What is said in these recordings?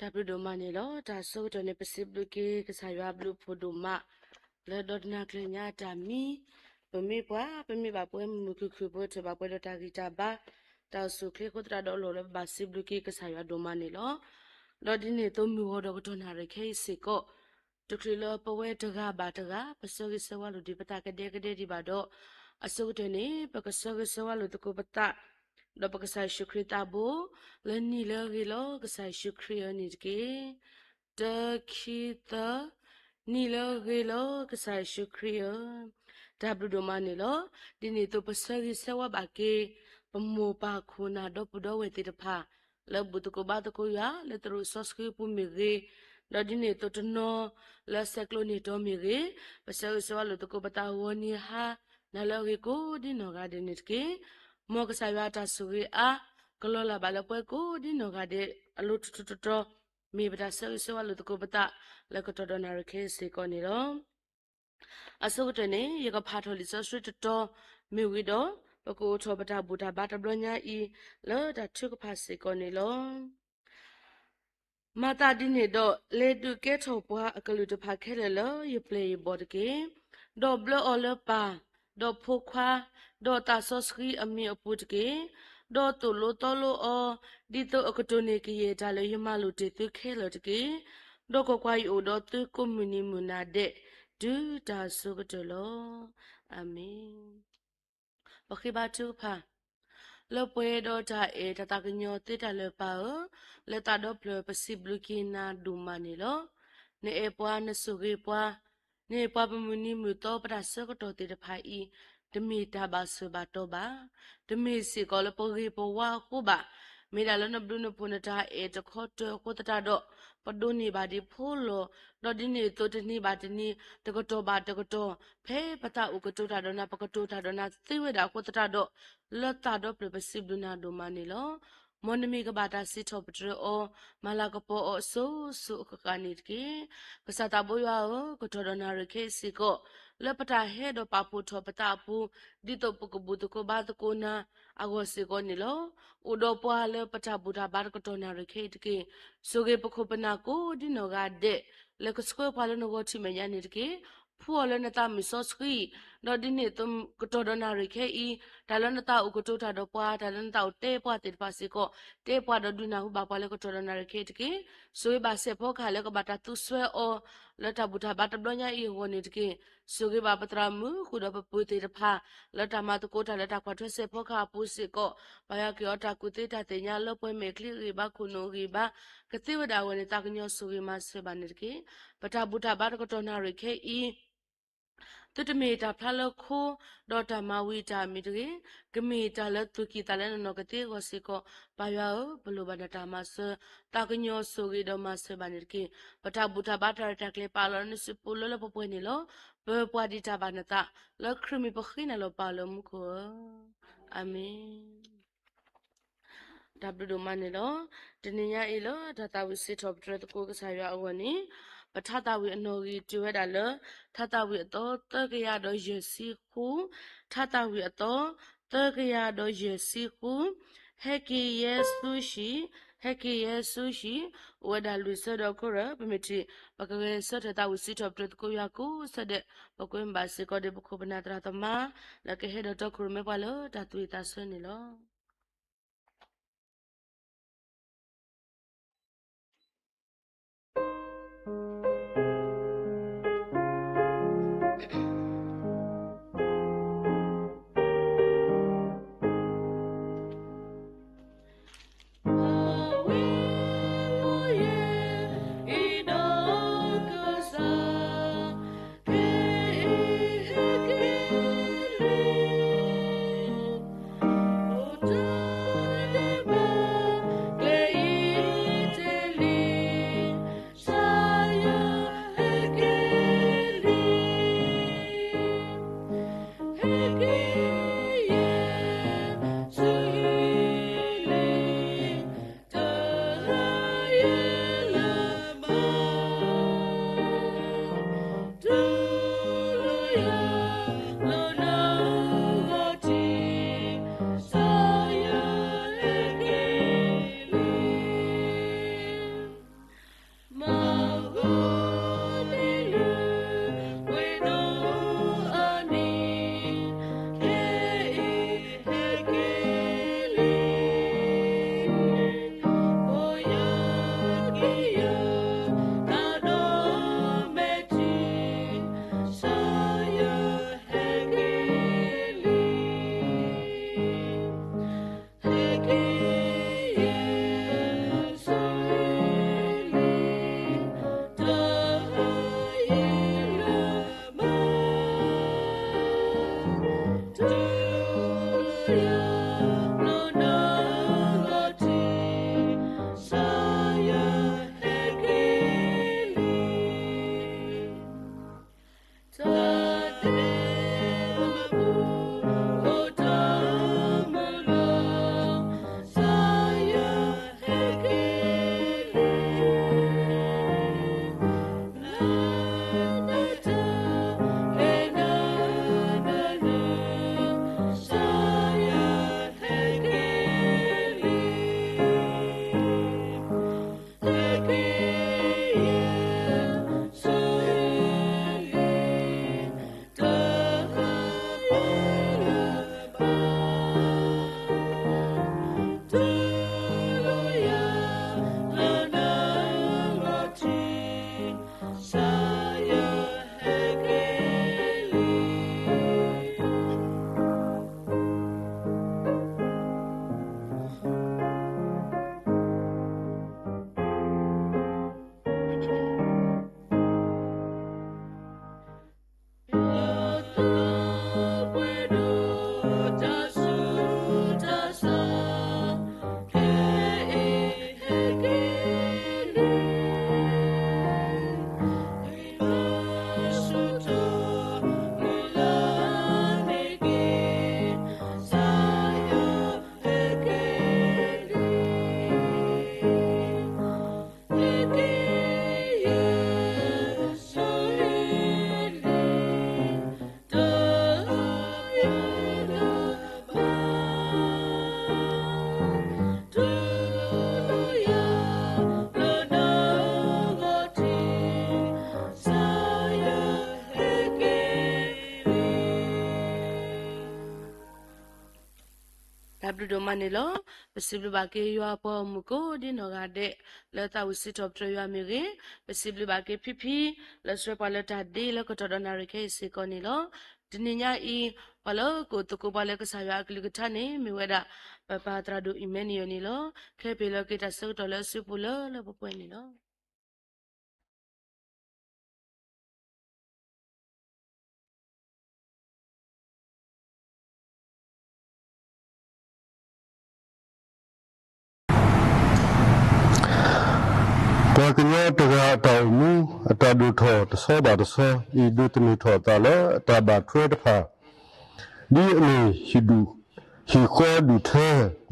တၢ်ဘျုးဒိၣ်မးန့ၣ်လီၤ. တၢ်အဆိကတၢၢ်န့ၣ် ပစံးဘျုးက့ၤကစၢ်ယွၤအဘျုးအဖှိၣ်ဒိၣ်မး လၢဒီတနၤကျၢၤညါတၢ်မံ, ပမ့ၢ်ပှၤ ပမ့ၢ်ဘၣ်ပှဲၤမုာ်မုာ်ခုၣ်ခုၣ် ပအိၣ်ထီၣ်ဘၣ်ပှဲၤဒီးတၢ်ဂံၢ်တၢ်ဘါ, တၢ်အိၣ်ဆူၣ်အိၣ်ချ့အဃိသတးဒီး အလီၢ်လၢပဘၣ်စံးဘျုးက့ၤကစၢ်ယွၤဒိၣ်မးန့ၣ်လီၤ. ဒီးဒ်န့ၣ်အသိးမုၢ်ဂီၤဒီးကတီၢ်နၣ်ရံၣ်ခဲအံၤစ့ၢ်ကီး တချုးလၢပဝဲတဂၤဘၣ်တဂၤ ပဆၢဂ့ၤဆၢဝါလိာ်ဒံးပသးကဒဲကဒဲဒံးဘၣ်ဒီး, အဆိကတၢၢ်န့ၣ် ပကဆၢဂ့ၤဆၢဝါလိာ်သကိးပသး ဒီးပကစၢ်ယ့ၣ်ၡူးခရံာ်သးဘိ, လၢနံၣ်လၢအဂ့ၤလီၤကစၢ်ယ့ၣ်ၡူးခရံာ်ဧၢန့ၣ်တက့ၢ်. တၢ ခံ သၢ, နံၣ်လၢအဂ့ၤလီၤကစၢ်ယ့ၣ်ၡူးခရံာ်ဧၢ. တၢ်ဘျုးဒိၣ်မးန့ၣ်လီၤ. ဒ်န့ၣ်အသိးပဆၢဂ့ၤဆၢဝါဘၣ်က့ၤ ပမိၢ်ပၢ်ခိၣ်နၢ်ဒီပုၢ်ဒီဝဲၢ်သ့ၣ်တဖၣ် လၢဘူၣ်သကိးဘါသကိးယွၤ လၢသရိာ်စီဆှံပူၤမ့ၢ်ဂ့ၤ, ဒီးဒ်န့ၣ်အသိးတနီၤ လၢဆဲးကျိးန့ၢ်တီမ့ၢ်ဂ့ၤ, ပဆၢဂ့ၤဆၢဝါလိာ်သကိးပသးဂီၤနံၤဟါ နၤလၢအဂ့ၤကိးဒ်နီၢ်ဂၤဒဲးန့ၣ်တက့ၢ်. မ်ကစၢ်ယွၤအတၢ်ဆိၣ်ဂ့ၤအါ ကလီၤလၢ်ဘၣ်လၢပှၤကိးဒ်နီၢ်ဂၤဒဲး အလိၤထီၣ်ထီထီၣ် မ့ၢ်ပတၢ်ဆၢဂ့ၤဆၢဝါလိာ်သကိးပသး လၢကတီၢ်ဒီးနၣ်ရံၣ်ခဲအံၤစ့ၢ်ကီးန့ၣ်လီၤ. အဆိကတၢၢ်န့ၣ် ယကဖးထီၣ်လံာ်စီဆှံတတီၤမ့ၢ်ဝံၤဒီး ပကအိၣ်ထီၣ်ပတၢ်ဘူၣ်တၢ်ဘါတဘျီညါအံၤ လၢတၢ်ထုကဖၣ်စ့ၢ်ကီးန့ၣ်လီၤ. မၤသးဒ်န့ၣ်ဒီး လဲၤဒုးကဲထီၣ်ပှၤအကလုာ်တဖၣ်ခဲလၢာ်လၢယပျဲၢ်ယဘီၣ်တက့ၢ်. ဒီးဘျၢအီၤလၢပၢ်, ဒီးဖိခွါ, ဒီးသးစီဆှံအမံၤအပူၤတက့ၢ်. ဒီးသိၣ်လိသီလိအီၤ, ဒ်သိးအကတိၢ်န့ၢ်ကယဲၢ်တၢ်လၢယမၤလိာ်တ့ၢ်သုခဲလၢာ်တက့ၢ်. ဒီးကွၢ်ကွၢ်, ယအိၣ်ဒီးသုကိးမုၢ်နံၤမုၢ်နၤဒဲး တုၤတၢ်အဆိကတၢၢ်လီၤ. အၤမ့ၣ်. ပဃ့ဘါထုကဖၣ် လၢပှဲၤဒီးတၢ်အဲၣ်တၢ်သးကညီၤသ့တၢ်လၢာ်ပၢ်ဧၢ, လၢသးဒီဖျၢၣ်ပစံးဘျုးက့ၤနၤဒိၣ်မးန့ၣ်လီၤ. နအဲၣ်ပှၤ နဆိၣ်ဂ့ၤပှၤ, နအဲၣ်ပှၤပမုၢ်နံၤမုၢ်သီ ပတၢ်ဆၢကတီၢ်သ့ၣ်တဖၣ်အံၤ တမ့ၢ်တၢ်ဘၣ်ဆၢဘၣ်တီၢ်ဘၣ်, တမ့ၢ်စ့ၢ်ကီးလၢပဂ့ၤပဝါအဃိဘၣ်, မ့ၢ်ဒၣ်လၢနဘျုးနဖှိၣ်နတၢ်အဲၣ်တခီတၢၤအဃိသတးဒီး ပဒိးန့ၢ်ဘၣ်ဒံးဖိလီၤ, ဒီးဒ်န့ၣ်အသိးတနံၤဘၣ်တနံၤ တကတီၢ်ဘၣ်တကတီၢ် ဖဲပသးအိၣ်ကတိၤတၢ်ဒီးနၤ ပကတိၤတၢ်ဒီးနၤသ့ဝဲဒၣ်အဃိသတးဒီး လၢသးဒီဖျၢၣ်ပစံးဘျုးနၤဒိၣ်မးန့ၣ်လီၤ. မ်နမံၤကဘၣ်တၢ်စံးထီၣ်ပတြၢၤအီၤ မၤလၤကပီၤအီၤအစိၤစိၤအဃၣ်ဃၣ်န့ၣ်တက့ၢ်. ကစၢ်သးဘိယွၤဧၢ, ကတီၢ်ဒီးနၣ်ရံၣ်ခဲအံၤစ့ၢ်ကီး လၢပတၢ်ဟဲဒီးပာ်ဖှိၣ်ထီၣ်ပသးအပူၤ ဒ်သိးပကဘူၣ်သကိးဘါသကိးနၤအဂီၢ်စ့ၢ်ကီးန့ၣ်လီၤ. အိၣ်ဒီးပှၤလၢပတၢ်ဘူၣ်တၢ်ဘါတကတီၢ်နၣ်ရံၣ်ခဲအံၤတက့ၢ်. ဆိၣ်ဂ့ၤပခိၣ်ပနၢ်ကိးဒ်နီၢ်ဂၤဒဲး လၢကဆှၢပှၤလၢနဂီၢ်ထံးမဲာ်ညါန့ၣ်တက့ၢ်. ဖှူအီၤလၢနသးမုၢ်စီဆှံ, ဒီးဒ်န့ၣ်အသိးကတီၢ်ဒီးနၣ်ရံၣ်ခဲအံၤ တၢ်လၢနသးအိၣ်ကတိၤတၢ်ဒီးပှၤ တၢ်လၢနသးအိၣ်တဲပှၤသ့ၣ်တဖၣ်စ့ၢ်ကီး တဲပှၤဒီးဒုးနၢ်ဟူဘၣ်ပှၤလၢကတီၢ်ဒီးနၣ်ရံၣ်ခဲအံၤတက့ၢ်. ဆိၣ်ဂ့ၤဘၣ်စဲးဖီကဟၣ်လၢကဘၣ်တၢ်သူစွဲအီၤ လၢတၢ်ဘူၣ်တၢ်ဘါတဘျီညါအံၤအဂီၢ်န့ၣ်တက့ၢ်. ဆိၣ်ဂ့ၤဘၣ်ပသရၣ်မုၣ်ဃုာ်ဒီးပပုၢ်သ့ၣ်တဖၣ် လၢတၢ်မၤသကိးတၢ်လၢတၢ်ကွၢ်ထွဲစဲးဖီကဟၣ်အပူၤစ့ၢ်ကီး ပၢ်ယွၤက့ၤအီၤတၢ်ကူၣ်သ့တၢ်သ့ၣ်ညါ လၢပှဲၤမဲာ်ချံဂံၢ်ဘါ ခိၣ်နူာ်ဂံၢ်ဘါ ကသ့ဝဲဒၣ်အဂီၢ်န့ၣ် သးကညီၤဆိၣ်ဂ့ၤမၤစၢၤဘၣ်န့ၣ်တက့ၢ်. ပတၢ်ဘူၣ်တၢ်ဘါတကတီၢ်နၣ်ရံၣ်ခဲအံၤ သုတမ့ၢ်တၢ်ဖျါလၢခိ ဒီးတၢ်မၤဝံၤတၢ်အမံၤတဂ့ၤ, ကမ့ၢ်တၢ်လၢသူၣ်ကံၢ်သးလဲလၢနနီၢ်ကသ့အဂီၢ်စ့ၢ်ကီး ပၢ်ယွၤဧၢ, ပလိၣ်ဘၣ်နတၢ်မၤစၢၤ သးကညီၤဆိၣ်ဂ့ၤဒီးမၤစၢၤဘၣ်န့ၣ်တက့ၢ်. ပတၢ်ဘူၣ်တၢ်ဘါတၢ်ရဲၣ်တၢ်ကျဲၤပာ်လီၤလၢနစုပူၤလၢလၢပှဲၤပှဲၤန့ၣ်လီၤ. ပၢၤပှၤဒံးတၢ်ဘၣ်နသး လၢခရံာ်မံၤပဃ့နၤလီၤပၢ်လၢမူခိၣ်ဧၢ, အၤမ့ၣ်. တၢ်ဘျုးဒိၣ်မးန့ၣ်လီၤ. တနံၤညါအံၤလၢတၢ်သးဝံၣ်စံးထီၣ်ပတြၢၤသကိးကစၢ်ယွၤအဂီၢ်န့ၣ် ပထါသးဝံၣ်အနီၣ်ဂံၢ်တုၤဝဲဒၣ်လၢ ထါသးဝံၣ်အသီသၢကယၤဒီးယဲၢ်ဆံဃု, ထါသးဝံၣ်အသီ သၢကယၤဒီးယဲၢ်ဆံဃု, ဟဲက့ၤယဲၢ်ဆံဃု, ဟဲက့ၤယဲၢ်ဆံဃု, အိၣ်ဝဲဒၣ်လွံၢ်ဆၢဒီးအခိၣ်ရၢၢ် ပမ့ၢ်ထံၣ် ပကဂဲၤဆၢထၢၣ်သးဝံၣ်စံးထီၣ်ပတြၢၤသကိးယွၤကိးဆၢဒဲး ပကွဲမုာ်ဘၣ်စ့ၢ်ကီးဒီးပခိၣ်ပနၢ်သရၣ်သမါ လၢကဟဲဒီးတီခိၣ်ရိၣ်မဲပှၤလၢတၢ်သူၣ်ဝံၣ်သးဆၢန့ၣ်လီၤ. တၢ်ဘျုးဒိၣ်မးန့ၣ်လီၤ. ပစံးဘျုးဘၣ်က့ၤယွၤပှၤဂီၢ်မုၢ်ကိးဒ်နီၢ်ဂၤဒဲး လၢသးဝံၣ်စံးထီၣ်ပတြၢၤယွၤမ့ၢ်ဂ့ၤ, ပစံးဘျုးဘၣ်က့ၤဖံဖံ လၢဆှၢပှၤလၢတၢ်ဒ့လၢကတီၢ်ဒီးနၣ်ရံၣ်ခဲအံၤစ့ၢ်ကီးန့ၣ်လီၤ. တနံၤညါအံၤ ပှၤလၢကအိၣ်သကိးပှၤလၢကစၢ်ယွၤအကလုၢ်ကထါန့ၣ် မ့ၢ်ဝဲဒၣ် ပပၢ်သရၣ်ဒိၣ်အံၣ်မဲနံယိၣ်န့ၣ်လီၤ. ခဲအံၤပဟဲလၢက့ၤတၢ်ဆၢကတီၢ်လၢအစုပူၤလၢလၢပှဲၤပှဲၤန့ၣ်လီၤ. ပှၤကညီတဂၤအတၢ်အိၣ်မူ အတၢ်ဒိၣ်ထီၣ်တဆီဘၣ်တဆီ အံၤဒိးသန့ၤထီၣ်အသးလၢအတၢ်ဘၣ်ထွဲတဖၣ် ဒ်အမ့ၢ်ဟံၣ်ဃီဒူၣ်ထၢ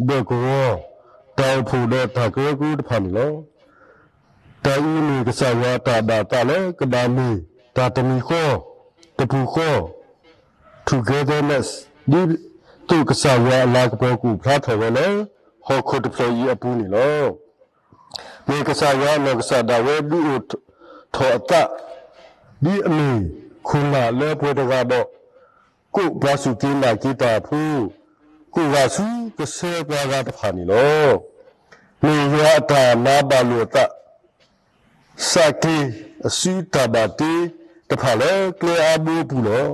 ဘၢၣ်ကဝီၤ တၢ်အိၣ်ဖှိၣ်ဒီးတၢ်ကရၢကရိတဖၣ်န့ၣ်လီၤ. တၢ်အံၤမ့ၢ်ကစၢ်ယွၤအတၢ်ဘၣ်သးလၢကဘၣ်မ့ၢ်တၢ်တမံၤဃီ တပူၤဃီ togetherness ဒ်သိးကစၢ်ယွၤအလၤကပီၤကအိၣ်ဖျါထီၣ်ဝဲလၢ ဟီၣ်ခိၣ်တဖျၢၣ်အံၤအပူၤန့ၣ်လီၤ. မ့ၢ်ကစၢ်ယွၤအနီၢ်ကစၢ်ဒၣ်ဝဲဒုးအိၣ်ထီၣ်အသး ဒ်အမ့ၢ်ခိၣ်နၢ်လၢပှဲၤတဂၤဒီး ကိးပှၤစူၢ်က့ၤနာ်က့ၤတၢ်အဖိ ကိးဂၤဆူကဆှၢပှၤဂၤတဖၣ်န့ၣ်လီၤ. မ့ၢ်ယွၤအတၢ်မၤဘၣ်လိာ်အသး စးက့ၤအစုတၢ်ဘၣ်တ့တဖၣ်လၢကျဲအါဘိအပူၤလီၤ.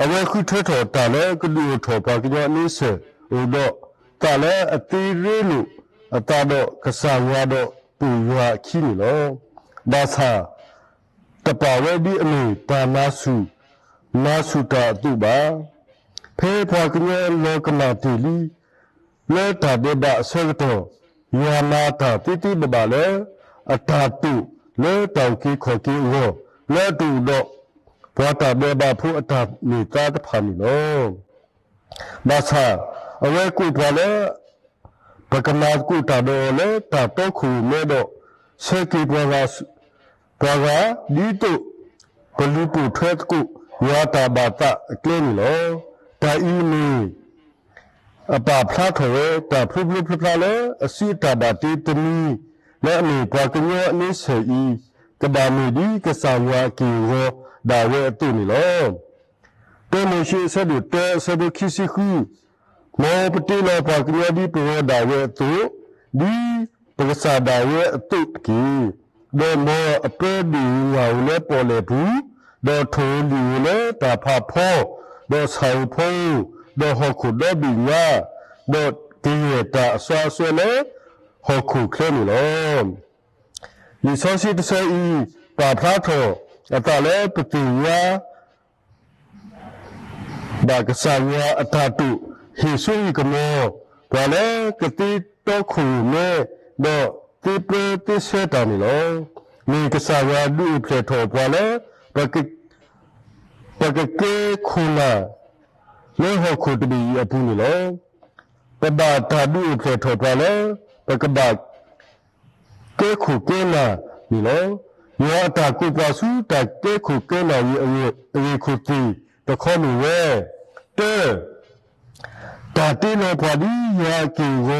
အဝဲဃုထၢထီၣ်တၢ်လၢကဒုးအိၣ်ထီၣ်ပှၤကညီအန့ဆၢၣ်အိၣ်ဒီးသးလၢအသ့ရ့လိာ်အသးဒီးကစၢ်ယွၤဒီးပိာ်ယွၤအခံန့ၣ်လီၤ. ဘၣ်ဆၣ် တပာ်ဝဲဒ်အမ့ၢ်တၢ်နါဆူၣ် နါဆူၣ်တၢ်အသိးဘၣ်. ဖဲပှၤကညီလီၤကမၣ်တ့ၢ်လံ လၢတၢ်ဒဲးဘးအဆၢကတီၢ် ယွၤမၤတၢ်သ့သ့ဘၣ်ဘၣ်လၢ အတၢ်တိာ်လၢတၢ်အုၣ်က့ၤခီၣ်က့ၤအဂီၢ် လၢအတအိၣ်ဒီး ပှၤတၢ်ဒဲးဘးဖိအတၢ်န့ၢ်သါတဖၣ်န့ၣ်လီၤ. ဘၣ်ဆၣ် အဝဲကိးပှၤလၢ ပကမၤသကိးတၢ်ဒီးအီၤလၢတၢ်တီခိၣ်ရိၣ်မဲဒီး ဆှၢက့ၤပှၤဂၤ ပှၤဂၤ ဒ်သိး ပလူၤပိာ်ထွဲသကိး ယွၤအတၢ်ဘၣ်သးအကျဲန့ၣ်လီၤ. တၢ်အံၤမ့ၢ် အပာ်ဖျါထီၣ်ဝဲတၢ်ဖျိဖျိဖျါဖျါလၢ အစုအတၢ်ဘၣ်တ့တမံၤ လၢအမ့ၢ်ပှၤကညီအန့ဆၢၣ်အံၤ ကဘၣ်မ့ၢ်ဒ်ကစၢ်ယွၤအက့ၢ်အဂီၤဒၣ်ဝဲအသိးန့ၣ်လီၤ. တၢမိၤၡ့အဆၢဒိၣ်တၢအဆၢဖိခံဆံဃု, မ်ပတ့လီၤပှၤကညီဒ်ပဂီၤဒၣ်ဝဲအသိး, ဒ်ပကစၢ်ဒၣ်ဝဲအသိးတက့ၢ်. ဒီးမ်အပၢဒိၣ်ဧိၤယၢ်ဧိၤလၢပီၣ်လဲၣ်ပူၤ, ဒီးထိၣ်ဧိၤလံၣ်ဧိၤလၢတၢ်ဖးဖီ, ဒီးဆၣ်ဧိၤဖီဧိၤ, ဒီးဟီၣ်ခိၣ်ဒီဘ့ၣ်ညါ, ဒီးကယဲၢ်တၢ်အစွါအစွဲလၢဟီၣ်ခိၣ်ချၢန့ၣ်လီၤ. လံာ်စီဆှံတဆၢအံၤ ပာ်ဖျါထီၣ်အသးလၢပသ့ၣ်ညါ ဘၣ်ကစၢ်ယွၤအတၢ်တိာ် ဟ့ၣ်စိဟ့ၣ်ကမီၤ ပှၤလၢကသ့တီခိၣ်ရိၣ်မဲ ဒီးသ့ပၢသ့ဆှၢတၢ်န့ၣ်လီၤ. မ့ၢ်ကစၢ်ယွၤဒုးအိၣ်ဖျဲၣ်ထီၣ်ပှၤလၢ ပကကဲခိၣ်နၢ် လၢဟီၣ်ခိၣ်တဘ့ၣ်အံၤအပူၤန့ၣ်လီၤ. ပဘၣ်တၢ်ဒုးအိၣ်ဖျဲၣ်ထီၣ်ပှၤလၢ ပကဘၣ် ကဲခိၣ်ကဲနၢ်န့ၣ်လီၤ. ယွၤအတၢ်ကိးပှၤဆူတၢ်ကဲခိၣ်ကဲနၢ်အံၤအဂ့ၢ်ခိၣ်သ့ၣ်တခီမ့ၢ်ဝဲ, တၢ, တၢ်တ့လီၤပှၤဒ်ယွၤအက့ၢ်အဂီၤ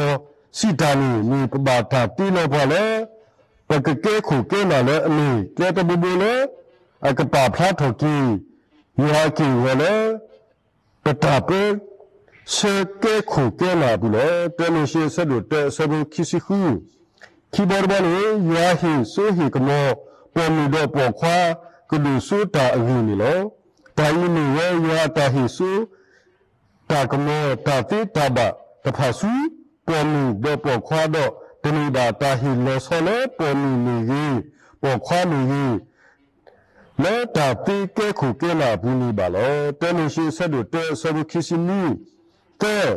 စံးတၢ်န့ၣ် မ့ၢ်ပဘၣ်တၢ်တ့လီၤပှၤလၢ ပကကဲခိၣ်ကဲနၢ်လၢအမ့ၢ်ကျဲတဘိဘိလၢ အကပာ်ဖျါထီၣ်က့ၤ ယွၤအက့ၢ်အဂီၤလၢ ပတၢ်ပၢဆှၢကဲခိၣ်ကဲနၢ်အပူၤလီၤ. တၢမိၤၡ့အဆၢဒိၣ်တၢအဆၢဖိခံဆံဃု, ခံဘီတဘီန့ၣ် ယွၤဟ့ၣ်စိဟ့ၣ်ကမီၤ ပိာ်မုၣ်ဒီးပိာ်ခွါ ကဒိၣ်စိတၢ်အဂ့ၢ်န့ၣ်လီၤ. တၢ်အံၤမ့ၢ်ဝဲယွၤအတၢ်ဟ့ၣ်စိ တၢ်ကမီၤတၢ်သ့တၢ်ဘၣ်တဖၣ်ဆူ ပိာ်မုၣ်ဒီးပိာ်ခွါဒီး တမ့ၢ်ဘၣ်တၢ်ဟ့ၣ်လီၤဆီလၢပိာ်မုၣ်မ့ၢ်ဂ့ၤ, ပိာ်ခွါမ့ၢ်ဂ့ၤ လၢတၢ်သ့ကဲခိၣ်ကဲနၢ်အပူၤန့ၣ်ဘၣ်လီၤ. တၢမိၤၡ့အဆၢဒိၣ်တၢအဆၢဖိခံဆံနွံ, သၢ,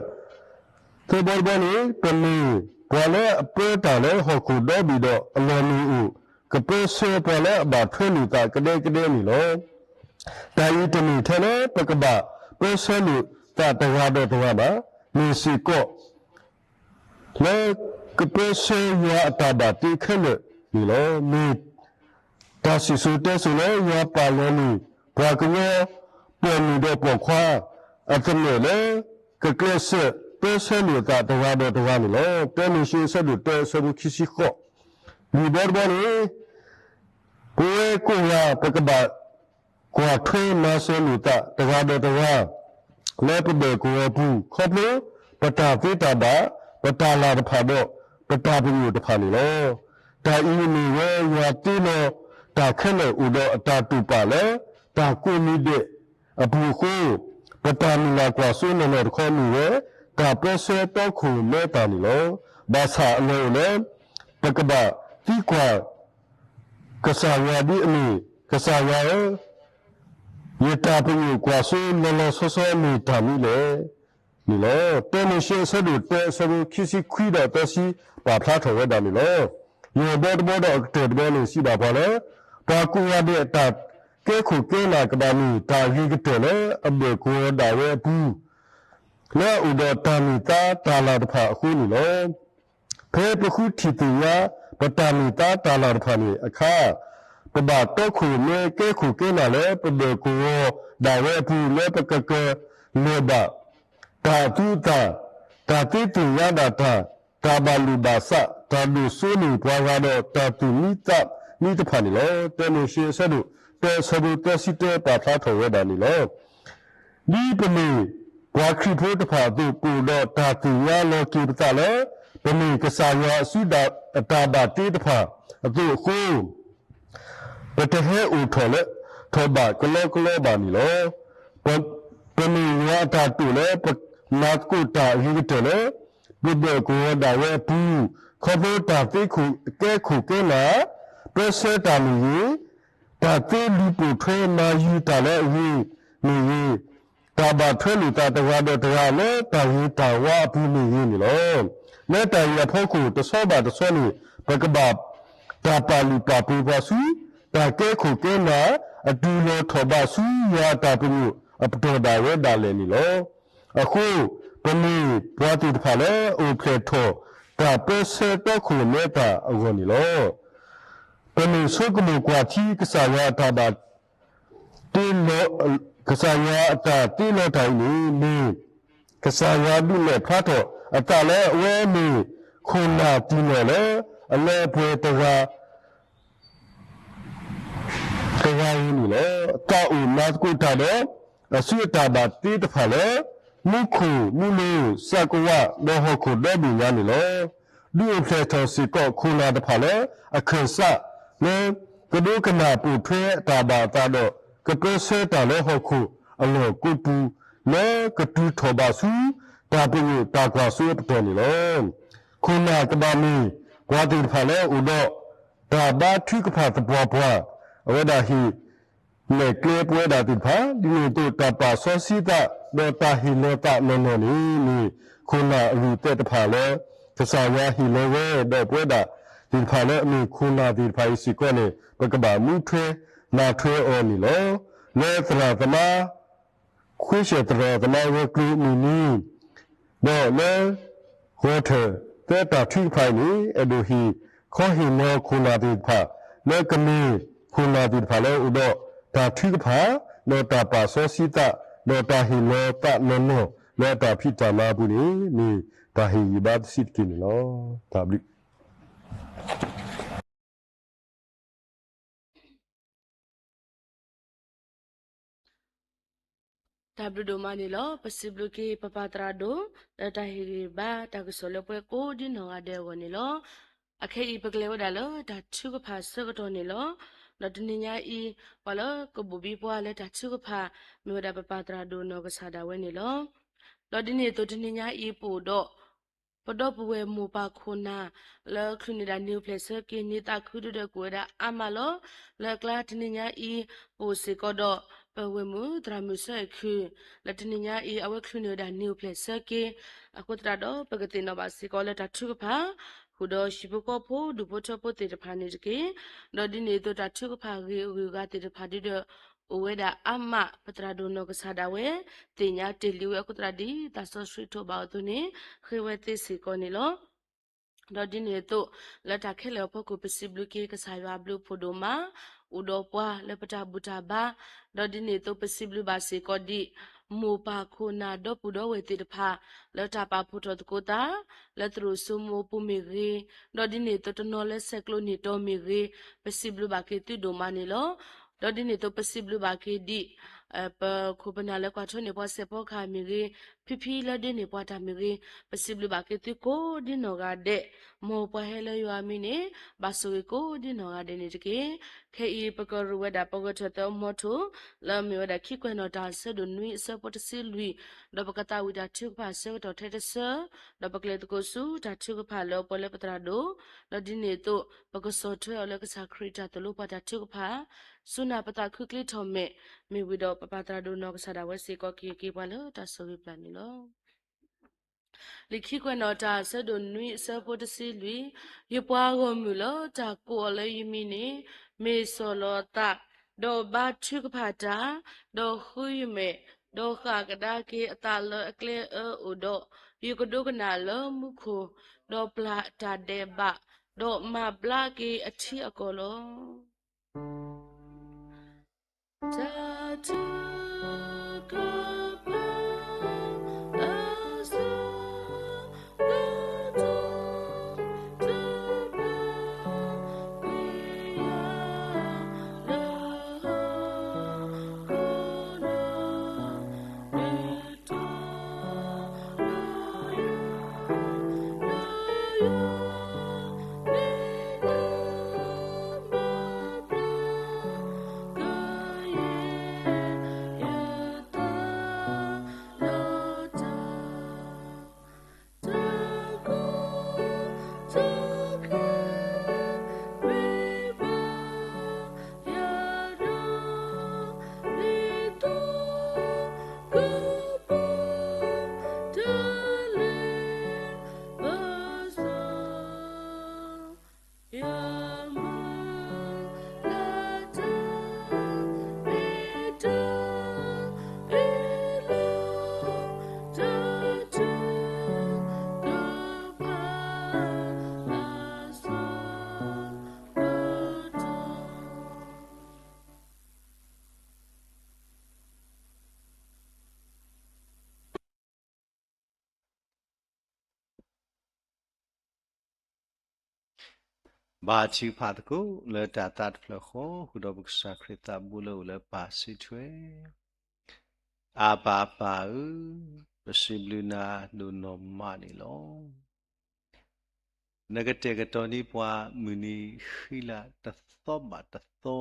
သၢဘီတဘီန့ၣ် ပမ့ၢ်ပှၤလၢအပၢတၢ်လၢဟီၣ်ခိၣ်ဒီဘ့ၣ်ဒီးအလီၢ်မ့ၢ်အိၣ် ကပၢဆှၢပှၤလၢအဘၣ်ထွဲလိာ်သးကဒဲကဒဲန့ၣ်လီၤ. တၢ်အံၤတမ့ၢ်ထဲလၢပကဘၣ်ပၢဆှၢလိာ်သးတဂၤဒီးတဂၤဘၣ်. မ့ၢ်စ့ၢ်ကီး လၢကပၢဆှၢယွၤအတၢ်ဘၣ်တ့ခဲလၢာ်န့ၣ်လီၤ. မ့ၢ်တၢ်စံၣ်စိၤတဲစိၤလၢယွၤပာ်လီၤန့ၢ် ပှၤကညီ ပိာ်မုၣ်ဒီးပိာ်ခွါ အသနၢၣ်လၢ ကကျဲးစၢးပၢဆှၢလိာ်သးတဂၤဒီးတဂၤန့ၣ်လီၤ. တၢမိၤၡ့အဆၢဒိၣ်တၢအဆၢဖိခံဆံဃိး, လွံၢ်ဘီတဘီန့ၣ် ပဝဲကိးဂၤ ပကဘၣ်ကွၢ်ထွဲမၤစၢၤလိာ်သးတဂၤဒီးတဂၤ လၢပဘၢၣ်ကဝီၤပူၤ ခီဖျိ ပတၢ်သ့တၢ်ဘၣ်, ပတၢ်လၤတဖၣ်ဒီး ပတၢ်ပညိၣ်တဖၣ်န့ၣ်လီၤ. တၢ်အံၤမ့ၢ်ဝဲယွၤတ့လီၤတၢ်ခဲလၢာ်အိၣ်ဒီးအတၢ်တိာ်ပာ်လၢ တၢ်ကိးမံၤဒဲးအပူၤအဃိ, ပတၢ်မုၢ်လၢ်ကွၢ်စိနီၢ်နီၢ်တခီမ့ၢ်ဝဲ တၢ်ပၢဆှၢတီခိၣ်ရိၣ်မဲတၢ်န့ၣ်လီၤ. ဘၣ်ဆၣ်အလီၢ်အိၣ်လၢ ပကဘၣ်သံကွၢ် ကစၢ်ယွၤဒ်အမ့ၢ်, ကစၢ်ယွၤဧၢ, ယတၢ်ပညိၣ်ကွၢ်စိလီၤလီၤဆီဆီမ့ၢ်တၢ်မနုၤလဲၣ်န့ၣ်လီၤ. တၢမိၤၡ့အဆၢဒိၣ်တၢအဆၢဖိခံဆံခွံဒီးသၢဆံ ပာ်ဖျါထီၣ်ဝဲဒၣ်န့ၣ်လီၤ. ယဲၢ်ဘီတဘီဒီးအကတၢၢ်တဘီန့ၣ် စံးဘၣ်ပှၤလၢ ပှၤကိးဂၤဒဲးအတၢ်ကဲခိၣ်ကဲနၢ်ကဘၣ်မ့ၢ်တၢ်အဂ့ၤကတၢၢ်လၢအဘၢၣ်ကဝီၤဒၣ်ဝဲအပူၤ လၢအအိၣ်ဒီးတၢ်မ့ၢ်သါတၢ်လၤတဖၣ်အဃိန့ၣ်လီၤ. ဖဲပဃုထံၣ်သ့ၣ်ညါ ပတၢ်မ့ၢ်သါတၢ်လၤတဖၣ်န့ၣ်အခါ, ပဘၣ်တီခိၣ်ရိၣ်မဲကဲခိၣ်ကဲနၢ်လၢပဘၢၣ်ကဝီၤဒၣ်ဝဲအပူၤ လၢပကကလဲၤဘၣ် တၢ်အသူအသၣ်, တၢ်သ့သ့ၣ်ညါဒၣ်တၢ်, တၢ်ဘၣ်လိာ်ဘၣ်စး, တၢ်ဒိၣ်စိန့ၢ်ပှၤဂၤဒီးတၢ်သူၣ်မံသးမံတဖၣ်န့ၣ်လီၤ. တၢမိၤၡ့အဆၢဒိၣ်တၢအဆၢဖိသၢဆံတၢပာ်ဖျါထီၣ်ဝဲဒၣ်န့ၣ်လီၤ. ဒ်ပမ့ၢ်ပှၤခရံာ်ဖိတဖၣ်အသိး ပအိၣ်ဒီးတၢ်သ့ၣ်ညါလီၤက့ၤပသးလၢ ပမ့ၢ်ကစၢ်ယွၤအစုဒၣ်အတၢ်ဘၣ်တ့တဖၣ်အသိးအဃိ ပတဟဲအိၣ်ထီၣ်လၢ ထီၣ်ဘးကလီကလီဘၣ်န့ၣ်လီၤ. ပ, ပမ့ၢ်ယွၤအတၢ်တိာ်လၢပနၢ်သကိးတၢ်အဂ့ၤကတၢၢ်လၢ ပဘၢၣ်ကဝီၤဒၣ်ဝဲအပူၤ, ခီဖျိတၢ်သ့ခိၣ်ကဲခိၣ်ကဲနၢ်, ပၢဆှၢတၢ်မ့ၢ်ဂ့ၤ, တၢ်သ့လူၤပိာ်ထွဲမၤယုၤတၢ်လၢအဂ့ၤမ့ၢ်ဂ့ၤ, တၢ်ဘၣ်ထွဲလိာ်သးတဂၤဒီးတဂၤလၢတၢ်ဂ့ၤတၢ်ဝါအပူၤမ့ၢ်ဂ့ၤန့ၣ်လီၤ. လၢတၢ်ဂ့ၢ်အဖီခိၣ်တဆီဘၣ်တဆီန့ၣ် ပကဘၣ်တၢ်ပာ်လုၢ်ပာ်ပှ့ၤပှၤဆူ တၢ်ကဲခိၣ်ကဲနၢ် အတုၤလီၤထီၣ်ဘးဆူယွၤအတၢ်ပညိၣ်အပတီၢ်ဒၣ်ဝဲဒၣ်လဲာ်န့ၣ်လီၤ. အဃိ, ပမ့ၢ်ပှၤသ့ၣ်တဖၣ်လၢအအိၣ်ဖျဲၣ်ထီၣ်တၢ်ပၢဆှၢတီခိၣ်ရိၣ်မဲတၢ်အဂီၢ်န့ၣ်လီၤ. ပမ့ၢ်ဆိကမိၣ်ကွၢ်ထံကစၢ်ယွၤအတၢ်ဘၣ် ကစၢ်ယွၤအတၢ်တ့လီၤတၢ်အံၤန့ၣ် မ့ၢ်ကစၢ်ယွၤဒုးနဲၣ်ဖျါထီၣ်အသးလၢအဝဲမ့ၢ်ခိၣ်နၢ်တံၢ်နီၢ်လၢ အလၢအပှဲၤတဂၤ တဂၤအံၤန့ၣ်လီၤ. သးအိၣ်နၢ်သကိးတၢ်ဒီး အစုအတၢ်ဘၣ်တ့တဖၣ်လၢ မူခိၣ်, မူလိၤ, စးကဝး, ဒီးဟီၣ်ခိၣ်ဒီဘ့ၣ်ညါန့ၣ်လီၤ. ဒုးအိၣ်ဖျဲၣ်ထီၣ်စ့ၢ်ကီးခိၣ်နၢ်တဖၣ်လၢ အခၢၣ်စးလၢ ကဒိကနၣ်ပိာ်ထွဲအတၢ်ဘၣ်အသးဒီး ကပၢဆှၢတၢ်လၢဟီၣ်ခိၣ်အလီၢ်ကိးပူၤ လၢကတုၤထီၣ်ဘးဆူ တၢ်ပညိၣ်တၢ်ကွၢ်စိအပတီၢ်န့ၣ်လီၤ. ခိၣ်နၢ်ကဘၣ်မ့ၢ် ပှၤသ့ၣ်တဖၣ်လၢအအိၣ်ဒီး တၢ်ဘါထုကဖၣ်သပှၢ်ပှၢ်, အဝဲဒၣ်ဟ့ၣ် နဲၣ်ကျဲပဝဲဒၣ်သ့ၣ်တဖၣ်, ဒ်န့ၣ်အသိးတၢ်ပာ်စီဆှံသး ဒီးတၢ်ဟ့ၣ်လီၤသးနီၢ်နီၢ်န့ၣ် မ့ၢ်ခိၣ်နၢ်အရူၢ်သဲးတဖၣ်လၢ ကစၢ်ယွၤဟ့ၣ်လီၤဝဲ, ဒီးပဝဲဒၣ်သ့ၣ်တဖၣ်လၢအမ့ၢ်ခိၣ်နၢ်သ့ၣ်တဖၣ်အံၤစ့ၢ်ကီးန့ၣ် ပကဘၣ်မူထွဲနၢ်ထွဲအီၤန့ၣ်လီၤ. လၢသရၣ်သမါ ခွ့ဆၢၣ်သရၣ်သမါဂီၤကျိၤမုၢ်နံၤ ဒီးလၢ ဂီၤထၢၣ်သၢတၢ်ထုကဖၣ်အံၤန့ၣ် အဲၣ်ဒိးဟ့ၣ်ခီဟ့ၣ်နီၤခိၣ်နၢ်သ့ၣ်တဖၣ် လၢကမ့ၢ်ခိၣ်နၢ်သ့ၣ်တဖၣ်လၢအအိၣ်ဒီးတၢ်ထုကဖၣ် ဒီးတၢ်ပာ်စီဆှံသး ဒီးတၢ်ဟ့ၣ်လီၤသးနီၢ်နီၢ် လၢအတၢ်ဖံးတၢ်မၤအပူၤန့ၣ် မ့ၢ်တၢ်ဟ့ၣ်ဂံၢ်ဘါတဆံးတက့ၢ်န့ၣ်လီၤ. တၢ်ဘျုး တၢ်ဘျုးဒိၣ်မးန့ၣ်လီၤ. ပစံးဘျုးက့ၤပပၢ်သရၣ်ဒိၣ် လၢတၢ်ဟ့ၣ်ဂံၢ်ဘါတၢ်ကစီၣ်လၢပှၤကိးဒ်နီၢ်ဂၤဒဲးအဂီၢ်န့ၣ်လီၤ. အခဲအံၤပကလဲၤဝဲဒၣ်လၢတၢ်ထုကဖၣ်ဆၢကတီၢ်န့ၣ်လီၤ. ဒီးတနံၤညါအံၤ ပှၤလၢကဘိၣ်ဘံပှၤလၢတၢ်ထုကဖၣ် မ့ၢ်ဝဲဒၣ်ပပၢ်သရၣ်ဒိၣ်နီၢ်ကစၢ်ဒၣ်ဝဲန့ၣ်လီၤ. ဒီးဒ်န့ၣ်အသိးတနံၤညါအံၤပအိၣ်ဒီး ပဒီပုၢ်ဝဲၢ်မိၢ်ပၢ်ခိၣ်နၢ် လၢချုးန့ၢ်ဒၣ်နံၤအိၣ်ဖျဲၣ်ဆၢက့ၤ န့ၢ်သးခုဒုဒီးကအိၣ်ဝဲဒၣ်အါမးလီၤ. လၢအကျါတနံၤညါအံၤ ပအိၣ်စ့ၢ်ကီးဒီး ပဝဲၢ်မုၣ်သရၣ်မုၣ်ဆၢအဲၣ်ခုၣ် လၢတနံၤညါအံၤ အဝဲချုးန့ၢ်ဝဲဒၣ်နံၤအိၣ်ဖျဲၣ်ဆၢက့ၤ အဃိသတးဒီး ပကသ့ၣ်နီၣ်ဘၣ်စ့ၢ်ကီးလၢတၢ်ထုကဖၣ် ဃုာ်ဒီးဟံၣ်ဖိဃီဖိဒူၣ်ဖိထၢဖိသ့ၣ်တဖၣ်န့ၣ်တက့ၢ်. ဒီးဒ်န့ၣ်အသိးတၢ်ထုကဖၣ်ဂ့ၢ်အဂုၤအဂၤသ့ၣ်တဖၣ်ဒုဒီး အိၣ်ဝဲဒၣ်အါမး ပသရၣ်ဒိၣ်နီၢ်ကစၢ်ဒၣ်ဝဲ သ့ၣ်ညါတ့ၢ်လံဝဲအဃိသတး ဒ်သးစီဆှံထိးဘၣ်အီၤအသိးန့ၣ် ဃ့ဝဲသ့စ့ၢ်ကီးန့ၣ်လီၤ. ဒီးဒ်န့ၣ်အသိး လၢတၢ်ခဲလၢာ်အဖီခိၣ် ပစံးဘျုးက့ၤကစၢ်ယွၤအဘျုးအဖှိၣ်ဒိၣ်မး အိၣ်ဒီးပှၤလၢပတၢ်ဘူၣ်တၢ်ဘါ, ဒီးဒ်န့ၣ်အသိးပစံးဘျုးဘၣ်စ့ၢ်ကီးဒံး မိၢ်ပၢ်ခိၣ်နၢ်ဒီပုၢ်ဒီဝဲၢ်သ့ၣ်တဖၣ် လၢတၢ်ပာ်ဖှိၣ်ထီၣ်သကိးသး လၢသရိာ်စိမိၤပူၤမ့ၢ်ဂ့ၤ, ဒီးဒ်န့ၣ်အသိးတနီၤလၢဆဲးကျိးန့ၢ်တီၤမ့ၢ်ဂ့ၤ, ပစံးဘျုးဘၣ်က့ၤသုဒိၣ်မးန့ၣ်လီၤ. ဒီးဒ်န့ၣ်အသိးပစံးဘျုးဘၣ်က့ၤဒံး ပခိၣ်ပနၢ်လၢကွၢ်ထီန့ၢ်ပှၤစဲးဖီကဟၣ်မ့ၢ်ဂ့ၤ, ဖံဖံလၢဒ့န့ၢ်ပှၤတၢ်မ့ၢ်ဂ့ၤ, ပစံးဘျုးဘၣ်က့ၤသုကိးဒ်နီၢ်ဂၤဒဲး, မ်ပှၤဟဲလၢယွၤအမံၤန့ၣ် ဘၣ်ဆိၣ်ဂ့ၤကိးဒ်နီၢ်ဂၤဒဲးန့ၣ်တက့ၢ်. ခဲအံၤပကရူးဝဲဒၣ်ပဂဲၤထၢၣ်သၢမီထိၣ် လၢအမ့ၢ်ဝဲဒၣ်ခံကွဲးနီၣ်တၢ်အဆၢဒိၣ်နွံအဆၢဖိတဆံလွံၢ်, ဒီးပကသးဝံၣ်တၢ်ထုကဖၣ်အဆၢကတီၢ်ထဲတဆၢ, ဒီးပကလဲၤသကိးဆူတၢ်ထုကဖၣ်လၢအပှဲၤလၢပသရၣ်ဒိၣ်, ဒီးဒ်န့ၣ်အသိး ပကဆီၣ်ထွဲအီၤလၢကစၢ်ခရံာ်တၢ်သိၣ်လိပှၤတၢ်ထုကဖၣ်, စူၢ်နာ်ပသးခုချ့ထီၣ်မဲာ်, မ့ၢ်ဝံၤဒီးပပၢ်သရၣ်ဒိၣ်နီၢ်ကစၢ်ဒၣ်ဝဲစ့ၢ်ကီးကဟ့ၣ်က့ၤပှၤလၢတၢ်ဆိၣ်ဂ့ၤပျၢ်န့ၣ်လီၤ. လံာ်ခံကွဲးနီၣ်တၢ်အဆၢဒိၣ်နွံအဆၢဖိတဆံလွံၢ်, ယပှၤဂီၢ်မုၢ်လၢတၢ်ကိးအီၤလၢယမံၤန့ၣ် မ့ၢ်ဆီၣ်လီၤအသး, ဒီးဘါထုကဖၣ်တၢ်, ဒီးဃုယမဲာ်, ဒီးဃၣ်ကဒါက့ၤအသးလၢအကျဲအၢအအိၣ်ဒီး, ယကဒိကနၣ်လၢမူခိၣ်, ဒီးပျၢ်တၢ်ဒဲးဘး, ဒီးမၤဘျါက့ၤအထံအကီၢ်လီၤ. တၢ်ထုကဖၣ်အဆၢကတီၢ် တဘျီကွံာ်ယၤလၢဟီၣ်ခိၣ်နီၢ် ဘါထုကဖၣ်သကိးလၢတၢ်သးတဖျၢၣ်ဃီ ဃုာ်ဒီးပကစၢ်ခရံာ်သးဘိလၢအိၣ်လၢပၢ်စုထွဲ, အၢ်ပၢ်ပၢ်ဧၢ, ပစံးဘျုးနၤဒိၣ်နီၢ်မးန့ၣ်လီၤ. နကတဲာ်ကတီၤန့ၢ်ပှၤမုၢ်နံၤဃံလၤတသီဘၣ်တသီ,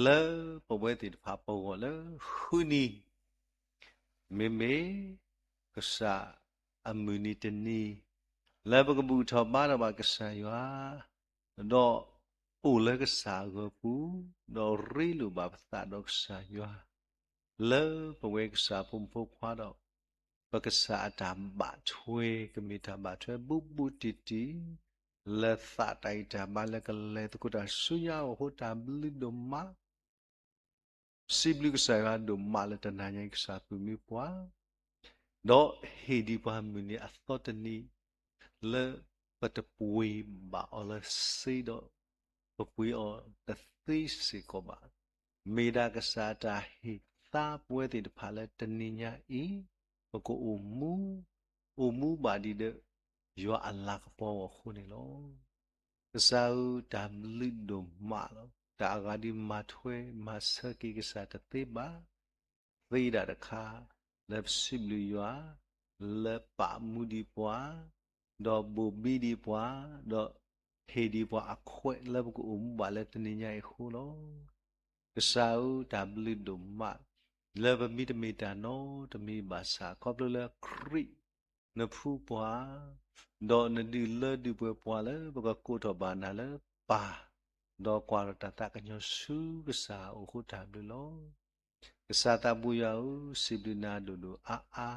လၢပဝဲသ့ၣ်တဖၣ်ပဂီၢ်လၢဃုနံၤ, မ့မ့ၢ်ကစၢ်အမုၢ်နံၤတနံၤ, လၢပကဘူၣ်ထီၣ်ဘါထီၣ်ဘၣ်ကစၢ်ယွၤ, ဒီးအိၣ်လၢကစၢ်အဂီၢ်ပူၤ, ဒီးရ့လိာ်ဘၣ်ပသးဒီးကစၢ်ယွၤ လၢပဝဲကစၢ်ဖိမုၣ်ဖိခွါဒီး ပကစၢ်အတၢ်ဘၣ်ထွဲ ကမ့ၢ်တၢ်ဘၣ်ထွဲဘူးဘူးတံၢ်တံၢ် လၢသးတၢ်ဂံၢ်တၢ်ဘါလၢကလဲၤသကိးတၢ်ဆူညါအဃိ တၢ်ဘျုးဒိၣ်မး စံးဘျုးကစၢ်ယွၤဒိၣ်မးလၢတနၤညါအံၤ ကစၢ်ပာ်မူပှၤ, ဒီးဟ့ၣ်ဒံးပှၤမုၢ်နံၤအသီတနံၤ လၢပတပှ့ၤဘၣ်အီၤလၢစ့ဒီး ပပှ့ၤအီၤတသ့စ့ၢ်ကီးဘၣ်. မ့ၢ်ဒၣ်ကစၢ်အတၢ်ဟ့ၣ်သါပဝဲသ့ၣ်တဖၣ်လၢတနံၤညါအံၤ ပကအိၣ်မူ, အိၣ်မူဘၣ်ဒံးဒီး ယွၤအလၤကပီၤအဃိန့ၣ်လီၤ. ကစၢ်ဧၢ, တၢ်ဘျုးဒိၣ်မးလီၤ. တၢ်အဂၤဒ်မၤထွဲမၤဆၢက့ၤကစၢ်တသ့ဘၣ် သ့ဒၣ်တခါ လၢပစံးဘျုးယွၤ, လၢပာ်မူဒံးပှၤ, ဒီးဘိၣ်ဘံဒံးပှၤ, ဒီးဟ့ၣ်ဒံးပှၤအခွဲးလၢပကအိၣ်မူဘၣ်လၢတနံၤညါအံၤအဃိလီၤ. ကစၢ်ဧၢ, တၢ်ဘျုးဒိၣ်မး လၢပမ့ၢ်တမ့ၢ်တၢ်နီတမံၤဘၣ်ဆၣ် ခီဖျိလၢခရံာ်နဖူပှၤ ဒီးနဒုးလၢဒုးပှဲၤပှၤလၢပကကိးထီၣ်ဘၣ်နၤလၢပၢ်, ဒီးကွၢ်ထီၣ်တၢ်သးကညီၤဆူကစၢ်အအိၣ်အဃိတၢ်ဘျုးလီၤ. ကစၢ်သးဘိယွၤဧၢ, စံးဘျုးနၤဒိၣ်ဒိၣ်အါအါ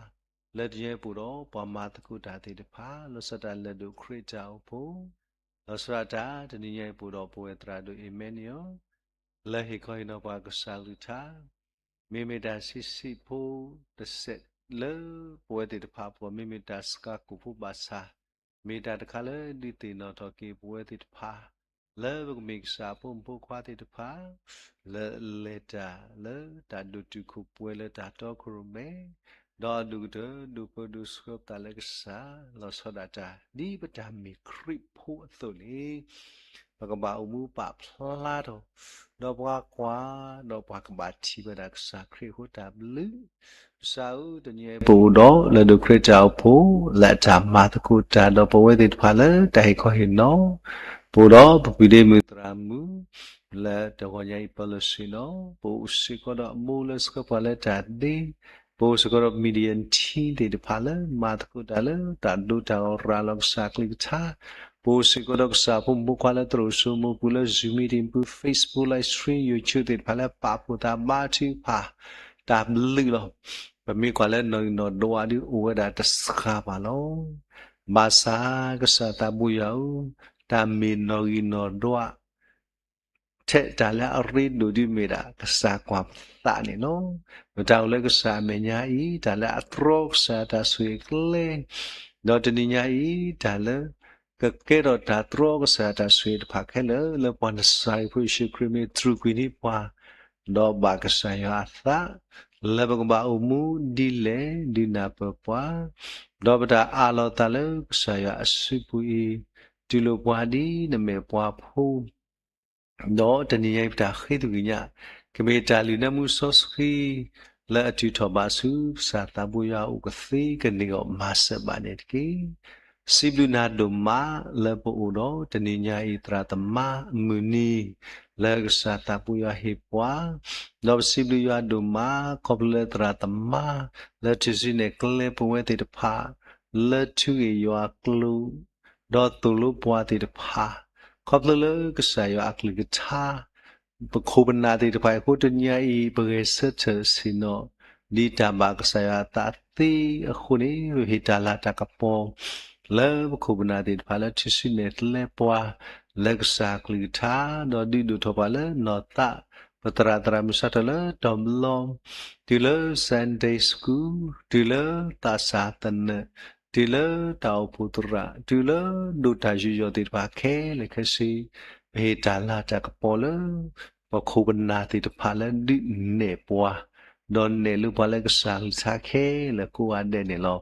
လၢတနံၤညါအံၤပအိၣ်ဒီး ပှၤမၤသကိးတၢ်သ့ၣ်တဖၣ် လီၤဆီဒၣ်တၢ်လၢၢ်ဒိၣ်ခရံာ်အတၢ်အိၣ်ဖှိၣ်, လီၤဆီဒၣ်တၢ်တနံၤညါအံၤပအိၣ်ဒီး ပဝဲသရၣ်ဒိၣ်အ့မ့နံယိၣ် လၢဟ့ၣ်ခီဟ့ၣ်နီၤပှၤကစၢ်ကလုၢ်ကထါ, မ့မ့ၢ်တၢ်ဆံးဆံးဖိတစဲးလၢပဝဲသ့ၣ်တဖၣ်အပူၤ, မ့မ့ၢ်တၢ်စှၤကိၣ်ဖိဘၣ်ဆၣ်, မ့ၢ်တၢ်တခါလၢဒုးသ့ၣ်နီၣ်ထီၣ်က့ၤပဝဲသ့ၣ်တဖၣ် လၢပကမ့ၢ်ကစၢ်အဖိမုၣ်ဖိခွါသ့ၣ်တဖၣ် လၢလဲၤတၢ်လၢတၢ်ဒိၣ်တုာ်ခိၣ်ပှဲၤလၢတၢ်တီခိၣ်ရိၣ်မဲာ် ဒီးဒိၣ်ကတၢၢ်ဒိၣ်ပၢဒိၣ်ဆှၢပသးလၢကစၢ် လီၤဆီဒၣ်တၢ် ဒ်ပတၢ်မ့ၢ်ခရံာ်ဖိအသိးန့ၣ် ပကဘၣ်အိၣ်မူပာ်ဖျါထီၣ် ဒီးပှၤကွၢ် ဒီးပှၤကဘၣ်ထံၣ်ဝဲဒၣ်ကစၢ်ခရံာ်အဃိတၢ်ဘျုး ကစၢ်ဧၢ, တနံၤအံၤပအိၣ်ဒီးလၢဒိၣ်ခရံာ်တၢ်အိၣ်ဖှိၣ် လၢအတၢ်မၤသကိးတၢ် ဒီးပဝဲသ့ၣ်တဖၣ်လၢတၢ်ဟ့ၣ်ခီဟ့ၣ်နီၤ, ပအိၣ်ဒီးပပုၢ်ဒ့မုၣ်သရၣ်မုၣ် လၢတဂီၤညါအံၤပၢလီၤဆ့ၣ်နီၤ, ပအိၣ်စ့ၢ်ကီးဒီးအမိၢ်လၢဆှၢပှၤလၢတၢ်သ့, ပအိၣ်စ့ၢ်ကီးဒီး media team သ့ၣ်တဖၣ်လၢမၤသကိးတၢ်လၢတၢ်ဒိတၢ်ဂီၤရၤလီၤကစၢ်ကလုၢ်ကထါ, ပအိၣ်စ့ၢ်ကီးဒီးကစၢ်ဖိမုၣ်ဖိခွါလၢသရိာ်စိမိၤပူၤလၢ Zoom meeting ပူၤ Facebook live stream YouTube သ့ၣ်တဖၣ်လၢပာ်ဖှိၣ်သးဘါထုကဖၣ် တၢ်ဘျုးလီၤ. ပမ့ၢ်ကွၢ်လၢနီၣ်ဂံၢ်နီၣ်ဒွးဒုးအိၣ်ဝဲဒၣ်တစှၤဘၣ်လီၤ. ဘၣ်ဆၣ်ကစၢ်သးဘိယွၤဧၢ, တၢ်မ့ၢ်နီၣ်ဂံၢ်နီၣ်ဒွး ထဲတၢ်လၢအရ့ဒိၣ်ဒုးမ့ၢ်ဒၣ် ကစၢ်ကွၢ်ပသးန့ၣ်လီၤ. ပတၢ်အိၣ်လၢကစၢ်အမဲာ်ညါအံၤ တၢ်လၢအတြီကစၢ်တၢ်ဆိၣ်ဂ့ၤကျဲ, ဒီးတနံၤညါအံၤ တၢ်လၢ ကကဲထီၣ်တၢ်တြီကစၢ်တၢ်ဆိၣ်ဂ့ၤတဖၣ်ခဲလၢာ် လၢပှၤနစၤရ့းဖိယ့ၣ်ၡူးခရံာ်မ့ၢ်တြူာ်ကွံာ်န့ၢ်ပှၤ, ဒီးဘၣ်ကစၢ်ယွၤအသး လၢပကဘၣ်အိၣ်မူဒ်လဲၣ်ဒုးနၢ်ပၢၢ်ပှၤ, ဒီးပတၢ်အးလီၤသးလၢကစၢ်ယွၤအစုပူၤအံၤ တူၢ်လိာ်ပှၤဒ်နမဲာ်ပှၤဖိ ဒီးတနံၤညါအံၤပတၢ်ဃ့သကွံာ်ညါ ကမ့ၢ်တၢ်လုၢ်နၢမူစီဆှံ လၢအတုၤထီၣ်ဘးဆူကစၢ်သးဘိယွၤအအိၣ်ကသ့ကန့ၢ်အီၤမၤစၢၤဘၣ်န့ၣ်တက့ၢ်. စံးဘျုးနၤဒိၣ်မးလၢပအိၣ်ဒီးတနံၤညါအံၤသရၣ်သမါအမုၢ်နံၤ လၢကစၢ်သးဘိယွၤဟ့ၣ်ပှၤ, ဒီးပစံးဘျုးယွၤဒိၣ်မး ခီဖျိလၢသရၣ်သမါ လၢထုးစုနဲၣ်ကျဲပဝဲသ့ၣ်တဖၣ် လၢထုဂ့ၢ်ယွၤကျိာ် ဒီးသိၣ်လိပှၤသ့ၣ်တဖၣ် ခီဖျိလၢကစၢ်ယွၤအကလုၢ်ကထါ ပခိၣ်ပနၢ်သ့ၣ်တဖၣ်အံၤအဃိ တနံၤညါအံၤ ပဂဲၤဆၢထၢၣ်ဆ့ၣ်နီၤ ဒ်တၢ်ဘၣ်ကစၢ်ယွၤအသးသ့အဃိန့ၣ် ပဟ့ၣ်တၢ်လၤတၢ်ကပီၤ လၢပခိၣ်ပနၢ်သ့ၣ်တဖၣ်လၢထုးစုနဲၣ်ကျဲပှၤ လၢကစၢ်ကလုၢ်ကထါ ဒီးဒုးဒိၣ်ထီၣ်ပှၤလၢနီၢ်သး ပသရၣ်သရၣ်မုၣ်စးထီၣ်လၢတီၤဘျီ တုၤလၢ Sunday School တုၤလၢသးစၢ်သနၢၣ် တုၤလၢတၢ်အိၣ်ဖှိၣ်သရၣ် တုၤလၢဒိၣ်တၢ်ယူးယီၣ်သ့ၣ်တဖၣ်ခဲလၢာ်ခဲဆ့ ပဟ့ၣ်တၢ်လၤတၢ်ကပီၤလၢ ပခိၣ်ပနၢ်သ့ၣ်တဖၣ်လၢဒုးနဲၣ်ပှၤ ဒီးနဲၣ်လိပှၤလၢကစၢ်ကလုၢ်ကထါခဲလၢာ်ကိးဂၤဒဲးန့ၣ်လီၤ.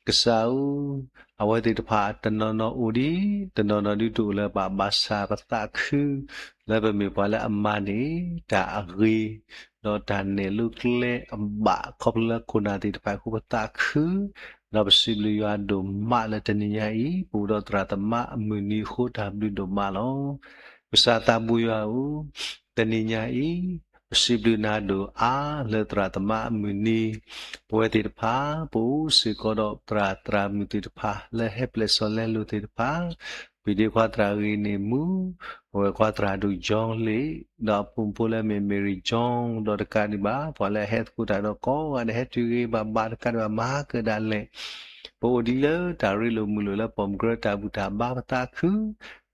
ကစၢ်ဧၢ, အဝဲသ့ၣ်တဖၣ်တနီၤနီၤအိၣ်ဒံး တနီၤနီၤဒုးတအိၣ်လၢၤဘၣ် ဘၣ်ဆၣ်ပသးခု လၢပမ့ၢ်ပှၤလၢအမၤန့ၢ်တၢ်အဂ့ၤ ဒီးတၢ်နဲၣ်လိကျဲအဘၣ် ခီဖျိလၢခိၣ်နၢ်သ့ၣ်တဖၣ်အဃိပသးခု ဒီးပစံးဘျုးယွၤဒိၣ်မးလၢတနံၤညါအံၤ ပအိၣ်ဒီးသရၣ်သမါအမုၢ်နံၤအဃိတၢ်ဘျုးဒိၣ်မးလီၤ. ကစၢ်သးဘိယွၤဧၢ, တနံၤညါအံၤ ပစံးဘျုးနၤဒိၣ်အါလၢသရၣ်သမါအမုၢ်နံၤ, ပဝဲသ့ၣ်တဖၣ် ပအိၣ်စ့ၢ်ကီးဒီးသရၣ်သရၣ်မုၣ်သ့ၣ်တဖၣ် လၢဟဲပျဲၢ်စီၤလဲလိာ်သ့ၣ်တဖၣ်, ပံၤဒ့ခွါသရၣ်ဂ့ၤန့ၢ်မူ, အဝဲခွါသရၣ်ဒိၣ်ကၠီလ့ၣ်, ဒီးအဖိမုၣ်ဖိလၢအမ့ၢ် Mary John ဒီးတကးဒံးဘၣ် ပှၤလၢအဟဲသကိးတၢ်ဒီးကိးဂၤဒဲး ဟဲတုၤဂ့ၤဘၣ်ဘၣ်တကးဒံးဘၣ် မၤဟါကၢၣ်ဒၣ်လဲာ် ပအိၣ်ဒ်လၢတၢ်ရ့လိာ်မုာ်လိာ်လၢ ပိာ်မုၣ်ကရၢတၢ်ဘူၣ်တၢ်ဘါပသးခု,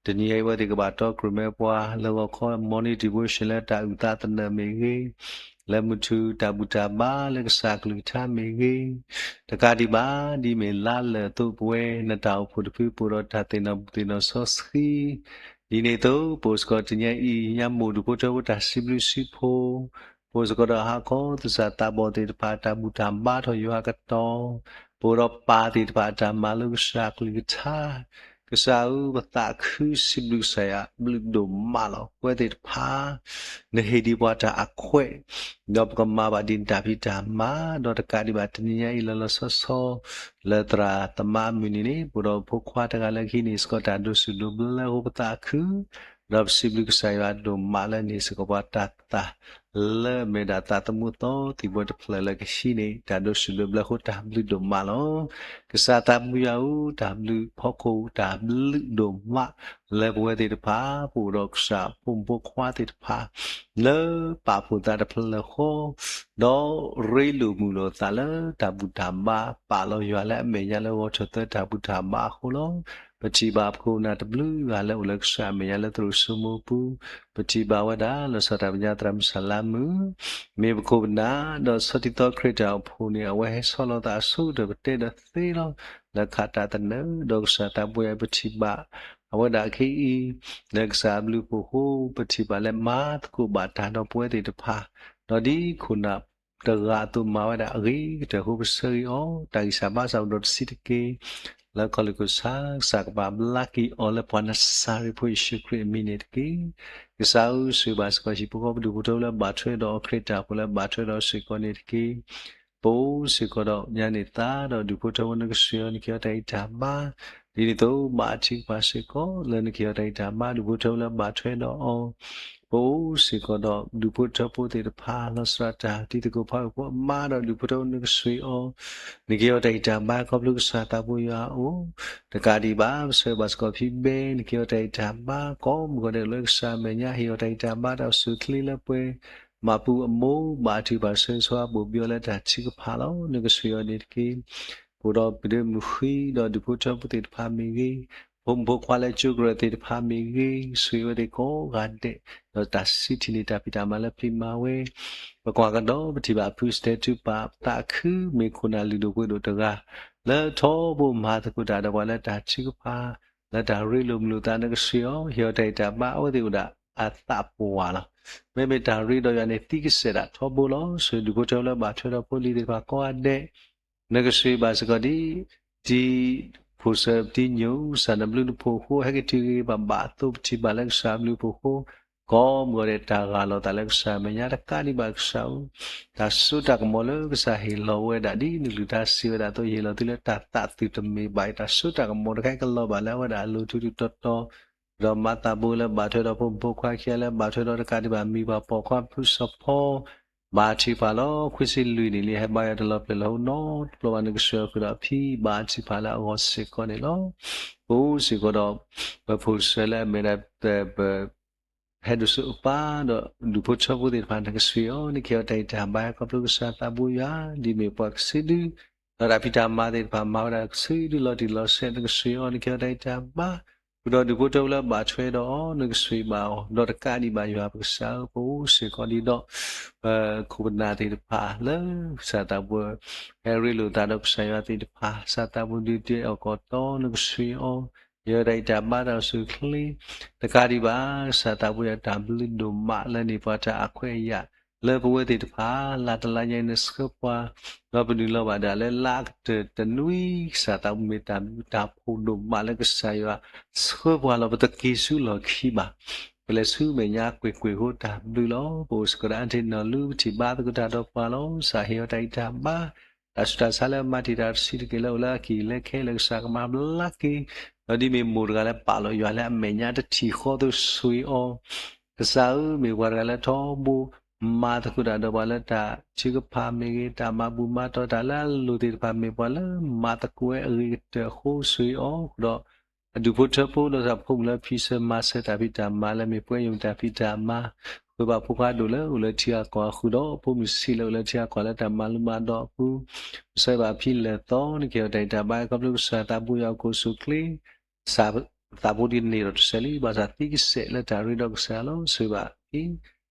တနံၤအံၤအဝဲသ့ၣ်ကဘၣ်တီကြၢးမဲပှၤ လၢဂီၤခီ morning devotion လၢတၢ်အုၣ်သးသနၢၣ်မ့ၢ်ဂ့ၤ, လၢမုၢ်ထူၣ်တၢ်ဘူၣ်တၢ်ဘါလၢကစၢ်ကလုၢ်ကထါမ့ၢ်ဂ့ၤ, တကးဒံးဘၣ် ဒ်မ့ၢ်လါလၢာ်အသိး ပဝဲနတၢ်အိၣ်ဖှိၣ်တဖု ပအိၣ်ဒီးတၢ်သ့ၣ်နီၣ်ဘူၣ်သ့ၣ်နီၣ်စီဆှံ ဒ်န့ၣ်အသိး ပအိၣ်စ့ၢ်ကီးတနံၤအံၤ ညါမ့ၢ်ဒုးဖိထၢဖိတၢ်စံးဘျုးစံးဖှိၣ်, ပအိၣ်စ့ၢ်ကီးဒီးဟါခီသဆၣ်သးဘီၣ်သ့ၣ်တဖၣ် တၢ်ဘူၣ်တၢ်ဘါထီၣ်ယွၤအကတီၢ်, ပအိၣ်ဒီးပၢ်သ့ၣ်တဖၣ်အတၢ်မၤလိကစၢ်ကလုၢ်ကထါ, ကစၢ်ဧၢ ပသးခုစံးဘျုးကစၢ်ယွၤဘျုးဒိၣ်မးလီၤ. ပဝဲသ့ၣ်တဖၣ် နဟ့ၣ်ဒံးပှၤတၢ်အခွဲး ဒီးပကမၤဘၣ်ဒ်နတၢ်ဖံးတၢ်မၤ, ဒီးတကးဒံးဘၣ်တနံၤညါအံၤလၢလီၤဆီဆီ လၢသရၣ်သမါအမုၢ်နံၤန့ၣ် ပအိၣ်ဒီးဖိခွါတဂၤလၢကဟံးန့ၢ်စ့ၢ်ကီးတၢ်ဒိးစူၣ်ဒိးဘျၢအဃိပသးခု, ဒီးပစံးဘျုးကစၢ်ယွၤဒိၣ်မးလၢန့ၣ်စ့ၢ်ကီးပှၤတၢ်သး လၢအမ့ၢ်ဒၣ်သးသမူသီသံၣ်ဘိတဖျၢၣ်လၢကဟံးန့ၢ် တၢ်ဒိးစူၣ်ဒိးဘျၢအဃိတၢ်ဘျုးဒိၣ်မးလီၤ. ကစၢ်သးဘိယွၤဧၢ, တၢ်ဘျုးဖီခိၣ်တၢ်ဘျုးဒိၣ်မး လၢပဝဲသ့ၣ်တဖၣ် ပအိၣ်ဒီးကစၢ်ဖိမုၣ်ဖိခွါသ့ၣ်တဖၣ် လၢပာ်ဖှိၣ်သးတဖျၢၣ်ဃီ ဒီးရ့လိာ်မုာ်လိာ်သးလၢတၢ်ဘူၣ်တၢ်ဘါ ပာ်လီၤယွၤလၢအမဲာ်ညါလၢဂီၤထီၣ်သၢတၢ်ဘူၣ်တၢ်ဘါအဃိလီၤ. ပထံၣ်ဘၣ်ပခိၣ်ပနၢ်တဘျုးဂၤလၢအိၣ်လၢကစၢ်အမဲာ်ညါလၢသရိာ်စိမိၤပူၤ, ပထံၣ်ဘၣ်ဝဲဒၣ်လီၤဆီဒၣ်တၢ်မဲာ်ညါသရၣ်မုၣ်စလါမုၣ် မ့ၢ်ပခိၣ်ပနၢ် ဒီးဆီၣ်တံၢ်သီခရံာ်တၢ်အိၣ်ဖှိၣ်န့ၣ် အဝဲဟဲဆီလီၤသးအဆိကတၢၢ်ပတဲဒီးသ့လီၤ. လၢခးတၢ်သနၢၣ် ဒီးကစၢ်သးဘိယွၤ ပထံၣ်ဘၣ် အဝဲဒၣ်အခံအံၤ လၢကစၢ်အဘျုးအဖှိၣ်အဃိ ပထံၣ်ဘၣ်လၢမၤသကိးဘၣ်တၢ်ဒီးပဝဲသ့ၣ်တဖၣ်, ဒီးဒ်ခိၣ်နၢ် ပှၤတဂၤအသိးမၤဝဲဒၣ်အဂ့ၤကတၢၢ်အဃိ ပဆၢဂ့ၤအီၤ, တၢ်ဂံၢ်စၢ်ဘါစၢ်အိၣ်ဒီးတဆံးတက့ၢ်. လၢခီၣ်လ့ၣ်ခိၣ်ဆၣ် ကစၢ်ကပာ်ဘျါက့ၤအီၤလၢပှၤနစၤရ့းဖိယ့ၣ်ၡူးခရံာ်အမံၤန့ၣ်တက့ၢ်. ကစၢ်ဧၢ, ဆိၣ်ဂ့ၤဘၣ်စ့ၢ်ကီးဟံၣ်ဖိဃီဖိဒူၣ်ဖိထၢဖိလၢဘၣ်ထွဲဒီးအီၤ ခရံာ်တၢ်ဖိလၢဘၣ်ထွဲဒီးစ့ၢ်ကီးန့ၣ်တက့ၢ်. ပအိၣ်စ့ၢ်ကီးဒီးညါန့ၣ်သးဒီးဒူၣ်ဖိထၢဖိနကစၢ်ဧၢ, နကဟ့ၣ်အီၤတၢ်ဂံၢ်တၢ်ဘါ ဒ်န့ၣ်အသိး ဘၣ်ထုကဖၣ်စ့ၢ်ကီးလၢနကဟ့ၣ်အီၤတၢ်ဂံၢ်တၢ်ဘါ ဒူၣ်ဖိထၢဖိလၢဘၣ်ထွဲဒီးအီၤ, ပအိၣ်စ့ၢ်ကီးဒီးဒူၣ်ဖိထၢဖိသ့ၣ်တဖၣ် လီၤစှၤတၢ် တံၤသကိးဖီၣ်ဖိအမါဒီးဒူၣ်ဖိထၢဖိနကစၢ်အီၤ, နကဟ့ၣ်အီၤတၢ်ဂံၢ်တၢ်ဘါ ခီဖျိကစၢ်သးဘိယွၤအအိၣ်, တကးဒံးဘၣ် ပဆၢဂ့ၤဘၣ်စ့ၢ်ကီးဖံဘဲ နကဟ့ၣ်အီၤတၢ်ဂံၢ်တၢ်ဘါ ကိးမုၢ်ဂီၤဒဲးလၢကစၢ်အမဲာ်ညါ ဟ့ၣ်အီၤတၢ်ဂံၢ်တၢ်ဘါ တၢ်အိၣ်ဆူၣ်အိၣ်ချ့လၢပှဲၤ မၤပူၤအမိၢ် ဘၣ်ထုကဖၣ်ဆၢဂ့ၤဆၢဝါဘိၣ်ဘံအီၤလၢတၢ်ထုကဖၣ်လီၤ. နကစၢ်အီၤန့ၣ်တက့ၢ်. ပအိၣ်ဒီးပဒိၣ်မုၣ်ဃံဒီးဒူၣ်ဖိထၢဖိသ့ၣ်တဖၣ်မ့ၢ်ဂ့ၤ, ဖိမုၣ်ဖိခွါလၢကၠိကရၢၢ်သ့ၣ်တဖၣ်မ့ၢ်ဂ့ၤ, ဆိၣ်ဂ့ၤဝဲသ့ၣ်ကိးဂၤဒဲး, ဒီးတၢ်စံးထံၣ်န့ၢ်တၢ်ဖံးတၢ်မၤလၢဖံးမၤဝဲ, ပကွၢ်ကဒီးပထံၣ်ဘၣ်ဖုစတဲထူပာ် ပသးခုမ့ၢ်ခိၣ်နၢ်လုၢ်ဒိၣ်ပှ့ၤဒိၣ်တဂၤ လၢထီဘိမၤသကိးတၢ်ဒီးပှၤလၢတၢ်ထုကဖၣ် လၢတၢ်ရ့လိာ်မုာ်လိာ်သး နကစၢ်အီၤ ဟ့ၣ်အီၤတၢ်ဂံၢ်တၢ်ဘါ အဝဲသ့ၣ်အိၣ်ဒၣ်အသးပှၢ်လီၤ. မ့မ့ၢ်တၢ်ရ့ဒီးယွၤန့ၣ် သံကစဲးဒၣ်ထီဘိလီၤ. ဆိၣ်ဂ့ၤဒူၣ်ဖိထၢဖိလၢဘၣ်ထွဲဒီးဖိလံၤသ့ၣ်တဖၣ်ကိးဂၤဒဲး, နကစၢ်ဘၣ်စ့ၢ်ကီးဒ် တံၤဖိၣ်စၢၤပတံၤညိၣ် ကစၢ်နဘျုးနဖှိၣ်အဃိ ဟဲက့ၤတုၤဂ့ၤ ပဘၣ်အသိးပထံၣ်ဘၣ်လၢကစၢ်ဘျုးဖှိၣ်အဃိ, ကိးမုၢ်ဂီၤဒဲးတၢ်ဂၢ်လီၤသးလၢကစၢ်အမဲာ်ညါ တကးဒံးဘၣ်ကစၢ်ဧၢ, တၢ်စိတၢ်ကမီၤလၢကစၢ်ဟ့ၣ်လီၤဝဲဒၣ်ဒ်နကလုၢ်တၢ်စံးဝဲဒၣ်အသိး ယဟ့ၣ်လီၤသုလၢတၢ်သးသုးတမ့ၢ်ဘၣ်အံၤ တၢ်စိတၢ်ကမီၤတခါအံၤကလီၤဘၣ်လၢအဝဲဒၣ်အလိၤထူထူတီတီ, ဒီးမၤသးဘိလၢဘၣ်ထွဲဒီးဖိမုၣ်ဖိခွါခံဂၤလၢဘၣ်ထွဲဒီးတကးဒံးဘၣ် မံၤပှၢ်ပိာ်ခွါဖုစီၤဖီ ဘၣ်ထုကဖၣ်လီၤ. ခွံဆံလွံၢ်နံၣ်လံ ဟဲဘါယွၤတလီၤပျံၤလီၤဟိနီတဘျီဘၣ် နကစၢ်အီၤဃုာ်ဒီးအဖံ ဘၣ်ထုကဖၣ်လၢအဂီၢ်စ့ၢ်ကီးန့ၣ်လီၤ. ပအိၣ်စ့ၢ်ကီးဒီး ပဖိၣ်စၢၤလၢအမ့ၢ်ဒၣ် ပ ဟဲဒိၣ်စိအပၢ်ဒီးဒူၣ်ဖိထၢဖိသ့ၣ်တဖၣ် နကစၢ်အီၤ နကဟ့ၣ်အီၤတၢ်ဂံၢ်တၢ်ဘါ ခီဖျိကစၢ်သးဘိယွၤ ဒ်မ့ၢ်ပှၤကစုဒု ဒီးတၢ်ဖံးတၢ်မၤသ့ၣ်တဖၣ် မၤဝဲဒၣ်ကစုဒုလီၤတံၢ်လီၤဆဲး နကစၢ်အီၤ နကဟ့ၣ်အီၤတၢ်ဂံၢ်တၢ်ဘါ, ဃုာ်ဒီးဒူၣ်ဖိထၢဖိလၢဘၣ်ထွဲဒီးအီၤ နကစၢ်ဘၣ်အီၤ ဒီးတကးဒံးဘၣ်ယွၤပကစၢ်ဧၢ ပအိၣ်စ့ၢ်ကီးဒ်ဒီး ပခိၣ်ပနၢ်သ့ၣ်တဖၣ်လၢ ကစၢ်သးဘိ ဟဲရ့လိာ်သးဒီးကစၢ်ယွၤသ့ၣ်တဖၣ် ကစၢ်သးဘိဒုးတဲအီၣ်ကီးတီ နကစၢ်အီၤ ယွၤတၢ်ဂံၢ်တၢ်ဘါတၢ်အိၣ်ဆူၣ်အိၣ်ချ့ တကးဒံးဘၣ် ကစၢ်သးဘိယွၤတၢ်ဘျုးဒိၣ်မးလၢန့ၢ်ပှၤတၢ်အခွဲးအယာ် လၢပဝဲသ့ၣ်တဖၣ် လၢတလါညါအံၤနဆှၢပှၤ ဒီးပနုာ်လီၤဘၣ်ဒၣ်လၢလၢအကတၢၢ်တနွံ ကစၢ်သးဘိမ့ၢ်တၢ်ဘျုးတၢ်ဖှိၣ်ဒိၣ်မးလၢကစၢ်ယွၤ ဆှၢပှၤလီၤ ပတက့ၤဆူလီၢ်ခံဘၣ် ပလဲၤဆူမဲာ်ညါကွ့ၢ်ကွ့ၢ်အဃိတၢ်ဘျုးလီၤ. ပအိၣ်စ့ၢ်ကီးဒီးအါတ့ၢ်နီၢ်လူ ပထံၣ်ဘါသကိးတၢ်ဒီးပှၤလီၤ. ကစၢ်ဟ့ၣ်အီၤတၢ်ဂံၢ်တၢ်ဘါ တၢ်ဆူးတၢ်ဆါလၢအမၤတ့ၢ်တၢ်တဆံးတက့ၢ် လၢအိၣ်လၢအကံၢ်လၢခဲလၢာ် ကစၢ်ကမၤဘျါက့ၤ ဒီးဒ်မ့ၢ်မိၢ်တဂၤလၢပာ်လီၤယွၤလၢအမဲာ်ညါတထံၣ်ဃီအသိး ဆိၣ်ဂ့ၤအီၤ ကစၢ်ဧၢ မ့ၢ်ပှၤတဂၤလၢထီဘိ မၤသကိးတၢ်ဒီးပှၤလၢတၢ်ထုကဖၣ်မ့ၢ်ဂ့ၤ တၢ်မၤဘူၣ်မၤတီၢ်တၢ်လၢအလိၤသ့ၣ်တဖၣ် မ့ၢ်ပှၤလၢမၤသကိးဝဲအဂ့ၤကတၢၢ်အဃိ ဆိၣ်ဂ့ၤအီၤ ဃုာ်ဒီး အဒူၣ်ဖိထၢဖိ ဒီးဖိမုၣ်လၢဖံးစၢၤမၤစၢၤတၢ်ဖံးတၢ်မၤလၢမ့ၢ်ပှဲၤယိာ်တၢ်ဖံးတၢ်မၤ ဃုာ်ဘၣ်ဖိခွါဒိၣ်လၢအိၣ်လၢထံဂၤကီၢ်ဂၤ ဃုာ်ဒီးဖိမုၣ်ဆံးလၢအိၣ်လၢထံဂၤကီၢ်ဂၤလၢတၢ်မၤလိမၤဒိးအပူၤ ပဆၢဘၣ်ဖံလၢာ်သီ နကဟ့ၣ်အီၤတၢ်ဂံၢ်တၢ်ဘါ ခီဖျိကစၢ်သးဘိယွၤအကအိၣ်ဆူၣ်အိၣ်ချ့ ကစၢ်သးဘိဒ်န့ၣ်ဒီးတစဲးလံ ဘၣ်ဆၣ်သံကစဲးလၢတၢ်ရ့ဒီးကစၢ်လီၤ. ဆိၣ်ဂ့ၤဘၣ်ဖံ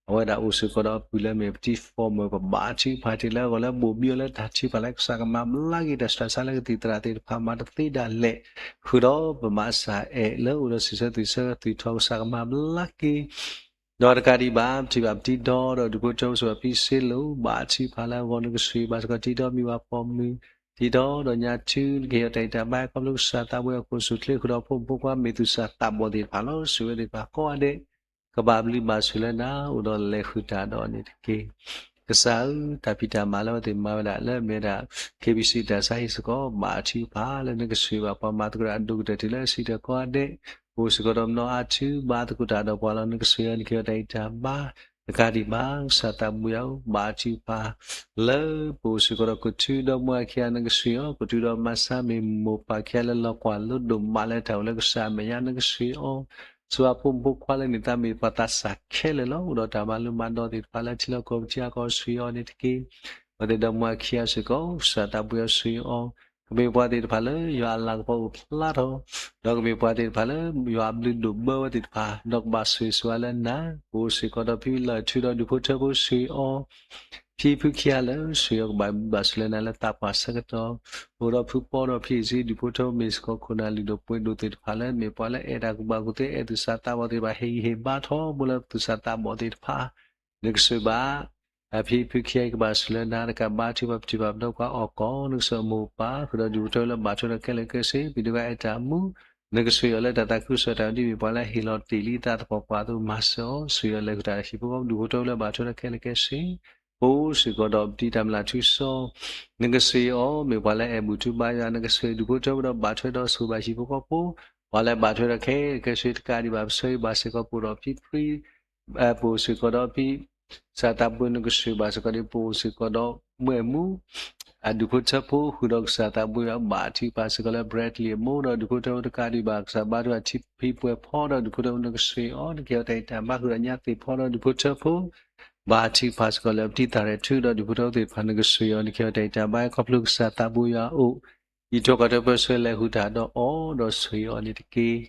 အဝဲဒၣ်အိၣ်စ့ၢ်ကီးဒီးအပုၢ်လၢမ့ၢ်ပတံၤ former ပဘၣ်ထုကဖၣ်တ့ၢ်လၢအဂီၢ်လၢဘိၣ်ဘံအီၤလၢတၢ်ထုကဖၣ်လၢကစၢ်ကမၤဘျါက့ၤ တၢ်ဆူးတၢ်ဆါလၢကသံၣ်သရၣ်သ့ၣ်တဖၣ်မၤတသ့ဒၣ်လဲာ် ဃုာ်ဒီးပမၤစၢၤအဲၣ်လၢအိၣ်ဒီးစံးဆၢသွံၣ်ဆၢသွံၣ်ထီၣ် ကစၢ်ကမၤဘျါက့ၤ ဒီးတကးဒံးဘၣ် ပထံၣ်ဘၣ်ပတံၤဒီဒီးဒူၣ်ဖိထၢဖိ ဆိၣ်ဂ့ၤဘၣ်ဖံစ့လိၤ ဘၣ်ထုကဖၣ်လၢအဂီၢ် နကဆိၣ်ဂ့ၤဘၣ်စ့ၢ်ကီးတံၤဒီမံၤဝၤပိာ်မုၣ် တံၤဒီဒီးညါထု နကဟ့ၣ်အီၤတၢ်ဂံၢ်တၢ်ဘါ ခီဖျိကစၢ်သးဘိယွၤအကအိၣ်ဆူၣ်အိၣ်ချ့ ဃုာ်ဒီးဖိမုၣ်ဖိခွါ မ့ၢ်သူၣ်စၢ်သးဘီၣ်သ့ၣ်တဖၣ်လီၤ. ဆိၣ်ဂ့ၤဝဲသ့ၣ်တဖၣ်ကိးဂၤဒဲး ကဘၣ်ဘျုးဘၣ်ဆိၣ်လၢနၤ အိၣ်ဒီးလဲၤဃုာ်တၢ်ဒီးန့ၣ်တက့ၢ်. ကစၢ်ဧၢ တၢ်ဖံးတၢ်မၤလၢအဝဲသ့ၣ်မၤဝဲဒၣ်လၢအမ့ၢ်ဝဲဒၣ် KBC တၢ်ဆါဟံၣ်စ့ၢ်ကီး ဘၣ်ထုကဖၣ်လၢနကဆိၣ်ဂ့ၤဘၣ်ပှၤမၤသကိးတၢ်အဒိၣ်ကတၢၢ်တုၤလၢအဆံးတၢၢ်ကိးဂၤဒဲး ပအိၣ်စ့ၢ်ကီးဒီးမနီၤအါထု ဘါသကိးတၢ်ဒီးပှၤလီၤ နကဆိၣ်ဂ့ၤအီၤ နကဟ့ၣ်အီၤတၢ်ဂံၢ်တၢ်ဘါ တကးဒံးဘၣ် ကစၢ်သးဘိယွၤဧၢ ဘၣ်ထုကဖၣ် လၢပအိၣ်စ့ၢ်ကီးဒီးကထူဒီမါဝၤခံဂၤ နကဆိၣ်ဂ့ၤအီၤ ကထူဒီးမါဆါ မ့ၢ်မိၢ်ပၢ်ခံဂၤလၢလီၤကွၢ်လိဒိၣ်မးလၢတၢ်အိၣ်လၢကစၢ်အမဲာ်ညါ နကဆိၣ်ဂ့ၤအီၤ ဆိၣ်ဂ့ၤဖိမုၣ်ဖိခွါလၢန့ၣ်သးမ့ၢ်ပှၤသးစၢ်ခဲလၢာ်လီၤ. အိၣ်ဒီးတၢ်မၤလိမၤဒိးသ့ၣ်တဖၣ်လၢထံလီၢ်ကီၢ်ပူၤထံဂၤကီၢ်ဂၤ ဆိၣ်ဂ့ၤအီၤန့ၣ်တက့ၢ်. အဝဲသ့ၣ်ဒီးမါဝၤခံဂၤစ့ၢ်ကီး ကစၢ်သးဘိယွၤဆိၣ်ဂ့ၤအီၤ ကမ့ၢ်ပှၤသ့ၣ်တဖၣ်လၢယွၤအလၤကပီၤအိၣ်ဖျါထီၣ် ဒီးကမ့ၢ်ပှၤသ့ၣ်တဖၣ်လၢယွၤအဘျုးဒိၣ်ဘၢဝဲသ့ၣ်တဖၣ် ဒီးကဘၣ်ဆိၣ်ဂ့ၤဆိၣ်ဝါလၢနၤ ပအိၣ်စ့ၢ်ကီးဒီးဖံလၢၢ်ထူဒီးဒူၣ်ဖိထၢဖိဆိၣ်ဂ့ၤအီၤ ဖံဖုခံဂၤလၢ ဆိၣ်ဂ့ၤအီၤကဘၣ်ဘျုးဘၣ်ဆိၣ်လၢနၤလၢသးပှၢ်ဆၢကတီၢ် အိၣ်ဒီးဖုပီဒီးဖံအ့ၣ်စ့ဒူၣ်ဖိထၢဖိမ့ၢ်စ့ၢ်ကီးခိၣ်နၢ်လုၢ်ဒိၣ်ပှ့ၤဒိၣ်သ့ၣ်တဖၣ်လၢ မ့ၢ်ပှၤလၢအဲၣ်တၢ်ကူၣ်ဘၣ်ကူၣ်သ့ အဲၣ်သူၣ်စၢ်သးဘီၣ်သ့ၣ်တဖၣ် ဟ့ၣ်ဂံၢ်ဟ့ၣ်ဘါထီဘိလၢသူၣ်စၢ်သးဘီၣ်သ့ၣ်တဖၣ် နကဆိၣ်ဂ့ၤဘၣ် အဖံဖုခံဂၤအံၤ ကဘၣ်ဆှၢလၢနၤတကးဘၣ် ထုကဖၣ်ပထံၣ်ဘၣ်ပဒီကွၢ်အီၣ်ကီၢ် နကစၢ်အမိၢ်ပၢ် ဃုာ်ဒီးဒူၣ်ဖိထၢဖိလၢဘၣ်ထွဲဒီးခဲလၢာ်ခဲဆ့ ပှၤဒုးဂၤအဲၣ်တၢ်မူ နကဆှၢအီၤလၢတၢ်သးခုကစီၣ်တၢ် ဒ်မ့ၢ်ပှၤလၢအဟ့ၣ်လီၤတ့ၢ်လံသးသပှၢ်ပှၢ်အသိး မၤစၢၤအီၤ ဆှၢအီၤလဲၤဃုာ်တၢ်ဟံၣ်ဖိဃီဖိ ဒူၣ်ဖိထၢဖိလၢဘၣ်ထွဲဒီးခဲလၢာ်ခဲဆ့ ပအိၣ်စ့ၢ်ကီးဒီးပတံၤတၢ်မျၢ်ထူစီ နကဆှၢအီၤ မ့ၢ်ပှၤလၢအအဲၣ်ဘူၣ်ထူဘါယွၤ နကဆှၢဒူၣ်ဖိထၢဖိဒီးဘၣ်ထွဲဒီးဆိၣ်ဂ့ၤဘၣ်ဟံၣ်ဖိဃီဖိ ပှၤလၢဘၣ်ထွဲဒီးခဲလၢာ်ခဲဆ့တကးဒံးဘၣ် ပဆှၢဘၣ်စ့ၢ်ကီးပအိၣ်ဒီးဖံဖု ပအိၣ်စ့ၢ်ကီးဒီးဖံ ကစၢ်သးဘိ နကဆှၢဘၣ်စ့ၢ်ကီးဒီး ပအိၣ်စ့ၢ်ကီးဒီး မွဲၢ်မူ အဒူၣ်ဖိထၢဖိ ဃုာ်ဒီးကစၢ်သးဘိယွၤ ဘၣ်ထုကဖၣ်စ့ၢ်ကီးလၢ Bradley အမိၢ်ဒီးဒူၣ်ဖိထၢဖိတကးဒံးဘၣ် ကစၢ်ဘါထုကဖၣ်ထံဖံပှဲၤဖီဒီးဒူၣ်ဖိထၢဖိနကဆှၢအီၤ နကဟ့ၣ်အီၤတၢ်အံၣ်တၢ်ဘါဃုာ်ဒီးညါသ့ၣ်ဖီဒီးဒူၣ်ဖိထၢဖိ ဘၣ်ထုကဖၣ်စ့ၢ်ကီးလၢပတံၤသၣ်ရဲၣ်ထူဒီးဒူၣ်ဖိထၢဖိသ့ၣ်တဖၣ်နကဆှၢအီၤ နကဟ့ၣ်အီၤတၢ်အံၣ်တၢ်ဘါ ခီဖျိကစၢ်သးဘိယွၤအိၣ် အံးထွဲကွၢ်ထွဲပၢဆှၢလဲၤဃုာ်တၢ်ဒီးအီၤဒီးဆှၢအီၤန့ၣ်တက့ၢ်.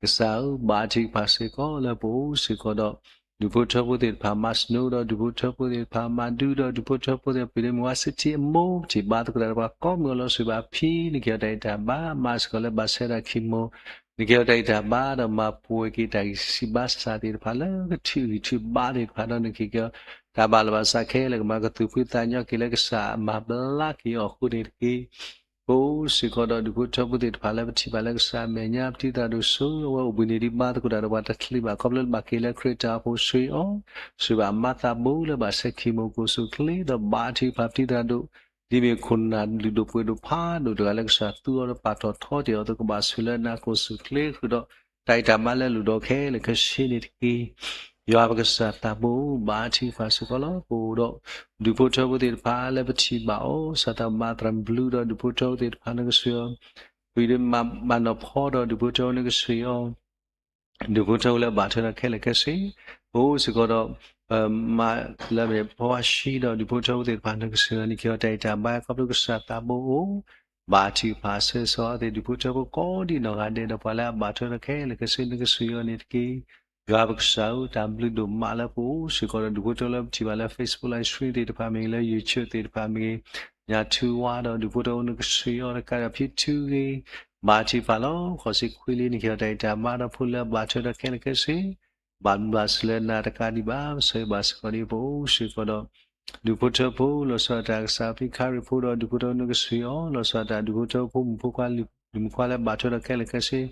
ကစၢ်ဧၢ ဘၣ်ထုကဖၣ်စ့ၢ်ကီးလၢပအိၣ်စ့ၢ်ကီးဒီး ဒူၣ်ဖိထၢဖိသ့ၣ်တဖၣ် မၤစနိဒီးဒူၣ်ဖိထၢဖိသ့ၣ်တဖၣ် မၤဒူဒီးဒူၣ်ဖိထၢဖိသ့ၣ်တဖၣ် ပှၤဒိၣ်မုၢ်ဝါစံးထံအမိၢ် ပထံၣ်ဘါသကိးတၢ်ဒီးပှၤကိးမုၢ်အလီၤ ဆှၢဘၣ်ဖံ နကဟ့ၣ်အီၤတၢ်အံၣ်တၢ်ဘါ မၤစ့ၢ်ကီးလၢဘၣ်ဆဲးတၢ်ခံမိၢ် နကဟ့ၣ်အီၤတၢ်အံၣ်တၢ်ဘါဒီးမၤပှဲၤက့ၤတၢ်ဂံၢ်စၢ်ဘါစၢ်သ့ၣ်တဖၣ်လၢကထုးဂံၢ်ထုးဘါသ့ၣ်တဖၣ်ဒီး နကဟ့ၣ်က့ၤအီၤ တၢ်ဘၣ်လီၤဘၣ်စးခဲလၢာ် ကမၤကသူၣ်ဖှံသးညီက့ၤလၢကစၢ်အမၤဘျါက့ၤအီၤအဃိန့ၣ်တက့ၢ်. ပအိၣ်စ့ၢ်ကီးဒီးဒူၣ်ဖိထၢဖိသ့ၣ်တဖၣ်လၢပထံၣ်ဘၣ်လၢကစၢ်အမဲာ်ညါ ပတံၤသၣ်ဒိၣ်စိ အဝဲအိၣ်ဘှံးနံၤဒံးဘါသကိးတၢ်ဒီးပှၤတချ့ဘၣ် ခီဖျိလၢဘၣ်က့ၤလၢခရံာ်တၢ်အိၣ်ဖှိၣ် ဆှၢအီၤ ဆှၢဘၣ်မၤသးဘိလၢဘၣ်ဆဲးခံမိၢ် ကိးဆူၣ်ချ့ ဒီးဘါထုကဖၣ်ပတံၤသၣ်ဒိၣ် ဒ်မ့ၢ်ခိၣ်နၢ်လုၢ်ဒိၣ်ပှ့ၤဒိၣ်ဖးဒိၣ်တဂၤလၢကစၢ်သူအီၤဒီးပာ်ထီၣ်ထီတ့ၢ်အီၤအသိး ကဘၣ်ဆှၢလၢနၤ ကိးဆူၣ်ချ့ ဃုာ်ဒီး တၢ်အံၣ်တၢ်ဘါလၢအလုၢ်ဒီးခဲလၢာ်ခဲဆ့န့ၣ်တက့ၢ်. ယွၤပကစၢ်သးဘိ ဘါထုကဖၣ်စ့ၢ်ကီးလီၤ. ပအိၣ်ဒီးဒူၣ်ဖိထၢဖိသ့ၣ်တဖၣ်လၢပထံၣ်ဘၣ်အီၤ ကစၢ်သးဘိမၤသရၣ်ဘျုးဒီးဒူၣ်ဖိထၢဖိသ့ၣ်တဖၣ်နကဆှၢအီၤ ပှၤဒုးမၤနီၣ်ဖီဒီးဒူၣ်ဖိထၢဖိနကဆှၢအီၤ ဒူၣ်ဖိထၢဖိလၢဘၣ်ထွဲဒီးခဲလၢာ်ခဲဆ့ ပအိၣ်စ့ၢ်ကီးဒီး ပမၤလၢမ့ၢ်ဖီဝါရှံဒီးဒူၣ်ဖိထၢဖိသ့ၣ်တဖၣ်နကဆှၢအီၤ နကဟ့ၣ်အီၤတၢ်အံၣ်တၢ်ဘါ ခီဖျိကစၢ်သးဘိအိၣ် ဘါထုကဖၣ်ဆၢဂ့ၤဆၢဝါအီၤသ့ၣ် ဒူၣ်ဖိထၢဖိကိးဒံနီၢ်ဂၤဒဲးဒီး ပှၤလၢအဘၣ်ထွဲဒီးခဲလၢာ်ခဲဆ့ နကဆှၢအီၤန့ၣ်တက့ၢ်. ယွၤပကစၢ်ဧၢ တၢ်ဘျုးဒိၣ်မးလၢပအိၣ်စ့ၢ်ကီးဒီးဒူၣ်ဖိထၢဖိလၢပထံၣ်ဘၣ်လၢ Facebook live stream သ့ၣ်တဖၣ်မ့ၢ်ဂ့ၤ လၢ YouTube သ့ၣ်တဖၣ်မ့ၢ်ဂ့ၤ ညၣ်ထူဝါဒီးဒူၣ်ဖိထၢဖိ နကဆှၢအီၤတကးဒီးဖံထုဂ့ၤ ဘါထုကဖၣ်လီၤ. ဃိးဆံခွံလံ နကဟ့ၣ်အီၤတၢ်အံၣ်တၢ်ဘါဒီးဖိလၢအဘၣ်ထွဲဒီးခဲလၢာ်ခဲဆ့ ဘၣ်ဘျုးဘၣ်စၢၤလၢနၤတကးဒံးဘၣ် ပဆၢဂ့ၤဘၣ်စ့ၢ်ကီးဒ်ပအိၣ်စ့ၢ်ကီးဒီး ဒူၣ်ဖိထၢဖိ လီၤဆီဒၣ်တၢ်ကစၢ်ဖံခါရံၣ်ဖိဒီးဒူၣ်ဖိထၢဖိနကဆှၢအီၤ လီၤဆီဒၣ်တၢ်ဒူၣ်ဖိထၢဖိ မုၣ်ဖိခွါ လံၤမုၣ်ခွါလၢဘၣ်ထွဲဒီးခဲလၢာ်ခဲဆ့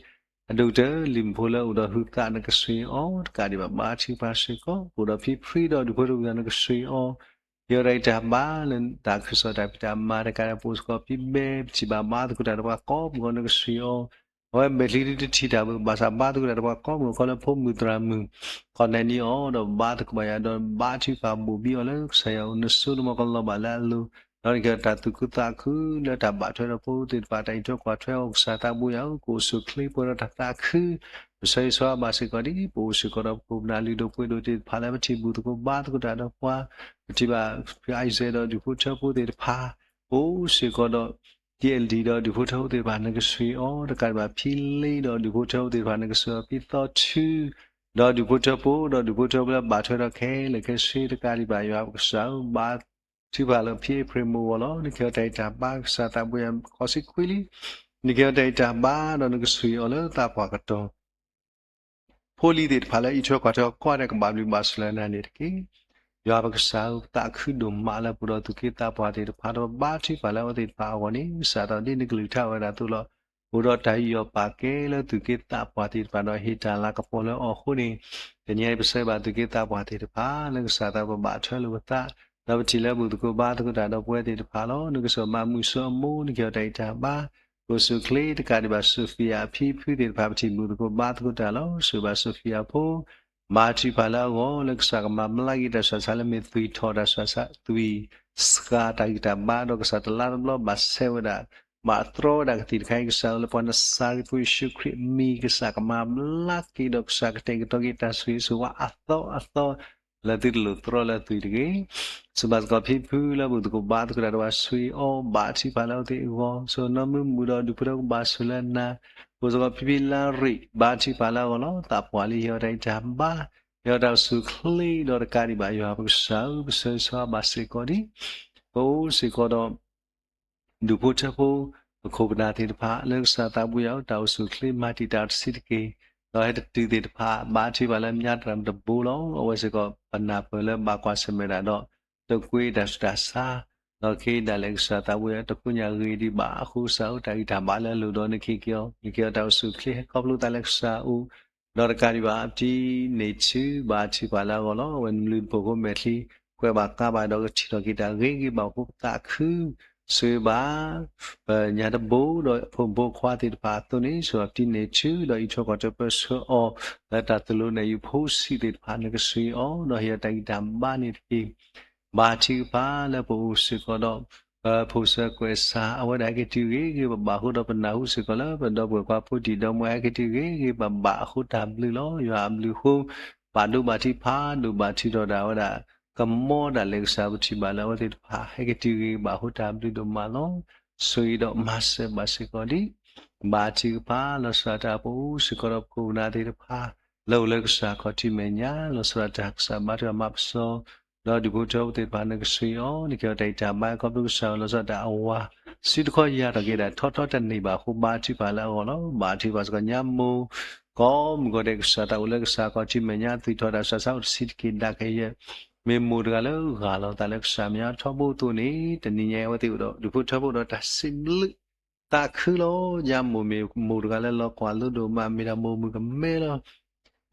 အဒိၣ်ကတၢၢ်လံၤမုၣ်ဖိလၢအိၣ်ဒီးဟုးသးနကဆှၢအီၤ တကးဒံးဘၣ် ဘါထုကဖၣ်စ့ၢ်ကီး ပအိၣ်ဒီးဖံဖုဒီးဒူၣ်ဖိထၢဖိနကဆှၢအီၤ ဟ့ၣ်အီၤတၢ်အံၣ်တၢ်ဘါလၢတၢ်ခုကစီၣ်တၢ်ဖံးတၢ်မၤတကးဒီး ပအိၣ်စ့ၢ်ကီးဖံဘဲ ပထံၣ်ဘၣ်ဘါသကိးတၢ်ဒီးပှၤကိးမုၢ်အီၤနကဆှၢအီၤ အဝဲမဲာ်ချံဒုတထံၣ်တၢ်ဘၣ်ဆၣ်ဘါသကိးတၢ်ဒီးပှၤကိးမုၢ်အီၤခီလၢဖိမုၣ်သရၣ်မုၣ် ခီၣ်နဲၣ်နံၤအီၤဒီးဘါသကိးဘၣ်ယၤဒီး ဘါထုကဖၣ်ဘိၣ်ဘံအီၤလၢကစၢ်ယွၤအိၣ် နစိနမီၤကလီၤဘၣ်လၢအလိၤ ဒီးနကဟ့ၣ်တၢ်သူၣ်ခုသးခုလၢတၢ်ဘၣ်ထွဲဒီးဖိသ့ၣ်တဖၣ် တၢ်အံးထွဲကွၢ်ထွဲအီၤ ကစၢ်သးဘိယွၤဧၢ ကိးဆူၣ်ချ့ပှဲၤဒီးတၢ်သးခု ပဆၢဂ့ၤဆၢဝါဘၣ်စ့ၢ်ကီးဒ် ပအိၣ်စ့ၢ်ကီးဒီးပခိၣ်ပနၢ်လုၢ်ဒိၣ်ပှ့ၤဒိၣ်သ့ၣ်တဖၣ်လၢပထံၣ်ဘူၣ်သကိးဘါသကိးတၢ်ဒီးပှၤ ပထံၣ်ဘၣ်ဖုအံၤစဲးဒီးဒူၣ်ဖိထၢဖိသ့ၣ်တဖၣ် ပအိၣ်စ့ၢ်ကီးဒီး ကၠံၣ်အဲၣ်လ်ဒံၣ် ဒီးဒူၣ်ဖိထၢဖိသ့ၣ်တဖၣ်နကဆှၢအီၤ တကးဒံးဘၣ်ဖံလ့ဒီးဒူၣ်ဖိထၢဖိသ့ၣ်တဖၣ်နကဆှၢအီၤ ဖံသီထူ ဒီးဒူၣ်ဖိထၢဖိ ဒီးဒူၣ်ဖိထၢဖိလၢဘၣ်ထွဲဒီးခဲလၢာ်ခဲဆ့ တကးဒံးဘၣ် ယွၤပကစၢ်ဧၢ ဘါထုကဖၣ်လၢဖံအ့ဖြ့ၣ်မိၢ်အဂီၢ်လီၤ. နကဟ့ၣ်အီၤတၢ်အံးတၢ်ဘါ ကစၢ်သးဘိယွၤ ဃိးဆံခွံလံ နကဟ့ၣ်အီၤတၢ်အံးတၢ်ဘါဒီးနကဆှၢအီၤလၢသးပှၢ်ကတီၢ် ဖိလံၤသ့ၣ်တဖၣ်လၢအံးထွဲကွၢ်ထွဲအီၤကိးဂၤဒဲး ကဘၣ်ဘျုးဘၣ်စၢၤလၢနၤန့ၣ်တက့ၢ်. ယွၤပကစၢ်ဧၢ ပသးခုဒိၣ်မးလၢပအိၣ်ဒီးသူၣ်က့သးပှၢ်သ့ၣ်တဖၣ် ဒီးဘါထုကဖၣ်လၢအဝဲသ့ၣ်တဖၣ်အဂီၢ်န့ၣ် ကစၢ်သးဒ်နကလုၢ်ကထါဝဲဒၣ်အသိးလီၤ. အိၣ်ဒီးတၢ်ယူးယီၣ်ပာ်ကဲလၢသူၣ်က့သးပှၢ်သ့ၣ်တဖၣ်ဒီးဟ့ၣ်တၢ်လၤကပီၤလၢအီၤအဃိန့ၣ် တနံၤအံၤပဆၢဘၣ်သူၣ်က့သးပှၢ်သ့ၣ်တဖၣ် လၢကစၢ်သးပဘၣ်ထွဲလိာ်ပသး ဒီးပထံၣ်လၢဘူၣ်သကိးဘါသကိးတၢ်ဒီးပဝဲသ့ၣ်တဖၣ်လီၤ. နကစၢ်မၤမုာ်ဆူအမိၢ် နကဟ့ၣ်အီၤတၢ်အံးတၢ်ဘါ ကိးဆူၣ်ချ့ တကးဒံးဘၣ် Sophia အဖံအဖုသ့ၣ်တဖၣ် ပထံၣ်ဘူၣ်သကိးဘါသကိးတၢ်လီၤ. ဆှၢဘၣ် Sophia ဖိ ဘါထုကဖၣ်လၢအဂီၢ် လၢကစၢ်ကမၤဘျါက့ၤတၢ်ဆူးတၢ်ဆါလၢမ့ၢ်သွံၣ်ထီၣ်တၢ်ဆူးတၢ်ဆါ သွံၣ်စှၤတၢ်ဂံၢ်တၢ်ဘါ ဒီးကစၢ်တလါတဘျီဘၣ်ဆဲးဝဲဒၣ် ဘၣ်တြီဝဲဒၣ်ကသံၣ်တခါအံၤ ကစၢ်လၢပှၤနစၤရ့းဖိယ့ၣ်ၡူးခရံာ်အမံၤ ကစၢ်ကမၤဘျါက့ၤဒီးကစၢ်ကတဲာ်ကတီၤက့ၤတၢ်ဆိၣ်ဂ့ၤဆိၣ်ဝါအသီအသီ လၢသုတလိၣ်တြီလၢသွံၣ်တဂ့ၤ. ဆှၢဘၣ်စ့ၢ်ကီးဖံဖုလၢဘူၣ်သကိးဘါသကိးတၢ်ဒီးပှၤ ဆှၢအီၤ ဘါထုကဖၣ်လၢအဝဲသ့ၣ်အဂီၢ် ဆှၢနီၢ်မုာ်မုာ်ဒီးဒူၣ်ဖိထၢဖိကဘၣ်ဆှၢလၢနၤ အိၣ်စ့ၢ်ကီးဖံဖံလါရံး ဘါထုကဖၣ်လၢအဂီၢ်လီၤ. သးပှၢ်လံ ဟ့ၣ်အီၤတၢ်အံးတၢ်ဘါ ဟ့ၣ်အီၤတၢ်အိၣ်ဆူၣ်ချ့ဒီးတကးဒံးဘၣ် ယွၤပကစၢ်ဧၢ ပဆၢဂ့ၤဆၢဝါဘၣ်စ့ၢ်ကီးဒ် ပအိၣ်စ့ၢ်ကီးဒီး ဒူၣ်ဖိထၢဖိ ပခိၣ်ပနၢ်သ့ၣ်တဖၣ် လၢကစၢ်သးဘိယွၤ တၢ်အိၣ်ဆူၣ်ချ့မၤတံာ်တာ်တဆံးတက့ၢ်. ဒီးဟဲတတုၤသ့ၣ်တဖၣ် ဘါထုကဖၣ်လၢမညါတရၣ်မတဘိလီၤ. အဝဲစ့ၢ်ကီးပနၢ်ပၢၢ်လၢဘၣ်ကွၢ်ဆၢၣ်မဲာ်ဒၣ်ဒီး သုးကွံတၢ်ဆူးတၢ်ဆါ, ဒီးခဲအံၤဒၣ်လဲာ်ကစၢ်သးဘိယွၤတခိၣ်ညါဂ့ၤဒံးဘၣ်အဃိ ကစၢ်ဧၢ တၢ်ဂံၢ်တၢ်ဘါလၢအလိၣ်ဒီးနကဟ့ၣ်က့ၤအီၤ, နကဟ့ၣ်အီၤတၢ်အိၣ်ဆူၣ်အိၣ်ချ့ ဟဲခီဖျိသးလၢကစၢ်အအိၣ်, ဒီးတကးဒံးဘၣ် ပတံၤန့ၢ်ဆူၣ် ဘါထုကဖၣ်လၢအဂီၢ်လီၤ. အဝဲန့ၣ်ဘျုးတဖျၢၣ်အဃိ မဲာ်ချံကွဲးဘၣ်ကါဘၣ်ဒီးကထံၣ်ထီၣ်က့ၤတၢ်ဂ့ၤဂ့ၤဘၣ်အဃိ ပသးခု ဆိၣ်ဂ့ၤဘၣ် ပညါတဘိဒီးဖိမုၣ်ဖိခွါသ့ၣ်တဖၣ်အသိးန့ၣ် ဆိၣ်ဂ့ၤပတံၤန့ၢ်ဆူၣ် ဒီးအံးထွဲကွၢ်ထွဲပၢဆှၢအီၤ လၢတၢ်သိၣ်လိနဲၣ်ယုၢ်ဖိဆံးသ့ၣ်တဖၣ် နကဆိၣ်ဂ့ၤအီၤ ဒီးဟ့ၣ်အီၤတၢ်ဂံၢ်တၢ်ဘါန့ၣ်တက့ၢ်. ဘါထုကဖၣ်လၢပအိၣ်စ့ၢ်ကီးဒီး ပဖိးစၢၤကွဲးစၢ် အဝဲဒၣ်ဟဲက့ၤတုၤဂ့ၤဂ့ၤဘၣ်ဘၣ်အဃိဒီး ပနၢ်ဟူစ့ၢ်ကီးလၢပဒီပုၢ်ဝဲၢ်ခွါဖိတံၢ်ဒီမါ ဟဲက့ၤတုၤဂ့ၤဂ့ၤဘၣ်ဘၣ်အဃိတၢ်ဘျုးလီၤ. ယွၤအဘျုးအဃိ ပာ်ဒိၣ်ဘၣ်ထံဖးဒိၣ်ဘၣ်ထံဒီးဒၣ်ဝဲဒၣ် ကမီဒၣ်လဲာ်ကစၢ်ပထံၣ်ဘၣ်လၢအဝဲသ့ၣ်တဖၣ် ဟဲက့ၤတုၤဂ့ၤဂ့ၤဘၣ်အဃိတၢ်ဘျုးဒိၣ်မးလီၤ. ဆိၣ်ဂ့ၤဒီးမၤစၢၤဘၣ်စ့ၢ်ကီးဒံး ဘါထုကဖၣ် လီၤဆီဒၣ်တၢ်ပအိၣ်စ့ၢ်ကီးဒီးပခိၣ်ပနၢ်သ့ၣ်တဖၣ် လၢအိၣ်လၢကစၢ်ခီၣ်ထံးမဲာ်ညါ လီၤဆီဒၣ်တၢ်ကစၢ်ဘါထုကဖၣ်မၤပစီ ဒီးဒူၣ်ဖိထၢဖိသ့ၣ်တဖၣ် နကဆိၣ်ဂ့ၤအီၤ နကဟ့ၣ်အီၤတၢ်ဂံၢ်တၢ်ဘါ ခီဖျိကစၢ်လီၤဆီဒၣ်တၢ်အဝၤ စုတခီယၤထီၣ်က့ၤဒၣ်ထီထီတန့ၢ်ဘၣ်အဃိ ဘါထုကဖၣ်လၢအဂီၢ်လီၤ. ဘါထုကဖၣ်စ့ၢ်ကီးညါမိၢ် ကိးမုၢ်ကီၢ်ဒဲးကစၢ်သးအိၣ်လၢကစၢ်ခီၣ်ထံးမဲာ်ညါ သုးထီၣ်တၢ်ဆူးတၢ်ဆါအိၣ်တဆံးတက့ၢ်ဒၣ်ကယဲၢ် မ့ၢ်မိၢ်တဂၤလၢဂၢ်လီၤသးလၢကစၢ်မဲာ်ညါထီဘိအသိးန့ၣ် တနံၤညါအံၤအဝဲသ့ၣ်အိၣ်ဒီးဒူၣ်ဖိထၢဖိဒီးတၢ်စံးဘျုး သးခုလီၤ. ယါမိၢ်မ့ၢ်မိၢ်တဂၤလၢလီၤကွၢ်လိဒိၣ်မး မ့ၢ်ဒၣ်မိၢ်မုၣ်ကမဲလီၤ.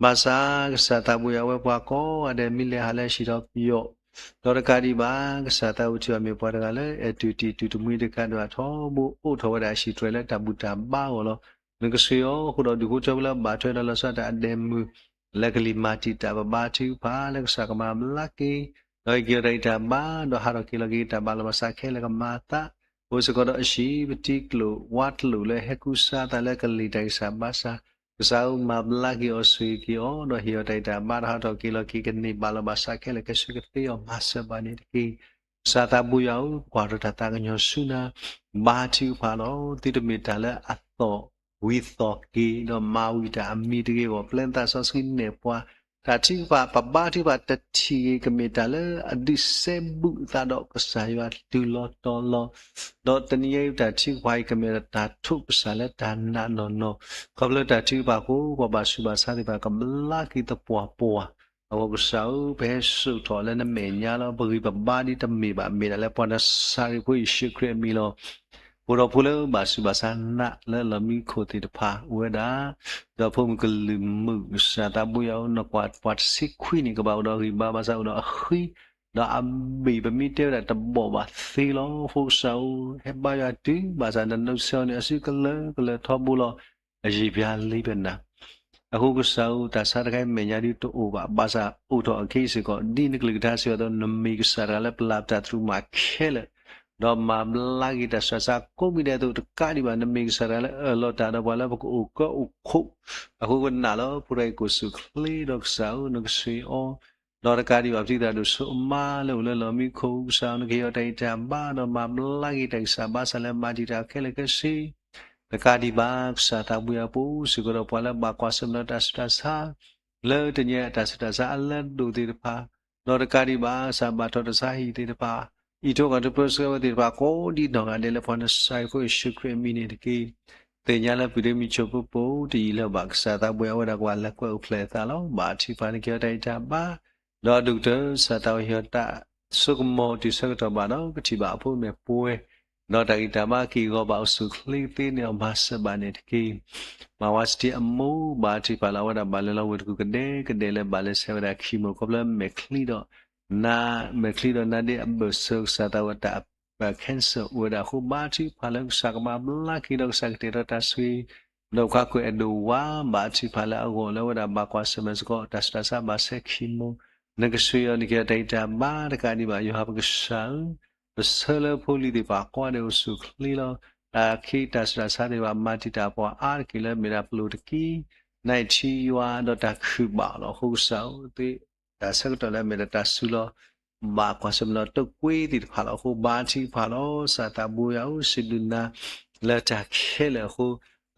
ဘၣ်ဆၣ်ကစၢ်သးဘိယွၤအဝဲပှၤကိးဂၤဒဲး မ့ၢ်လဲၤဟးလၢဟံၣ်ဒီးပယီၤ ဒီးတကးဒံးဘၣ် ကစၢ်သးဘိယွၤမ့ၢ်ပှၤတဂၤလၢ အဲၣ်တူၢ်တံၢ်တူၢ်တမှံတကးဒံးဘၣ်ထီဘိ အိးထီၣ်ဝဲဒၣ်အဟံၣ်တြဲၤလၢတၢ်ဘူၣ်တၢ်ဘါအဂီၢ်လီၤ. နကဆိၣ်ဂ့ၤအီၤအဃိဒီး ဒူၣ်ဖိထၢဖိလၢဘၣ်ထွဲဒီးလီၤဆီဒၣ်တၢ်အဒဲးမုၢ် လၢကလံၤမၤတံာ်တာ် ပဘါထုကဖၣ်လၢကစၢ်ကမၤဘျါက့ၤ ဒီးဟ့ၣ်က့ၤအီၤတၢ်ဂံၢ်တၢ်ဘါ ဒီးဟးထီၣ်က့ၤလီၤက့ၤတၢ်ဘၣ်လီၤဘၣ်စးခဲလၢာ်ကမၤအသး အိၣ်စ့ၢ်ကီးဒီးအဟံၣ် ပတံၤကျိာ်ဝါကျိာ်လၢဟဲကူစါအသးလၢကလံၤတၢ်ဂံၢ်စၢ်ဘါစၢ် ကစၢ်ဧၢ မၤဘျါက့ၤအီၤ ဆိၣ်ဂ့ၤက့ၤအီၤ ဒီးဟ့ၣ်အီၤတၢ်ဂံၢ်တၢ်ဘါ ဒီးဟးထီၣ်က့ၤလီၤက့ၤ ကန့ၢ်ဘၣ်လီၤဘၣ်စးခဲလၢာ်ကဆှၢကသ့အီၤ မၤစၢၤဘၣ်န့ၣ်တက့ၢ်. ကစၢ်သးဘိယွၤဧၢ ပကွၢ်ထီၣ်တၢ်သးကညီၤဆူနၤ ဘါထုကဖၣ်လီၤ. သုတမ့ၢ်တၢ်လၢအသီၣ်ဝံၤသီၣ်က့ၤ ဒီးမၤဝံၤတၢ်အမံၤတဂ့ၤအဂီၢ် ပျဲနသးစီဆှံနဲၣ်ပှၤ တၢ်ထုကဖၣ် ပဘါထုကဖၣ်တထံၣ်ဂ့ၤ ကမ့ၢ်တၢ်လၢအဒုးစဲဘူးအသးဒီးကစၢ်ယွၤတုၤလီၤတီၤလီၤ ဒီးတနံၤညါအံၤတၢ်ထုကဖၣ်အံၤ ကမ့ၢ်တၢ်ထိးကစၢ်လၢတၢ်နာ်နီၢ်နီၢ် ခီဖျိတၢ်ထုကဖၣ်အဃိ ပှၤဘၣ်ဆူးဘၣ်ဆါသ့ၣ်တဖၣ် ကဘျါက့ၤသပှၢ်ပှၢ် အဃိကစၢ်ဧၢ ပဟဲစိာ်ထီၣ်လၢနမဲာ်ညါလီၤ. ပဂံၢ်ပဘါဒ်တမ့ၢ်ဘၣ် မ့ၢ်ဒၣ်လၢပှၤနစၤရ့းဖိယ့ၣ်ၡူးခရံာ်အမံၤလီၤ. ပှၤဒီဖိလၢဘၣ်ဆူးဘၣ်ဆါနးလၢလီၢ်မံခိၣ်သ့ၣ်တဖၣ် အိၣ်ဝဲဒၣ် ဒီးဖိမုၣ်ကလုာ်မုၣ် ကစၢ်သးဘိယွၤဧၢ နကွၢ်ပှၤတဆံခွံန့ၣ် ကဘၣ်အိၣ်ဒီးဂံၢ်ဘါဘၣ်ဆၣ်အိၣ်ဒီးအဃံ ဒီးအဘ့ၣ်ပမ့ၢ်တဲဝဲဒၣ်တဘီၣ်ဘၣ်သ့လီၤ. အဃိကစၢ်ဧၢ ဟဲဘါယွၤတုၤ ဘၣ်ဆၣ်နနုာ်ဆဲးအီၤန့ၣ် အစုကလၢၤကလၢၤထီဘိလီၤ. အယံာ်ပျါလံပနၢ် အဃိကစၢ်ဧၢ တၢ်ဆါတခါအံၤမဲာ်ညါဒ်တအိၣ်ဘၣ် ဘၣ်ဆၣ်အိၣ်ထီၣ်အခံစ့ၢ်ကီး ဒ်နကလုၢ်ကထါစ့ၢ်ကီး နမ့ၢ်ကစၢ်တဂၤလၢပျၢ်ပတၢ်သရူးမးခဲလၢာ် ဒီးမၤဘျါက့ၤတၢ်ဆူးတၢ်ဆါကိးမံၤဒဲးအသိး တကးဒံးဘၣ် နမ့ၢ်ကစၢ်တဂၤလၢအၢၣ်လီၤတၢ်ဒီးပှၤလၢပကအိၣ်ကၢအိၣ်ခိး အဃိကနၣ်လီၤ ဖိတဂၤအံၤကိၢ်ဆူၣ်ချ့ဒီးကစၢ်ဧၢ နကဆိၣ်ဂ့ၤအီၤ ဒီးတကးဒံးဘၣ် ပတံၤသရၣ်ဒိၣ်ဆိအမါလၢအိၣ်လၢလီၢ်မံခိၣ် ကစၢ်ဧၢ နကဟ့ၣ်အီၤတၢ်ဂံၢ်တၢ်ဘါ ဒီးမၤဘျါက့ၤတၢ်ဂံၢ်စၢ်ဘါစၢ်လၢမၤတံာ်တာ်ခဲလၢာ်ခဲဆ့ တကးဒံးဘၣ် ကစၢ်သးဘိယွၤပအိၣ်စ့ၢ်ကီးဒီးပှၤလၢဘၣ်ကွၢ်ဆၢၣ်မဲာ်ဒီးတၢ်ဆူးတၢ်ဆါ လၢတနံၤအံၤအတၢ်ဆူးတၢ်ဆါအလၢအဒိၣ်သ့ၣ်တဖၣ် ဒီးတကးဒံးဘၣ် ကစၢ်ဘၣ်ထီၣ်တၢ်ဆါဟံၣ်သ့ၣ်တဖၣ် အံးထွဲကွၢ်ထွဲပၢဆှၢဝဲသ့ၣ်တဖၣ် ကိးဒံးနီၢ်ဂၤဒဲးလၢပှၤနစၤရ့းဖိယ့ၣ်ၡူးခရံာ်အမံၤန့ၣ်တက့ၢ်. သ့ၣ်ညါလၢပှၤဒ့မုၣ်ဆိဖိပအိၣ်တယံာ်လၢၤဘၣ် ကစၢ်သးဘိယွၤအိၣ်ဝဲဒၣ်ပှၤလၢကွဲအိၣ်ဖျဲၣ်အသးလီၤ. ဘၣ်ထုကဖၣ်နကဟ့ၣ်အီၤတၢ်ဂံၢ်တၢ်ဘါ ဒီးဒိၣ်ကတၢၢ် ကစၢ်သးဘိယွၤဟ့ၣ်အီၤတၢ်စိကမီၤတုၤဆၢကတီၢ်ဘၣ်ဒီး ကထံၣ်ဘၣ်အဖိအမဲာ်ပှဲၤ ဒီးတၢ်ဂံၢ်တၢ်ဘါက့ၤဂီၤဘၣ်အိၣ်ဆူၣ်ချ့ကသ့န့ၣ်အီၤ မၤစၢၤဘၣ်န့ၣ်တက့ၢ်. မၤဝါစတံအမိၢ် ဘါထုကဖၣ်လီၤ အဝဲဒၣ်ဘၣ်လဲၤလီၤဝ့ၢ်တကူၣ်ကဒဲကဒဲလၢဘၣ်လဲၤဆဲးဝဲဒၣ်ခံမိၢ် ခီဖျိမဲာ်ချံဒီး မဲာ်ချံဒီးနါဒ့အဘၢၣ်စၢၤ ကစၢ်သးဝဲတၢ်အ cancer အိၣ်ဝဲဒၣ်အဃိ ဘါထုကဖၣ်လၢကစၢ်ကမၤဘျါက့ၤဒီးကစၢ်ကတဲာ်ဒီးတၢ်ဆိၣ်ဂ့ၤ ဒီးပခါကွဲးအဲၣ်ဒိးဝါ ဘါထုကဖၣ်လၢအဂီၢ်လၢအဝဲဒၣ်ဘၣ်ကွၢ်ဆၢၣ်မဲာ်စ့ၢ်ကီး တၢ်ဆူးတၢ်ဆါဘၣ်ဆဲးခံမိၢ် နကဆိၣ်ဂ့ၤအီၤ နကဟ့ၣ်အီၤတၢ်ဂံၢ်တၢ်ဘါ တကးဒံးဘၣ် ယွၤပကစၢ်ဧၢ ပဆၢလၢဖိလံၤသ့ၣ်တဖၣ်ကိးဂၤဒဲးအိၣ်ဆူၣ်ချ့လီၤ. တၢ်ခံးတၢ်ဆူးတၢ်ဆါသ့ၣ်တဖၣ် မၤတံာ်တာ်ပှၤအါတက့ၢ်လၢမ့ၢ်ဒၣ်ပျိာ်တကံ နံၣ်ထံယွၤဒီးတၢ်ခုၣ်ဘၣ်အီၤလီၤ. အဃိကစၢ်ဧၢ တၢ်ဆၢကတီၢ်လၢမ့ၢ်ဒၣ်တၢ်စုလီၤ ဘၣ်ကွၢ်ဆၢၣ်မဲာ်ဒီးတကွ့သ့ၣ်တဖၣ်လီၤ. အဃိဘါထုကဖၣ်လီၤ ကစၢ်သးဘိယွၤဧၢ စံးဘျုးနၤ လၢတၢ်ခဲလၢာ်အဃိ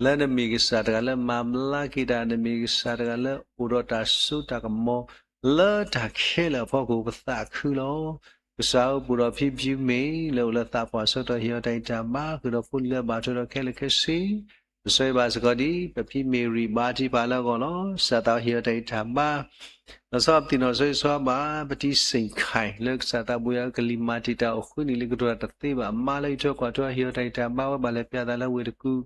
လၢနမ့ၢ်ကစၢ်တဂၤလၢမၤဘျါက့ၤတၢ် နမ့ၢ်ကစၢ်တဂၤလၢအိၣ်ဒီးတၢ်စိတၢ်ကမီၤ လၢတၢ်ခဲလၢာ်အဖီခိၣ် ပသးခုလီၤ. ကစၢ်ဧၢ ပအိၣ်ဒီးဖံဖုမ့ၢ် လၢအိၣ်လၢသးပှၢ်ဆၢကတီၢ် ဟ့ၣ်အီၤတၢ်ဂံၢ်တၢ်ဘါ ဃုာ်ဒီးဖိလံၤလၢဘၣ်ထွဲဒီးခဲလၢာ်ခဲဆ့ ပဆၢဂ့ၤဘၣ်စ့ၢ်ကီးဒ် ပဖံမ့ၤရံၤဘါထုကဖၣ်လၢအဂီၢ်လီၤ. ကစၢ်သးဟ့ၣ်အီၤတၢ်ဂံၢ်တၢ်ဘါ လီၤဆီပသံၣ်နီၣ်ဆိၣ်ဂ့ၤဆိၣ်ဂ့ၤဘၣ် ပတံၤစ့ၣ်ခၢၣ် လၢကစၢ်သးဘိယွၤကလံၤမၤတံာ်တာ်အိၣ်ဃုနံၣ်လံ ကတိၤတၢ်တသ့ဘၣ် အမါလၢအံးထွဲကွၢ်ထွဲ ဟ့ၣ်အီၤတၢ်ဂံၢ်တၢ်ဘါဝဲ ဘၣ်လဲၤပျးသးလၢဝ့ၢ်တကူၣ်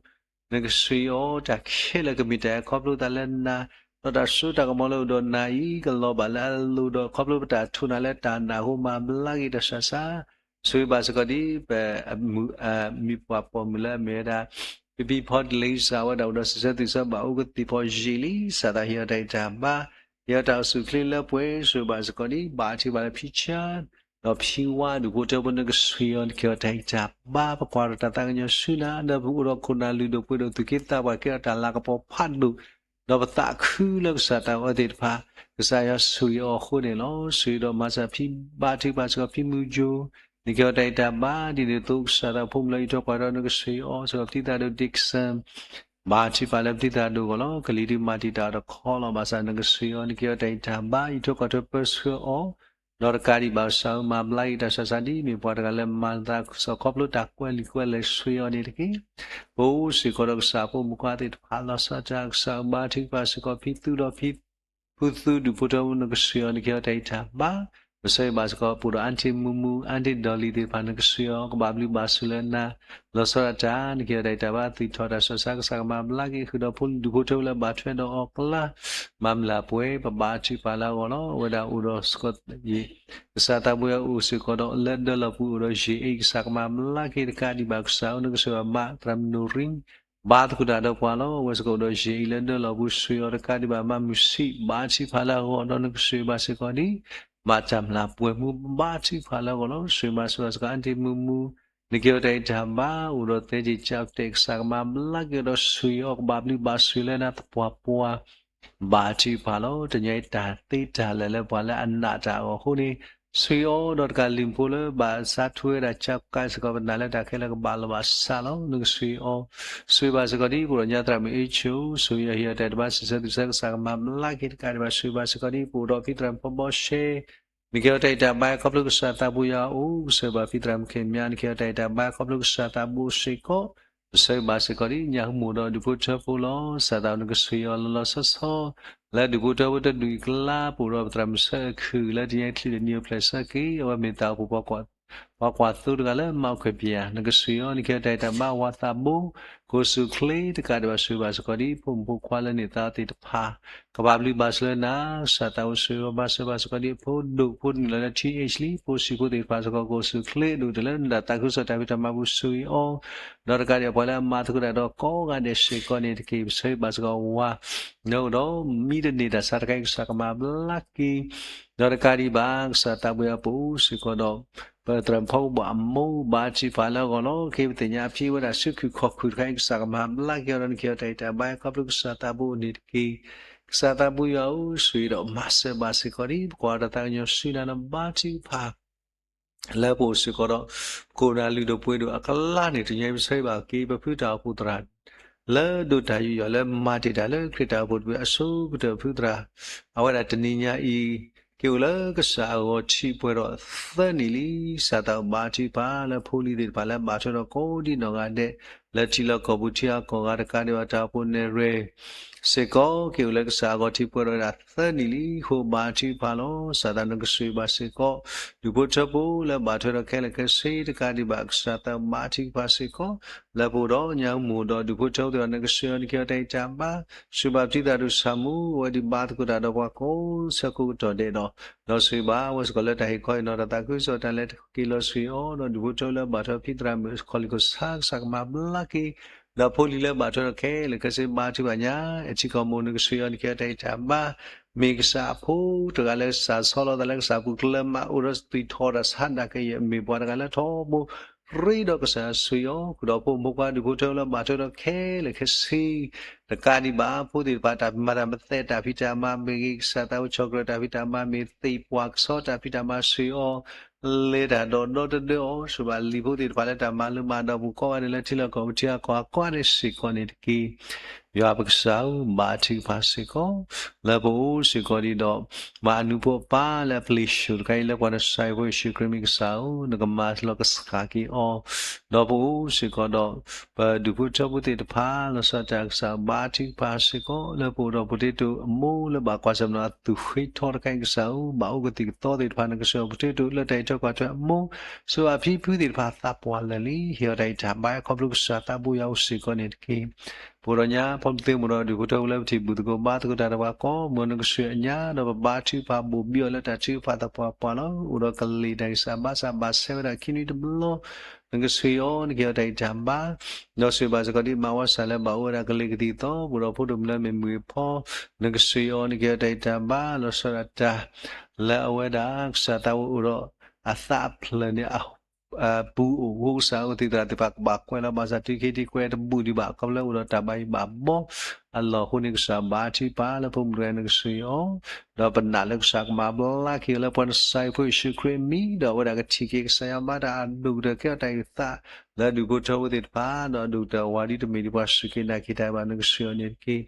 နကဆှံအီၤ တၢ်ခဲလၢာ်ကမ့ၢ်တၢ်အဲၣ်ခီဖျိသးလၢနၤ, ဒီးတၢ်စိတၢ်ကမီၤလၢအိၣ်ဒီးနၤအံၤ ကလီၤဘၣ်လၢအလိၤဒီး ခီဖျိပတၢ်ထိးနၤလၢတၢ်နာ်အဃိ မၤဘျါက့ၤတၢ်ဆူးတၢ်ဆါ ဆှံဘၣ်စ့ၢ်ကီးဒ် ပ မုၢ်ပှၢ်ပိာ်မုၣ်လၢအမ့ၢ်ဝဲဒၣ် ဖံဖံဖီတလ့စၢ်ဝဲဒၣ်အိၣ်ဒီးစံးဆၢသ့ၣ်ဆၢဘၣ်အိၣ်ကသ့ၣ်ဖီယံာ်လံ ကစၢ်သးဟ့ၣ်အီၤတၢ်ဂံၢ်တၢ်ဘါ ဟ့ၣ်အီၤတၢ်အိၣ်ဆူၣ်အိၣ်ချ့လၢပှဲၤ ဆှံဘၣ်စ့ၢ်ကီးဒ် ဘါထုကဖၣ်လၢဖံဆၢ ဒီးဖံဝါဒူၣ်ဖိထၢဖိ နကဆှံအီၤ နကဟ့ၣ်အီၤတၢ်ဂံၢ်တၢ်ဘါ ပကွၢ်ဒီးတၢ်သးကညီၤဆူနၤ ဒီးပအိၣ်ဒီးခိၣ်နၢ်လုၢ်ဒိၣ်ပှ့ၤဒိၣ် သူၣ်က့သးပှၢ်ကဲထီၣ်တၢ်လၤကပီၤဖးဒိၣ် ဒီးပသးခုလၢကစၢ်တၢ်အီၣ်သ့ၣ်တဖၣ် ကစၢ်ယွၤဆှံအီၤအဃိန့ၣ်လီၤ. ဆှံဒီးမၤစၢၤဖံဘါထုကဖၣ်စ့ၢ်ကီးဖံမုၢ်ကၠိ နကဟ့ၣ်အီၤတၢ်ဂံၢ်တၢ်ဘါ ဒ်န့ၣ်အသိး ကစၢ်သးဖိမုၣ်လၢအံးထွဲကွၢ်ထွဲ နကဆှံအီၤ စ့ၢ်ကီးပတံၤသရၣ်ဒိၣ် Dixon ဘါထုကဖၣ်လၢပတံၤသရၣ်ဒိၣ်အဂီၢ်လီၤ. ကလံၤဒုးမၤတံာ်တာ်အီၤတခီလီၤ. ဘၣ်ဆၣ်နကဆှံအီၤ နကဟ့ၣ်အီၤတၢ်ဂံၢ်တၢ်ဘါ အံးထွဲကွၢ်ထွဲပၢဆှၢအီၤ ဒီးတကးဒံးဘၣ် ကစၢ်ဧၢ မၤဘျါက့ၤတၢ်ဆူးတၢ်ဆါ ဒ်မ့ၢ်ပှၤတဂၤလၢမၤသးစ့ၢ်ကီးခီဖျိတၢ်ကွဲးလံာ်ကွဲးလဲၢ် ဆှံအီၤန့ၣ်တက့ၢ်. ပအိၣ်စ့ၢ်ကီးဒီးကစၢ်ဖိမုၣ်ခွါသ့ၣ်တဖၣ် လီၤဆီဒၣ်တၢ် ကစၢ်ဧၢ ဘါထုကဖၣ်စ့ၢ်ကီးဖံသူဒီးဖံ ဖုသူဒူၣ်ဖိထၢဖိ နကဆှံအီၤ နကဟ့ၣ်အီၤတၢ်ဂံၢ်တၢ်ဘါ ပဆၢဂ့ၤဘၣ်စ့ၢ်ကီး ပအိၣ်ဒီး Aunty Mumu, Aunty Dolly သ့ၣ်တဖၣ် နကဆှံအီၤ ကဘၣ်ဘျုးဘၣ်ဆိၣ်လၢနၤ လီၤဆီဒၣ်တၢ် နကဟ့ၣ်အီၤတၢ်ဂံၢ်တၢ်ဘါ သူၣ်ထီၣ်တၢ်ဆူးတၢ်ဆါ ကစၢ်ကမၤဘျါက့ၤ ဃုာ်ဒီးဖိဒူၣ်ဖိထၢဖိလၢဘၣ်ထွဲဒီးအီၤအကျါ မၤမုာ်လၢ်ပှဲၤ ပဘါထုကဖၣ်လၢအဂီၢ်လီၤ. အဝဲဒၣ်အိၣ်ဒီးစ့ၢ်ကီး ကစၢ်သးဘိယွၤအိၣ်စ့ၢ်ကီးဒီး လၢဒၢလီၢ်ပူၤအိၣ်ဒီးယ့ၣ်အံၤ ကစၢ်ကမၤဘျါက့ၤတကးဒံးဘၣ် ကစၢ်ဧၢ နကဆှံဘၣ်မး သရၣ်မုၣ်နိၣ်ရံ ဘါသကိးတၢ်ဒီးပှၤလီၤ. အဝဲစ့ၢ်ကီးအိၣ်ဒီးယ့ၣ်အံၤလၢဒၢလီၢ်ပူၤ ဆှံအီၤတကးဒံးဘၣ် မၤမုာ်ဆံး ဘါထုကဖၣ်လၢအဂီၢ် ဒီးနကဆှံဘၣ်စ့ၢ်ကီးဒ် မၤတၢ်မုာ်လၢ်ပှဲၤမူ ဘါထုကဖၣ်လၢအဂီၢ်လီၤ. ဆှံဘၣ်စ့ၢ်ကီး Aunty Mumu နကဟ့ၣ်အီၤတၢ်ဂံၢ်တၢ်ဘါ အိၣ်ဒီးသဲက့ၤကၠီတဲာ် ကစၢ်ကမၤဘျါက့ၤအီၤဒီးဆှံအီၤ ကဘၣ်ဘျုးဘၣ်ဆိၣ်လၢနၤသပှၢ်ပှၢ် ဘါထုကဖၣ်လီၤ. တနံၤအံၤတၢ်သ့တၢ်လၢာ်လၢပှၤလၢအနာ်တၢ်အဂီၢ်အဃိန့ၣ် ဆှံအီၤဒီးတကးလုၢ်ဖိလၢဘၣ်စးထူဝဲဒၣ် ကၠီကးစ့ၢ်ကီး ပနာ်လၢတၢ်ခဲလၢာ်ကဘၣ်လီၤဘၣ်စးလီၤ. နကဆှံအီၤ ဆှံဘၣ်စ့ၢ်ကီးဒ် ပအိၣ်ဒီးညါသရၣ်မုၣ်အ့ၣ်ဆိ ဆှံအီၤ ဟ့ၣ်အီၤတၢ်ဂံၢ်တၢ်ဘါ စံးဆၢသ့ၣ်ဆၢ ကစၢ်ကမၤဘျါက့ၤတကးဒံးဘၣ် ဆှံဘၣ်စ့ၢ်ကီးဒ် ပအိၣ်ဒီးဖံသရၣ်မုၣ်ဖီဘီရှဲ နကဟ့ၣ်အီၤတၢ်ဂံၢ်တၢ်ဘါ ခီဖျိကစၢ်သးဘိယွၤအအိၣ် ကစၢ်ဘၣ်ဖံသရၣ်မုၣ်ခ့ၣ်မၠါ နကဟ့ၣ်အီၤတၢ်ဂံၢ်တၢ်ဘါ ခီဖျိကစၢ်သးဘိစ့ၢ်ကီး ပဆၢဂ့ၤဘၣ်စ့ၢ်ကီးဒ် ညၣ်ဟူမူၣ်ဒီးဒူၣ်ဖိထၢဖိလီၤ. ကစၢ်သးဘိနကဆှံအီၤလီၤလီၤဆီဆီ လၢဒူၣ်ဖိထၢဖိတဒူၣ်အံၤအကျါ ပအိၣ်ဒီးပသရၣ်မုၣ်ဆၢခုၣ် လၢတနံၤအံၤချံၣ်တနံၤအိၣ်ဖျဲၣ်ဆၢက့ၤ အဝဲမ့ၢ်သးအိၣ်ဖှိၣ် ပှၤကွၢ်သိတဂၤလၢမၤအီၣ်ခွဲးပၠး နကဆှံအီၤ နကဟ့ၣ်အီၤတၢ်ဂံၢ်တၢ်ဘါ ဝၤသးဘိ ကအိၣ်ဆူၣ်အိၣ်ချ့တကးဒံးဘၣ် ဆှံဘၣ်စ့ၢ်ကီးဒ် ဖိမုၣ်ဖိခွါလၢန့ၢ်သါသ့ၣ်တဖၣ် ကဘၣ်ဘျုးဘၣ်ဆိၣ်လၢနၤ ကစၢ်သးဘိဆှံအီၤ ဘါဆှံဘၣ်စ့ၢ်ကီးဒ် ဖိဒိၣ်ဖိနုာ်လီၤလၢ ထံၣ်အ့ၣ်လံ ဖိဆံးဖိသ့ၣ်တဖၣ်စ့ၢ်ကီး ကအိၣ်ဆူၣ်အိၣ်ချ့ဒိၣ်တုၤလၢနတၢ်သးခုကစီၣ်တၢ်ဖံးတၢ်မၤပူၤ ဆှံအီၤ ဒီးတကးဒံးဘၣ်ပှၤလၢအမၤသကိးတၢ်ဒီးကိးဂၤဒဲးစ့ၢ်ကီးန့ၣ်တက့ၢ် ပဆၢဂ့ၤဘၣ်စ့ၢ်ကီးဝၤ နအိၣ်ဒီးမံတန့ၢ်တၢ်ဆါတခါအံၤ ကစၢ်ကမၤဘျါက့ၤ ဒီးတကးဒံးဘၣ် ကစၢ်သးဘိယွၤပအိၣ်စ့ၢ်ကီးဒီး ပသရၣ်မုၣ်ဖီကဘီၣ်အမိၢ် ဘါထုကဖၣ်လၢအဂီၢ်လီၤ. ခဲအံၤပသ့ၣ်ညါအဖံဝဲဒၣ် ဆူခုၣ်ခီၣ်ခုၣ်တခါအံၤ ကစၢ်ကမၤဘျါက့ၤအီၤဒီး နကဟ့ၣ်အီၤတၢ်ဂံၢ်တၢ်ဘါ ခီဖျိကစၢ်သးဘိအအိၣ်န့ၣ်တက့ၢ်. ကစၢ်သးဘိယွၤဧၢ ဆှံဒီးမၤစၢၤဘၣ်စ့ၢ်ကီးဒ် ပကွၢ်တၢ်သးကညီၤဆူနၤ နဘါထုကဖၣ် လၢပအိၣ်စ့ၢ်ကီးဒီး ပခိၣ်နၢ်လုၢ်ဒိၣ်ပှ့ၤဒိၣ်အကျါန့ၣ် တနံၤအံၤပဆၢဂ့ၤဘၣ်က့ၤ ပဖုတၢ်အိၣ်ဖှိၣ်သရၣ် လၢဒိးတၢ်ယူးယီၣ်လၢမၤတ့ၢ်တၢ်လၢခရံာ်တၢ်အိၣ်ဖှိၣ်တဖုအဆိကတၢၢ် ဖုသရၣ် အဝဲဒၣ်တနံၤညါအံၤ က့ၤအိၣ်လၢကစၢ်အဂီၤထံးပှဲၤဒီးသၢနံၣ်လံ. ကစၢ်သးဘိဘါထုကဖၣ်လၢဖိလံၤသ့ၣ်တဖၣ်လၢဘၣ်ထွဲဒီးကိးဒံနီၢ်ဂၤဒဲး လၢထံလီၢ်ကီၢ်ပူၤထံဂၤကီၢ်ဂၤတကးဒံးဘၣ် တၢ်အိၣ်ဖှိၣ်နဲၣ်ရွဲၣ် စ့ၢ်ကီး က့ၤအိၣ်လၢကစၢ်အဂီၤထံးပှဲၤဒီးဝဲဒၣ်သၢနံၣ်လံ. ဃိဘါထုကဖၣ်လီၤ. ကစၢ်သးနကဆှံဘၣ်စ့ၢ်ကီး ဒူၣ်ဖိထၢဖိလၢဘၣ်ထွဲဒီးခဲလၢာ်ခဲဆ့တကးဒံးဘၣ် ကစၢ်သးဘိဘါထုကဖၣ်စ့ၢ်ကီး လၢပအိၣ်ဒီးညၣ်ဟူမူၣ်ဒီးဒူၣ်ဖိထၢဖိသ့ၣ်တဖၣ် နကဆှံအီၤ နကဟ့ၣ်အီၤတၢ်ဂံၢ်တၢ်ဘါ ဆှံဘၣ်ပတံၤသရၣ်ဒိၣ်ဆၣ်မူ အဝဲဒုးဘါသကိးတၢ်ဒီးပှၤကိးဆၢကိးကတီၢ်ဒဲးဒီး ဒီးဆှံဘၣ်ဝဲစ့ၢ်ကီးလၢတၢ်ဟ့ၣ်ခီဟ့ၣ်နီၤတၢ်သးခုကစီၣ်တၢ်လဲၤတၢ်က့ၤ လီၤဆှံအီၤ ဒီးဒူၣ်ဖိထၢလၢဘၣ်ထွဲဖံသရၣ်မုၣ် ခီၣ်လံၢ်ခိၣ်ဆါ ကစၢ်ကမၤဘျါက့ၤ ဒီးဖိလံၤလၢဘၣ်ထွဲဒီးခဲလၢာ်ခဲဆ့ဘါထုကဖၣ်ညါ အထံကီၢ်မူ နကဆှံအီၤ နကဟ့ၣ်အီၤတၢ်ဂံၢ်တၢ်ဘါ မ့ၢ်ကစၢ်အဖိတဂၤလၢစးဆီလီၤသးလၢကစၢ်ပူၤ ကျၢၤမးအိၣ်ဒီးသွံၣ်ထီၣ်တၢ်ဆါဒၣ်ကယဲၢ် မ့ၢ်ပှၤတဂၤလၢထီဘိ ရ့ဒီးကစၢ်ဆှံအီၤ ဃုာ်ဒီးဖိမုၣ်ဖိခွါဒူၣ်ဖိထၢလၢဘၣ်ထွဲဒီးခဲလၢာ်ခဲဆ့ တကးဒံးဘၣ် ဖိသ့ၣ်တဖၣ် တၢ်မၤတၢ်မၤသဲးတၢ်ဖံးတၢ်မၤမ့ၢ်ဂ့ၤ, ကစၢ်သးဝဲဆီၣ်ကြၢးတၢ်ဖံးတၢ်မၤမ့ၢ်သ့ၣ်ပှၢ်ကဆီတၢ်ဖံးတၢ်မၤဆှၢအီၤ လဲၤတၢ်ဒီးဒီတဒၢအီၤ, ဆိၣ်ဘၣ်လံာ်ဖိသ့ၣ်တဖၣ်လၢတၢ်မၤလၢမၤဒီးပူၤကိးဂၤဒဲးလၢထံလီၢ်ကီၢ်ပူၤထံဂၤကီၢ်ဂၤကိးဂၤဒဲးစ့ၢ်ကီးန့ၣ်တက့ၢ်. ယွၤပကစၢ်ဧၢ, ဘါထုကဖၣ်စ့ၢ်ကီး လၢပအိၣ်စ့ၢ်ကီးဒံးဒီး မၤအနူဖိအပၢ်လၢအပျ့ၤဆှိၣ်တခါအံၤ လၢပှၤနဆါဟံၣ်ဖိယ့ၣ်ၡူးခရံာ်မ့ၢ်ကစၢ်ဧၢ, နကမၤလီၤကဆှးက့ၤအီၤ, ဒီးပအိၣ်စ့ၢ်ကီးဒီး ပဒူၣ်ဖိထၢဖိသ့ၣ်တဖၣ် လီၤဆီဒၣ်တၢ်ကစၢ်ဧၢ, ဘါထုကဖၣ်စ့ၢ်ကီး လၢပအိၣ်ဒီးပှၤတ့တိာ်အမိၢ်လၢဘၣ်ကွၢ်ဆၢၣ်မဲာ်အသူၣ်ဃ့ထီတခါအံၤကစၢ်ဧၢ, ဘၣ်အိၣ်ကသံၣ်ကသီသ့ၣ်တဖၣ် နကဆှၢအီၤပှၤတ့တိာ်လၢတၢ်အံးထွဲကွၢ်ထွဲအမိၢ်, ဆိၣ်ဘၣ်ဖံဖုသ့ၣ်တဖၣ်သးပှၢ်လၢာ်လံ, ဟ့ၣ်အီၤတၢ်အံးတၢ်ဘါ ခီဖျိကစၢ်သးဘိယွၤအိၣ်စ့ၢ်ကီးန့ၣ်တက့ၢ်. ပအိၣ်ဒီးညါ ဖီမုၢ်သ့ၣ်မုၢ်ဒီးဒူၣ်ဖိထၢဖိလၢပထံၣ်ဘူၣ်သကိးဘါသကိးတၢ်ဒီးပှၤကိးမုၢ် နကဆှၢအညါ ဒီးပဘါထုကဖၣ်ဘိၣ်ဘံအီၤလၢတၢ်ထုကဖၣ်သပှၢ်ပှၢ်လီၤ. အိၣ်ဒီးကလံၤတၢ်ဂံၢ်စၢ်ဘါစၢ်ဘၣ်ဆဲးဝဲဒၣ်ခံနွံတဘျီ နကဆှၢအီၤ နကဟ့ၣ်အီၤတၢ်အံးတၢ်ဘါ, ဒီးဆိၣ်ဘၣ်စ့ၢ်ကီးဒ်မၤဝဲစၢ်လၢ ဘၣ်အိၣ်ဝဲဒၣ်ကလံၤကသံၣ်သီ ပအိၣ်ဒီးဖိဒိၣ်မုၣ်လၢမ့ၢ်မုၢ်ဖီ, နကဆှၢအီၤ နကဟ့ၣ်အီၤတၢ်အံးတၢ်ဘါ လီၤဆီဒၣ်တၢ် လၢအဝဲဒၣ်ကစၢ်သးဝဲအိၣ်ဒီးအသးအဖျၢၣ်န့ၣ် ပူၤအိၣ်အဃိ ကစၢ်ဧၢ ကသံၣ်သရၣ်သ့ၣ်တဖၣ်ကဘၣ်ကွဲးလီၤ ဘၣ်ဆၣ်တုၤခဲအံၤဒ်ကွဲးတဘူၣ်ဒံးဘၣ် ခီဖျိအိၣ်ဒီးတၢ်ဘၣ်ယိၣ်ဘၣ်ဘီအလီၢ်အဃိန့ၣ် ကစၢ်ဘါထုကဖၣ်လၢဖိမုၣ်တဂၤအံၤ နကဆှၢအီၤ, ဒီးပနာ်လၢကစၢ်ကမၤဘျါက့ၤအီၤလၢပှၤနဆါဟံၣ်ဖိယ့ၣ်ၡူးခရံာ်အမံၤ ဒီးအဝဲဒၣ်ကထံၣ်က့ၤကစၢ်ယွၤမၤတၢ်အဒိၣ်ကတၢၢ်ကဲထီၣ်တၢ်အုၣ်သး လၢအဒူၣ်ဖိထၢဖိသ့ၣ်တဖၣ် ဒီးအဒိၣ်ကတၢၢ်အဝၤဒ်တမ့ၢ်ဒ်ပှၤစူၢ်က့ၤနာ်က့ၤတၢ်ဘၣ် နကဆှၢအီၤန့ၣ်တက့ၢ်.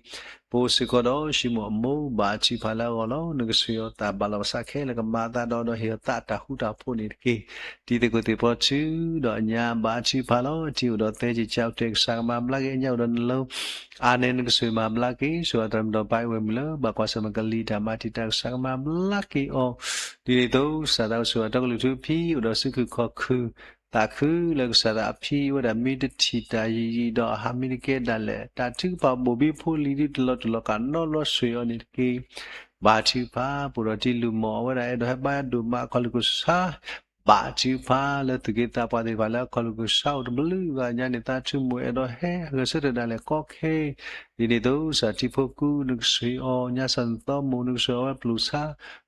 ပအိၣ်စ့ၢ်ကီးဒီး ၡံမိၣ်အမိၢ် ဘါထုကဖၣ်လၢအဂီၢ်လီၤ. နကဆှၢအီၤသးဘၣ်လီၤဘၣ်ဆၣ်ခဲလၢာ် ကမၤအသးဒီး ဒီးဟ့ၣ်အီၤသးတၢ်ဃူတၢ်ဖိးန့ၣ်တက့ၢ်. တံၤသကိးသ့ၣ်ဖီထု ဒီးအညါဘါထုကဖၣ်လီၤ. အတံၤအိၣ်ဒီးသဲက့ၤကၠီတဲာ် ကစၢ်ကမၤဘျါက့ၤ အညါအိၣ်ဒီးနလၢ အါန့ၢ်နကစၢ်မၤဘျါက့ၤ ဆိၣ်ဂ့ၤသရၣ်မုၣ်ဒီးပၢ်အံၤဝဲမုၣ်လၢ ဘၣ်ကွၢ်ဆၢၣ်မဲာ်ကလံၤတၢ်မၤတံာ်တာ် ကစၢ်ကမၤဘျါက့ၤအီၤ ဒ်န့ၣ်အသိး ကစၢ်သးအိၣ်ဆိၣ်ဂ့ၤအတီကလုၢ်ထူဖံး အိၣ်ဒီးစုခူၣ်ခီၣ်ခူၣ် သးခုလၢကစၢ်သးအဖံးဝဲဒၣ်မ့ၢ်တထံၣ်တၢ်ယံာ်ယံာ်ဒီးအဟးမ့ၢ်တကဲဒၣ်လဲာ် တၢ်ထုကဖၣ်ဘိၣ်ဘံဖိလံၤဒ်တလီၤတူာ်လီၤကာ်နီတဘျီ ဆှၢအီၤန့ၣ်တက့ၢ်. ဘါထုကဖၣ် ပအိၣ်ဒီးတံၤလူၢ်မီၢ် အဝဲဒၣ်အဲၣ်ဒိးဟဲဘါဒိၣ်မးအခီၣ်လိာ်ကစၢ် ဘါထုကဖၣ်လၢသူၣ်က့သးပှၢ်သ့ၣ်တဖၣ်လၢအခီၣ်လိာ်ကစၢ်အိၣ်တဘျုးဂၤညါန့ၣ် သးထုမိၣ်အဲၣ်ဒိးဟဲဂဲၤဆၢထၢၣ်ဒၣ်လဲာ်ကီခဲ ဒ်န့ၣ်အသိး ကစၢ်တံၤဖိကူ နကဆှၢအီၤ ညါစီၤနသီမိၣ် နကဆှၢအီၤဝဲပျိာ်ဆါ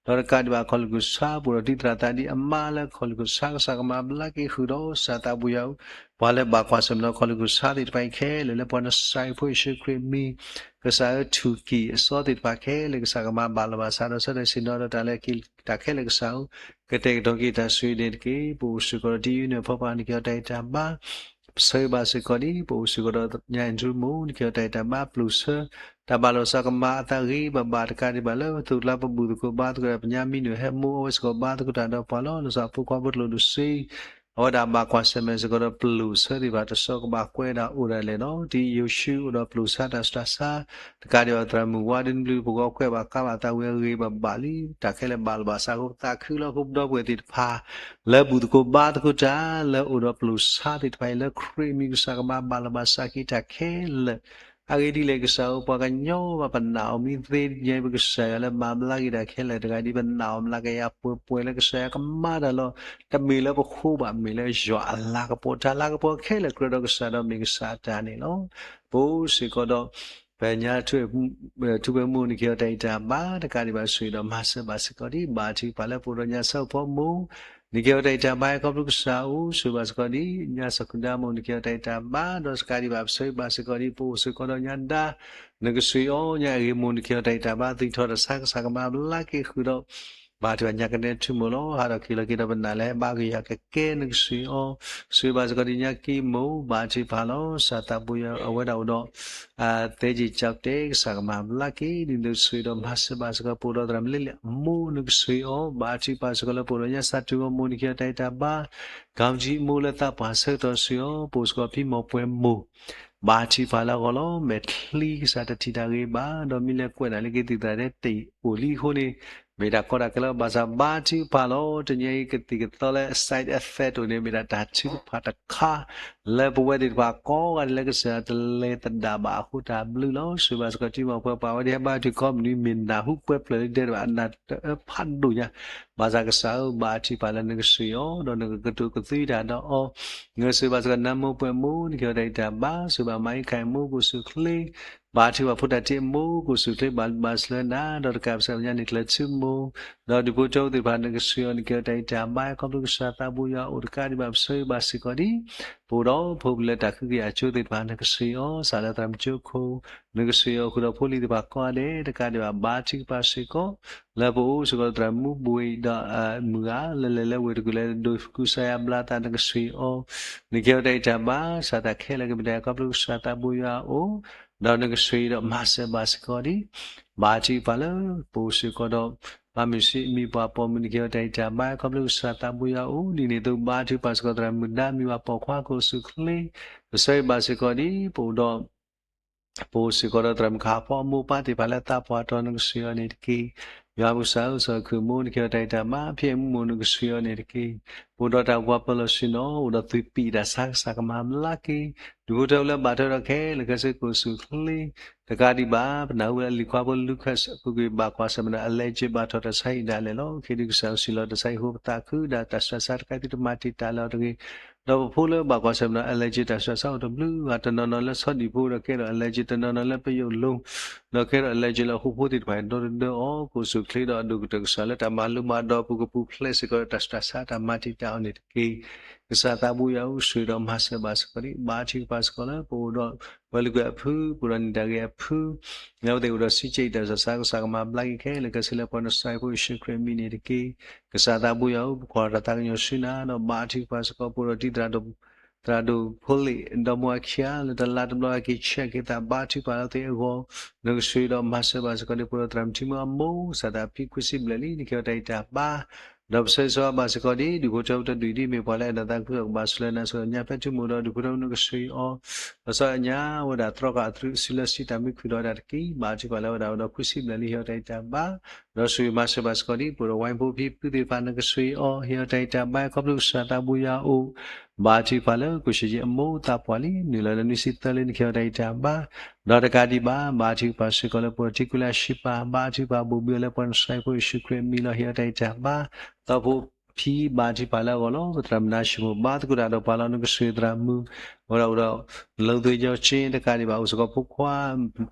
ဒီးတကးဒံးဘၣ်အခီၣ်လိာ်ကစၢ် ပအိၣ်ဒီးတံၤသရၣ်သးဒ်အမါလၢအခီၣ်လိာ်ကစၢ် ကစၢ်ကမၤဘျါက့ၤဃုာ်ဒီး ကစၢ်သးဘိယွၤ ပှၤလၢဘၣ်ကွၢ်ဆၢၣ်မဲာ်ဒီးအခီၣ်လိာ်ကစၢ်သ့ၣ်တဖၣ်အံၤခဲလၢာ် လၢပှၤနဆါဟံၣ်ဖိယ့ၣ်ၡူးခရံာ်မံၤ ကစၢ်ဧၢ ထူၣ်ကံၢ်အစီသ့ၣ်တဖၣ်ခဲလၢာ် ကစၢ်ကမၤဘၣ်လီၤဘၣ်စးဒီးဆၢထၢၣ်ဆ့ၣ်နီၤဒီးတၢ်လၢက့ၤတၢ်ခဲလၢာ်ကစၢ်ဧၢ ကတဲာ်ကတီၤက့ၤတၢ်ဆိၣ်ဂ့ၤန့ၣ်တက့ၢ်. ပအိၣ်စ့ၢ်ကီးဒီးတံၤယုၢ်န့ၣ်ဖီပှၤ နကဟ့ၣ်အီၤတၢ်အံးတၢ်ဘါ ပဆၢဂ့ၤဘၣ်စ့ၢ်ကီးဒ် ပအိၣ်စ့ၢ်ကီးဒီးညါအ့ၣ်ဒြူမူ နကဟ့ၣ်အီၤတၢ်အံးတၢ်ဘါပျိာ်ဆၢ တၢ်ဘၣ်လီၤဆီကမၤအသးဂ့ၤဘၣ်ဘၣ် တကးဒံးဘၣ်လၢပသိၣ်ကျါပဘူၣ်သကိးဘါသကိး ပညါမံနုာ်ဟဲမိၢ်အဝဲစ့ၢ်ကီးဘါသကိးတၢ်ဒီးပှၤလီၤ. လီၤဆီဖိခွါဖိတလိၣ်ဒိၣ်စ့ အဝဲဒၣ်ဘၣ်ကွၢ်ဆၢၣ်မဲာ်စ့ၢ်ကီးဒီးပျိာ်ဆၢသ့ၣ်တဖၣ် တစိၤကဘၣ်ကွဲးဒၣ်အိၣ်ဒၣ်လဲာ်လီၤ. ဒ်ယိၤၡူအိၣ်ဒီးပျိာ်ဆါတၢ်ဆူးတၢ်ဆါ တကးဒံးဘၣ်သရၣ်မုၣ်ဝါဒ်နဘျုးပဂီၤကွဲးဘၣ်ကါဘၣ်သးဝံၤအဂ့ၤဘၣ်ဘၣ်လံ တၢ်ခဲလၢာ်ဘၣ်လီၤဘၣ်စးအဃိ ပသးခုလီၤ. အဃိပဒီပုၢ်ဝဲၢ်သ့ၣ်တဖၣ် လၢဘူၣ်သကိးဘါသကိးတၢ် လၢအိၣ်ဒီးပျိာ်ဆါသ့ၣ်တဖၣ်အံၤ လၢခရံာ်အမံၤကစၢ်ကမၤဘၣ်လီၤဘၣ်စးက့ၤတၢ်ခဲလၢာ် အဂ့ၢ်ဒ်လဲၣ်ကစၢ်ဧၢ ပှၤကညီဘၣ်ပနာ်အီၤမ့ၢ်သ့ ညါပကစၢ်ယွၤလၢမၤဘျါက့ၤတၢ်ခဲလၢာ်တဂၤဒ် ပနာ်အီၤမျးကယၤပှဲၤပှဲၤလၢကစၢ်ယွၤကမၤတၢ်လီၤ. တမ့ၢ်လၢပဃိဘၣ် မ့ၢ်လၢယွၤအလၤကပီၤ တၢ်လၤကပီၤခဲလၢာ်ကြၢးဒီးကစၢ်ဒီးမ့ၢ်ကစၢ်အတၢ်န့ၣ်လီၤ. ပအိၣ်စ့ၢ်ကီးဒီး ပညါ ထူးပှဲၤမူ နကဟ့ၣ်အီၤတၢ်အံးတၢ်ဘါ တကးဒံးဘၣ်ဆိၣ်ဂ့ၤဒီးမၤစၢၤဘၣ်စ့ၢ်ကီးဒ် ဘါထုကဖၣ်လၢပအိၣ်ဒီးညါဆၢဖိမူ နကဟ့ၣ်အီၤတၢ်အံးတၢ်ဘါ ခီဖျိကစၢ်အိၣ် ဆိၣ်ဂ့ၤဘၣ်စ့ၢ်ကီးဒ် ညါစီၤကူဒါမူ နကဟ့ၣ်အီၤတၢ်အံးတၢ်ဘါ ဒီးတကးဒံးဘၣ်ပဆၢဂ့ၤဘၣ်စ့ၢ်ကီးဒ် ပအိၣ်စ့ၢ်ကီးဒီးညါဒါ နကဆိၣ်ဂ့ၤအီၤ ညါအဂ့ၤမူ နကဟ့ၣ်အီၤတၢ်အံးတၢ်ဘါ သံၣ်ထီၣ်တၢ်ဆါ ကစၢ်ကမၤဘျါက့ၤဃုာ်ဒီး ဘါထုကဖၣ်ညါကနဲထူးမူလီၤ. ဟးထီၣ်က့ၤလီၤက့ၤဒီးပနာ်လၢဟဲဘါကယၤကကဲ နကဆိၣ်ဂ့ၤအီၤ ဆိၣ်ဂ့ၤဘၣ်စ့ၢ်ကီးဒ်ညါကံမူ ဘါထုကဖၣ်လီၤ. ကစၢ်သးဘိယွၤအဝဲဒၣ်အိၣ်ဒီး သဲက့ၤကၠီတဲာ် ကစၢ်ကမၤဘျါက့ၤ ဒ်သိးဆိၣ်ဂ့ၤဒီးမၤစၢၤဘၣ်စ့ၢ်ကီး ပအိၣ်ဒီးသရၣ်မုၣ်လ့လ့ၣ်အမိၢ် နကဆိၣ်ဂ့ၤအီၤ ဘါထုကဖၣ်စ့ၢ်ကီးလၢပအိၣ်ဒီးညါ စၢ်တူၢ်ဂီၢ်မိၢ် နကဟ့ၣ်အီၤတၢ်အံးတၢ်ဘါ ကီၤမုၢ်ထံမိၢ်လၢသးပှၢ်ဆၢကတီၢ်ဆိၣ်ဂ့ၤအီၤ ပအိၣ်စ့ၢ်ကီးဖံမိၢ်ပှဲၤမိၢ် ဘါထုကဖၣ်လၢအဂီၢ်လီၤ. မဲာ်ချံကစၢ်တထံၣ်တၢ်ဂ့ၤဘၣ် ဒီးမ့ၢ်လဲၤကွဲးနၤလၢကသံၣ်သရၣ်တဲတ့ၢ်အိၣ်လံအဃိန့ၣ် မ့ၢ်တၢ်ကီတၢ်ခဲလၢဘၣ်ဆၣ် ဘါထုကဖၣ်လီၤ. တနံၤအံၤကသံၣ်ကသီလၢ side effect အိၣ်န့ၣ် မ့ၢ်ဒၣ်တၢ်ထုကဖၣ်တခါ လၢပဝဲသ့ၣ်တဖၣ်ကိးဂၤဒဲးလၢကစၢ်ယွၤတလဲၤသဒၣ်ဘၣ်အဃိတၢ်ဘျုးလီၤ. ဆိၣ်ဂ့ၤဘၣ်စ့ၢ်ကီးထံမိၢ်ပှဲၤပှၢ်ဝဲဒၣ်ဟဲဘါထုကဖၣ်မနုၤ မ့ၢ်နၢ်ဟူပှဲၤဖျၢၣ်လၢဒဲးတဘၣ် အနၢ်တအၢဖးဒိၣ်ညါ ဘၣ်ဆၣ်ကစၢ်ဧၢ ဘါထုကဖၣ်လၢနကဆိၣ်ဂ့ၤအီၤ ဒီးနကကတိၤကသွံတၢ်ဒီးအီၤ ဆိၣ်ဂ့ၤဘၣ်စ့ၢ်ကီးနါမိၢ်ပှဲၤမိၢ် နကဟ့ၣ်အီၤတၢ်အံးတၢ်ဘါ ဆိၣ်ဂ့ၤဘၣ်မၤအံၤခါအံၤမိၢ် ကိးစူၣ်ချ့ ဘါထုကဖၣ်ဖိတၢ်ထံၣ်အမိၢ် ကအိၣ်ဆူၣ်အိၣ်ချ့ဘၣ်ဘၣ်ဆၢလၢနၤ, ဒီးတကးဘၣ်ဆၣ်ညါန့ၣ်ကျဲၤဆူမိၢ်, ဒီးဒူၣ်ဖိထၢဖိသ့ၣ်တဖၣ် နကဆှၢအီၤ နကဟ့ၣ်အီၤတၢ်ဂံၢ်တၢ်ဘါ ခီဖျိကစၢ်သးဘိယွၤအိၣ်တကးဒံးဘၣ် ပဆၢဂ့ၤဘၣ်စ့ၢ်ကီးဒံး ပအိၣ်ဒီးဖိပလၢတၢ်ဃုက့ၤအကၠိသ့ၣ်တဖၣ် နကဆှၢအီၤ စးလၢသရၣ်မုၣ်ကၠိခိၣ်, နကဆှၢအီၤဃုာ်ဒီးဖိလံၤသ့ၣ်တဖၣ်ကိးဂၤဒဲး တကးဒံးဘၣ် ဘါထုကဖၣ်စ့ၢ်ကီး လၢပအိၣ်စ့ၢ်ကီးသရၣ်မုၣ်ဘှံးဒီးမုၢ်ဂၤ လၢလဲၤလၢဝ့ၢ်တကူၣ်လၢဒိၣ်ကူစါယါဘျါသး နကဆှၢအီၤ, နကဟ့ၣ်အီၤတၢ်ဂံၢ်တၢ်ဘါ စးတၢ်ခဲလၢာ်ကမ့ၢ်တၢ်ခီဖျိကစၢ်သးဘိယွၤအိၣ်, ဒီးနကဆှၢအီၤဒီးမၤစၢၤဘၣ်စ့ၢ်ကီးဒံး ဘါထုကဖၣ်လၢပအိၣ်စ့ၢ်ကီးဒီး ပှၤမုၢ်ဆ့ၣ်မံၤပှၤပိာ်မုၣ် နကဟ့ၣ်အီၤတၢ်ဂံၢ်တၢ်ဘါ ခီဖျိကစၢ်သးဘိယွၤအိၣ်ဒ်န့ၣ်အသိး ဘါထုကဖၣ်စ့ၢ်ကီးသရၣ်မုၣ်ဒါမံၤပှၤပိာ်ခွါကအိၣ်ဆူၣ်အိၣ်ချ့, ပဆၢဂ့ၤဘၣ်စ့ၢ်ကီးဒံး ပအိၣ်ဒီး ပအိၣ်စ့ၢ်ကီးဒီးသရၣ်မုၣ်ကဟၣ်ဖီအမိၢ်အပၢ်သ့ၣ်တဖၣ်လၢသးပှၢ်တီၤ နကဆှၢအီၤန့ၣ်တက့ၢ်. ယွၤပကစၢ်ဧၢ စီၤခုၣ်မိၢ် နကဟ့ၣ်အီၤတၢ်ဂံၢ်တၢ်ဘါ, ဖံအဲၣ်မူမိၢ် နကဆှၢအီၤန့ၣ်တက့ၢ်. ပအိၣ်ဒီးတၢ်အိၣ်ဖှိၣ်ပၢၤလီၢ်ဆ့ၣ်နီၤ အိၣ်ဒီးသုးပံာ်တၢ်ဆါကစၢ်ကမၤဘျါက့ၤ ဒူၣ်ဖိထၢဖိလၢဘၣ်ထွဲဒီးခဲလၢာ်ခဲဆ့ ကအိၣ်ဆူၣ်အိၣ်ချ့ တကးဒံးဘၣ် ပနၢ်ဟူလၢအလံၤခွါဖိလူၤကၣ် ပူၤကွံာ်ဘၣ်ကွၢ်ဆၢၣ်မဲာ်ဒီး အလဲကၠ့ဘၣ်ထီၣ်တၢ်ဆါဟံၣ်ဒၣ်လဲာ်လီၤ. ခဲဒုးကစၢ်ဧၢ စံၣ်လီၤတၢ်ဆါဟံၣ်ဖိပသးခုဒီး တၢ်ဆူးတၢ်ဆါတခါ သုတမၤတံာ်တာ်လၢၤအီၤတဂ့ၤ. ဒီးပဖိလၢဘၣ်ကွၢ်ဆၢၣ်မဲာ်ဒီး အလဲကၠ့တၢ်ဆူးတၢ်ဆါအိၣ်တဘျုးဂၤ တနီၤနီၤလၢဆီဒံၣ်ဖိဒီးကဲထီၣ်အလဲကၠ့, တနီၤနီၤလၢပယိၣ်လိၤ ဒီးကဲထီၣ်အလဲကၠ့လၢအဃိဖိသ့ၣ်တဖၣ် ဒီတဒၢအီၤ ကအိၣ်ဆူၣ်အိၣ်ချ့ဒီးအဒိၣ်ကတၢၢ်ကစၢ်လၢတၢ်မၤလိမၤဒိးအပူၤ ကပူၤဖျဲးစ့ၢ်ကီးဒီးတၢ်ဆူးတၢ်ဆါ တၢ်မၤတံာ်တာ်အီၤန့ၣ်တက့ၢ်. ကစၢ်သးဘိယွၤဧၢ ဆှၢဒီးမၤစၢၤဘၣ်စ့ၢ်ကီးဒံး ဘါထုကဖၣ်စ့ၢ်ကီးလၢပအိၣ်ဒီး ပှၤလုၢ်ကွဲၢ်အဖု, ပအိၣ်ဒီးနံၣ်တၢ်ဂ့ၤအဖု, လၢပသ့ၣ်အိၣ်ဒီးစံးကဲးတၢ်ဆူးတၢ်ဆါ ကစၢ်ကမၤဘျါက့ၤခဲလၢာ်ခဲဆ့လၢပှၤနစၢ်ဖိယ့ၣ်ၡူးခရံာ်အမံၤန့ၣ်တက့ၢ်. ကစၢ်သးဘိယွၤဧၢ ပကွၢ်တၢ်သးကညီၤဆူနၤ ဒီးဘါထုကဖၣ်စ့ၢ်ကီး ပအိၣ်ဒီးတံၤသရၣ်ဒိၣ် သရၣ်ဒိၣ်ဖိလ့ၣ် ဒီမါဝၤခံဂၤ လၢတလါတဘျီက့ၤဆဲးက့ၤသး ဘါထုကဖၣ်လၢသ့ၣ်အဂီၢ် နကဆှၢဒီးမၤစၢၤဘၣ်စ့ၢ်ကီးဒံး ပအိၣ်ဒီးသရၣ်မုၣ်ထံမုၢ်အမိၢ် စးသးဖံခွံဆံဘျဲၣ်လံ နကဟ့ၣ်အီၤတၢ်ဂံၢ်တၢ်ဘါ ဒီးပဆၢဂ့ၤဆၢဝါဘၣ်စ့ၢ်ကီးဒံး ဒူၣ်ဖိထၢဖိတဒူၣ်အံၤဒ်မ့ၢ်ပှၤလၢအဲၣ်နၤသးခုကဘၣ်ဆူးလၢနၤ ဆူညါဖဲတုၤမုၢ်ဒီး ဒူၣ်ဖိထၢဖိနကဆှၢအီၤ လီၤဆီအညါဝဲဒၣ်သြီဃာ်အသရူးအစုလၢစံးတၢ်မုၢ်ခုၣ်ဒီးတၢ်တက့ၢ်. ဘါထုကဖၣ်လၢဝဲဒၣ်ဝဲဒီးခွံဆံဘျဲၣ်လံ ဟ့ၣ်အီၤတၢ်ဂံၢ်တၢ်ဘါ ဒီးဆှၢမၤစၢၤဘၣ်စ့ၢ်ကီးဒံး ပအိၣ်ဒီးဝါဖိဖံဖုသ့ၣ်တဖၣ် နကဆှၢအီၤ ဟ့ၣ်အီၤတၢ်ဂံၢ်တၢ်ဘါ ခီဖျိကစၢ်သးဘိယွၤအိၣ် ဘါထုကဖၣ်လၢကိၣ်ဆံးယံအမိၢ်သးပှၢ်လံ နုာ်လီၤလၢနွံဆံသၢလံ နကဟ့ၣ်အီၤတၢ်ဂံၢ်တၢ်ဘါ ဒီးတကးဒံးဘၣ် ဘါထုကဖၣ်စ့ၢ်ကီးလၢပအိၣ်ထံကူလၢအဆံးပာ် ဘါထုကဖၣ်ဘိၣ်ဘံအီၤလၢပှၤနစၢ်ဖိယ့ၣ်ၡူးခရံာ်အမံၤလီၤ ဟ့ၣ်အီၤတၢ်ဂံၢ်တၢ်ဘါ သီဖိဖံဘါထုကဖၣ်လၢအဂီၢ်လီၤ ပသရၣ်မုၣ်နါၡမူၣ် ဘါသကိးတၢ်ဒီးပှၤလီၤ နကဆှၢသရၣ်မုၣ် ဝဲဒၣ်အိၣ်ဒီး လၢသွ့ၣ်ညီက့ တကးဒံးဘၣ် အိၣ်စ့ၢ်ကီးဖိခွါ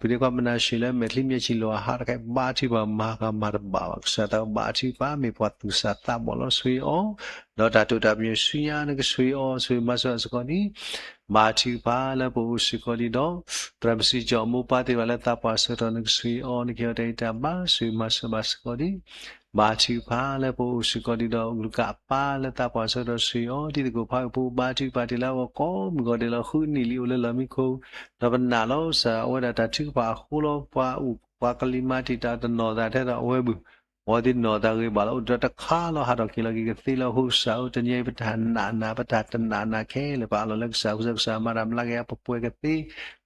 ဖုဒ့ခွါမနၤၡ့လၢမဲာ်ချံမဲာ်ဆံးလိာ်အဟးတခါ ဘါထုကဖၣ်မၤဂၤမၤတဘၣ်ဘၣ် ကစၢ်သးဘိဘါထုကဖၣ် မ့ၢ်ပှၤသူၣ်စၢ်သးဘီၣ်လီၤ ဆှၢအီၤ ဒီးတၢ်တိာ်တၢ်ပညိၣ်ဆူညါ နကဆှၢအီၤ ဆှၢမၤစၢၤစ့ၢ်ကီးဒံး ဘါထုကဖၣ်လၢပအိၣ်စ့ၢ်ကီးဒံးဒီး သရၣ်မုၣ်စံကၠီၣ်အမိၢ်ပၢ်သ့ၣ်တဖၣ်လၢသးပှၢ်ဆၢကတီၢ် နကဆှၢအီၤ နကဟ့ၣ်အီၤတၢ်ဂံၢ်တၢ်ဘါ ဆှၢမၤစၢၤဘၣ်စ့ၢ်ကီးဒံး ဘါထုကဖၣ်လၢပအိၣ်စ့ၢ်ကီးဒံးဒီး ကလုာ်ကးပၢ်လၢသးပှၢ်ဆၢကတီၢ်ဆှၢအီၤ တံၤသကိးဖးဝဲဖိ ဘါထုကဖၣ်တ့ၢ်လၢအဂီၢ်ကိးမုၢ်ဂီၤဒဲးလီၤ ဃုနံၣ်လံအိၣ်လၢလီၢ်မံခိၣ် ဒီးပနာ်လီၤစၢ် အဝဲဒၣ်တၢ်ထုကဖၣ်အဃိလီၤ ပှၤအူၣ်ပှၤကလံၤမၤတံာ်တာ်တနီၤသးထဲသိးအဝဲဘုၣ် ဝံၤသ့ၣ်နီၢ်သးဂ့ၤဘၣ်လီၤ အိၣ်ဒီးတခါလီၤ ဟးထီၣ်က့ၤလီၤက့ၤကသ့လၢအဃိကစၢ်ဧၢ တနံၤအံၤပတၢ်နာ်နၤ ပတၢ်တနာ်နၤခဲလၢာ် ပအးလီၤလၢကစၢ်အဃိ ကစၢ်မၤတၢ်မၤလၢက့ၤအပှဲၤကသ့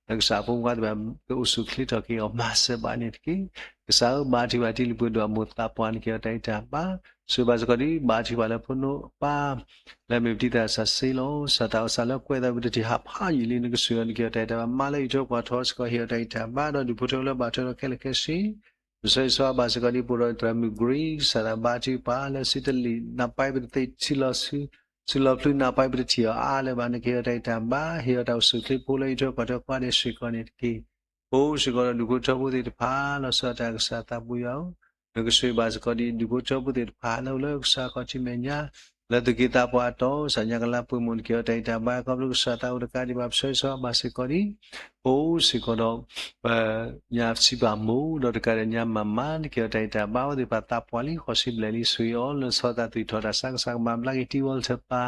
လၢကစၢ်အဖိမုၣ်ဖိသ့ၣ်တဖၣ် ကအိၣ်ဆူၣ်အိၣ်ချ့ထီၣ်က့ၤအီၤ မၤစၢၤဘၣ်န့ၣ်တက့ၢ်. ကစၢ်ဧၢ ဘါထုကဖၣ်တံၤလံၤပှဲၤဒိၣ်အမိၢ်သးပှၢ် နကဟ့ၣ်အီၤတၢ်ဂံၢ်တၢ်ဘါ ဆှၢဘၣ်စ့ၢ်ကီးဒံး ဘါထုကဖၣ်လၢဖိနီၢ်ပၢ် လၢအမ့ၢ်ပတံၤသရၣ်စီဆှံလီၤ စၢ်သးအိၣ်စၢ်လၢကွဲးသးဝံၤတထံၣ်ဟးဖးယံာ်လံ နကဆှၢအီၤ နကဟ့ၣ်အီၤတၢ်ဂံၢ်တၢ်ဘါ မါလၢအံးထွဲကွၢ်ထွဲစ့ၢ်ကီး ဟ့ၣ်အီၤတၢ်ဂံၢ်တၢ်ဘါ ဒီးဒူၣ်ဖိထၢဖိလၢဘၣ်ထွဲဒီးခဲလၢာ်ခဲဆ့ ပဆၢဂ့ၤဆၢဝါဘၣ်စ့ၢ်ကီးဒံး ပအိၣ်ဒီးသရၣ်မုၣ် Grace စၢ်သးဘါထုကဖၣ်လၢစံတလံာ် နၢ်ပၢၢ်ပတသ့ ထံလီၤဆူ ထံလီၤဖျုနၢ်ပၢၢ်ပတထံၣ်အီၤအါလၢၤဘၣ် နကဟ့ၣ်အီၤတၢ်ဂံၢ်တၢ်ဘါ ဟ့ၣ်အီၤတၢ်အိၣ်ဆူၣ်အိၣ်ချ့ဖိလၢအံးထွဲကွၢ်ထွဲကိးဂၤဒဲးစ့ၢ်ကီးန့ၣ်တက့ၢ်. ပအိၣ်စ့ၢ်ကီးဒီးဒူၣ်ဖိထၢဖိသ့ၣ်တဖၣ် လီၤဆီဒၣ်တၢ်ကစၢ်သးဘိယွၤဧၢ, နကဆှၢဘၣ်စ့ၢ်ကီးဒံး ဒူၣ်ဖိထၢဖိသ့ၣ်တဖၣ်လၢအိၣ်လၢကစၢ်ခီၣ်ထံးမဲာ်ညါ လၢသုးက့သးပှၢ်အတီၢ် စၢ်ညါကလါပှဲၤမုၢ် နကဟ့ၣ်အီၤတၢ်ဂံၢ်တၢ်ဘါ ခီဖျိကစၢ်သးအိၣ်တကးဒံးဘၣ် ပဆၢဂ့ၤဆၢဝါဘၣ်စ့ၢ်ကီးဒံး ပအိၣ်စ့ၢ်ကီးဒီး ပညါစံးပာ်မိၢ် ဒီးတကးဒီးညါမၤမၤ နကဟ့ၣ်အီၤတၢ်ဂံၢ်တၢ်ဘါ အဝဲသ့ၣ်တဖၣ်သးပှၢ်လံ ဃိးဆံဘျဲၣ်လံ ဆှၢအီၤ လၢဆီသးသွံၣ်ထီၣ်တၢ်ဆါကစၢ်ကမၤဘျါက့ၤ တံၤဝီလၢထၢၣ်ပၤ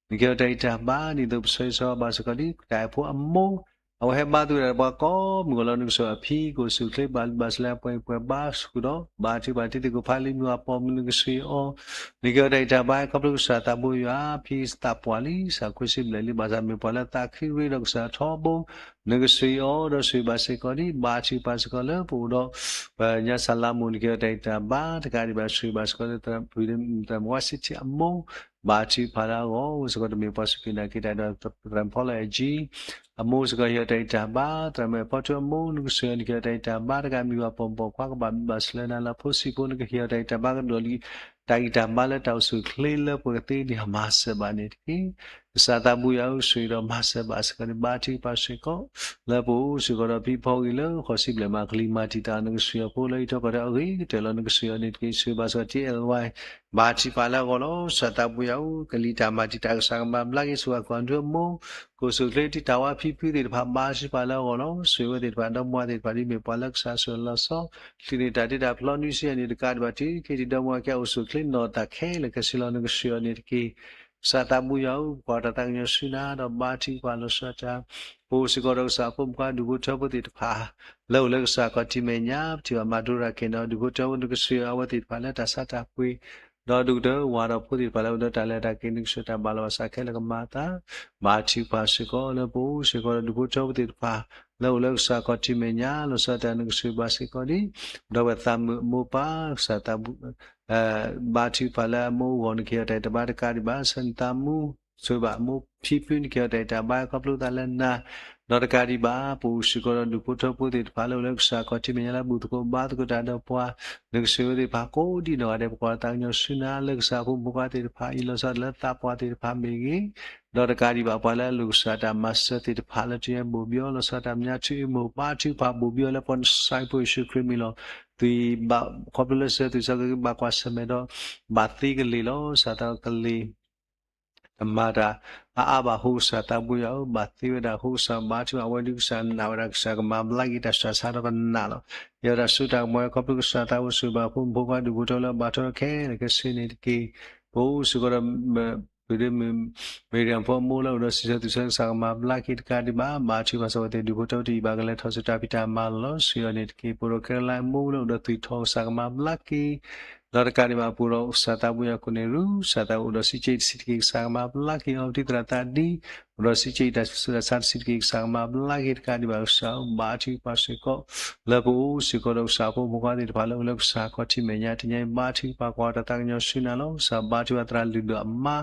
နကဟ့ၣ်အီၤတၢ်ဂံၢ်တၢ်ဘါ ဒ်သိးပဆၢဂ့ၤဆၢဝါဘၣ်စ့ၢ်ကီးဒံး တၢ်အဲၣ်ဖိအမိၢ် အဝဲဟဲဘါသဂၢၢ်ဒီးပှၤကိးမုၢ်ဂီၤလီၤ နကဆှၢအဖံ ကအိၣ်ဆူၣ်အိၣ်ချ့ဘၣ်လံဘၣ်ဆၢလၢအပှဲၤပှဲၤဘါဃုာ်ဒီး ဘါထုကဖၣ်တံၤသကိးဖးလံ မုၢ်အပီၢ်မုၢ် နကဆှၢအီၤ နကဟ့ၣ်အီၤတၢ်ဂံၢ်တၢ်ဘါ ခီဖျိကစၢ်သးဘိယွၤ ဖံသးပှၢ်လံ စးခွံဆံဘျဲၣ်လံ ဘၣ်ဆၣ်မ့ၢ်ပှၤလၢသးခုရ့ဒီးကစၢ်ထီဘိ နကဆှၢအီၤ ဒီးဆှၢဘၣ်စ့ၢ်ကီးဒံး ဘါထုကဖၣ်စ့ၢ်ကီးလၢပအိၣ်ဒီး ပညါစၢ်လါမိၢ် နကဟ့ၣ်အီၤတၢ်ဂံၢ်တၢ်ဘါ တကးဒံးဘၣ် ဆှၢဘၣ်စ့ၢ်ကီးလၢ သရၣ်မုၣ်ဝါစံထံအမိၢ် ဘါထုကဖၣ်လၢအဂီၢ် အိၣ်စ့ၢ်ကီးတမ့ၢ်ပှၤစူၢ်က့ၤနာ်က့ၤတၢ်ဒီး သရၣ်မုၣ်ဖီလၢအယံၤ အမိၢ်စ့ၢ်ကီးဟ့ၣ်အီၤတၢ်ဂံၢ်တၢ်ဘါ သရၣ်မုၣ်အဖီထူအမိၢ် နကဆှၢအီၤ နကဟ့ၣ်အီၤတၢ်ဂံၢ်တၢ်ဘါ တကးမံၤပှၤပိာ်မုၣ်ပိာ်ခွါကဘၣ်ဘျုးဘၣ်ဆၢလၢနၤလၢဖိဆံးဖိ နကဟ့ၣ်အီၤတၢ်ဂံၢ်တၢ်ဘါကဒီးလံ တၢ်ဂံၢ်တၢ်ဘါလၢတၢ်အိၣ်ဆူၣ်အိၣ်ချ့လၢပှဲၤကသ့န့ၣ် မၤစၢၤဘၣ်န့ၣ်တက့ၢ်. ကစၢ်သးဘိယွၤဧၢ, ဆိၣ်ဂ့ၤဒီးမၤစၢၤဘၣ်စ့ၢ်ကီးန့ၣ် ဘါထုကဖၣ်စ့ၢ်ကီး လၢပအိၣ်စ့ၢ်ကီးဒီးဖံဖီဂ့ၤလၢဃိးဆံဘျဲၣ်မး ကလံၤမၤတံာ်တာ်အီၤ နကဆှၢအဖိလၢအံးထွဲကွၢ်ထွဲအဂ့ၤကတၢၢ်လီၤ. နကဆှၢအီၤန့ၣ်တက့ၢ် ဆိၣ်ဂ့ၤဘၣ်စ့ၢ်ကီး ထံအဲၣ်ဝဲ ဘါထုကဖၣ်လၢအဂီၢ်လီၤ. ကစၢ်သးဘိယွၤဧၢ, ကလံၤတၢ်မၤတံာ်တာ် ကစၢ်ကမၤဘျါက့ၤ ဆိၣ်ဂ့ၤကွၢ်ထွဲမိၢ် ကိၣ်စူၣ်ချ့ တံာ်တာ်ဝါဖံဖုသ့ၣ်တဖၣ် ဘါထုကဖၣ်လၢအဂီၢ်လီၤ. ဆိၣ်ဂ့ၤဝဲသ့ၣ်တဖၣ် ဒီမါဝၤသ့ၣ်တဖၣ် ဒ်မ့ၢ်ပှၤလၢကစၢ်ဆိၣ်ဂ့ၤလီၤဆီ ဟံးန့ၢ်တၢ်တ့တၢ်ဖျီနွံဆံယဲၢ်နံၣ်တကးဒံးဘၣ် တုၤခဲအံၤ ဒီမါဝၤကဲအိၣ်ဆူၣ်ချ့နီၢ်သးခဲလၢာ်ခဲဆ့လီၤ. နကဆှၢအီၤန့ၣ်တက့ၢ်. ကစၢ်သးဘိယွၤဧၢ, ပကွၢ်တၢ်သးကညီၤဆူနၤဒီးဘါထုကဖၣ်လီၤဆီတၢ် ပအိၣ်စ့ၢ်ကီးဒီးကစၢ်ဖိမုၣ်ဖိခွါဒူၣ်ဖိထၢဖိသ့ၣ်တဖၣ် လၢအိၣ်လၢကစၢ်ခီၣ်ထံးမဲာ်ညါ ပထံၣ်ဘၣ်မၤဒိရၣ်က့ၤနီၤ ဒူၣ်ဖိထၢဖိ နကဆှၢအဝဲသ့ၣ်တဖၣ်လၢတၢ်ဆါတၢ်ပှ့ၤ ဒီးဒိၣ်ကတၢၢ်ဝၤဒီးဖိသ့ၣ်တဖၣ်လၢအိၣ်ဒီးတၢ်လဲၤတၢ်က့ၤ နကဆှၢတၢ်ဘၣ်လီၤဘၣ်စးခဲလၢာ်ကမၤအသး ဘါထုကဖၣ်စ့ၢ်ကီး လၢပအိၣ်စ့ၢ်ကီးဒီးဒူၣ်ဖိထၢဖိသ့ၣ်တဖၣ် လၢအိၣ်လၢကစၢ်ခီၣ်ထံးမဲာ်ညါ လီၤဆီတၢ် နကဆှၢဘၣ်စ့ၢ်ကီးဒ် ဒီပုၢ်ဝဲၢ်သးမုာ်အမိၢ်ပၢ် ကစၢ်သးဘိ ဘါထုကဖၣ်လၢအမိၢ်အဂီၢ် နကဟ့ၣ်အီၤတၢ်တဘါတကးဒံးဘၣ် ဆၢနသးမူ ဆိၣ်ဂ့ၤဘၣ်မိၢ်ဖံဖု နကဟ့ၣ်အီၤတၢ်တဘါခီဖျိသးလၢနၤ ဒီးတကးဒံးဘၣ် ပအိၣ်စ့ၢ်ကီးဒီးဒူၣ်ဖိထၢဖိသ့ၣ်တဖၣ် လၢအိၣ်လၢကစၢ်ခီၣ်ထံးမဲာ်ညါလၢဘူၣ်သကိးဘါသကိးတၢ်ဒီးပှၤ နကဆှၢဝဲသ့ၣ်တဖၣ်ကိးဒံနီၢ်ဂၤဒဲး ပကွၢ်တၢ်သးကညီၤဆူနၤ လၢကစၢ်ဖိမုၣ်ဖိခွါသ့ၣ်တဖၣ်အံၤ လီၤဆီတၢ်လၢသးပှၢ်သ့ၣ်တဖၣ်မ့ၢ်ဂ့ၤ ဒီးတကးဒံးဘၣ်ပှၤလၢအလိၣ်ကစၢ်တၢ်မၤစၢၤသ့ၣ်တဖၣ် လၢတယဲဘိၣ်ဘျီ လီၤဆီတၢ်မညါထူအ့မိၢ် ဘါထုကဖၣ်ဘိၣ်ဘျီလၢပှၤနဆၢဖိယ့ၣ်ၡူးခရံာ်မံၤလီၤ. သုဘၣ်ခီဖျိလၢစၢၤသွံၣ်စီဆှံက့ၤ ဘၣ်ကွၢ်ဆၢၣ်မဲာ်ဒီး ဘၣ်သ့ကလံၤလီၤ. ကစၢ်သးကလံၤ တမၤတၢ်အါအါဘၣ် အဃိကစၢ်သးဘိယွၤဧၢ, ဘၣ်သ့ဝဲဒၣ်အဃိကစၢ် ဘါထုကဖၣ်ဝဲဒၣ် ကစၢ်နာ်ဝဲဒၣ် ကစၢ်ကမၤဘျါက့ၤတၢ်ဆူးတၢ်ဆါဒီးကနၣ်လီၤ. ဟ့ၣ်အီၤတၢ်စိတၢ်ကမီၤ ခီဖျိကစၢ်သးဘိ ဆိၣ်ဂ့ၤဘၣ်ဖိမုၣ်ဖိခွါဒူၣ်ဖိထၢလၢအဘါထုကဖၣ်ခဲလၢာ်ခဲဆ့န့ၣ်တက့ၢ်. ပအိၣ်စ့ၢ်ကီးဒီး ပဒ့မုၣ် မ့ၢ်ရံၣ်ဖိအမိၢ်လၢအိၣ်ဒီးစံးဆၢသူၣ်ဆၢ ကစၢ်ကမၤဘျါက့ၤတကးဒံးဘၣ် ဘါထုကဖၣ်စ့ၢ်ကီးဝဲသ့ၣ် ဒူၣ်ဖိထၢတယံာ်ဘၣ်ကလဲၤထီၣ်ဆူတၢ်ဖံးတၢ်မၤလီၤ. ဆိၣ်ဂ့ၤအီၤန့ၣ်တက့ၢ်. ပအိၣ်ဒီးကဲရလါအမိၢ်လၢအိၣ်ဒီးသွံၣ်ထီၣ် ကစၢ်ကမၤဘျါက့ၤ ဒီးတကးဒံးဘၣ် ပအိၣ်ဒီးကစၢ်သးဘိယွၤကိးန့ၢ်ရူၢ် ကစၢ်သးအိၣ်ဒီးစံးက့တဆံးတက့ၢ် ကစၢ်ကမၤဘျါက့ၤအီၤ ပထံၣ်သရၣ်သးဒ် အိၣ်ဒီးစံးက့တၢ်ဆူးတၢ်ဆါတဆံးတက့ၢ် ကစၢ်ကမၤဘျါက့ၤတကးဒံးဘၣ် ကစၢ်ဧၢ ဘါထုကဖၣ်စ့ၢ်ကီး လၢပအိၣ်စ့ၢ်ကီးဒီးကစၢ်ဖိမုၣ်ဖိခွါသ့ၣ်တဖၣ်လၢအိၣ်လၢကစၢ်ခီၣ်ထံးမဲာ်ညါ တနံၤအံၤ ဘါထုကဖၣ်ကွၢ်တၢ်သးကညီၤဆူနၤလီၤ. ကစၢ်ဘါထုကဖၣ်သရၣ်လုၢ်ဒိၣ်အမါ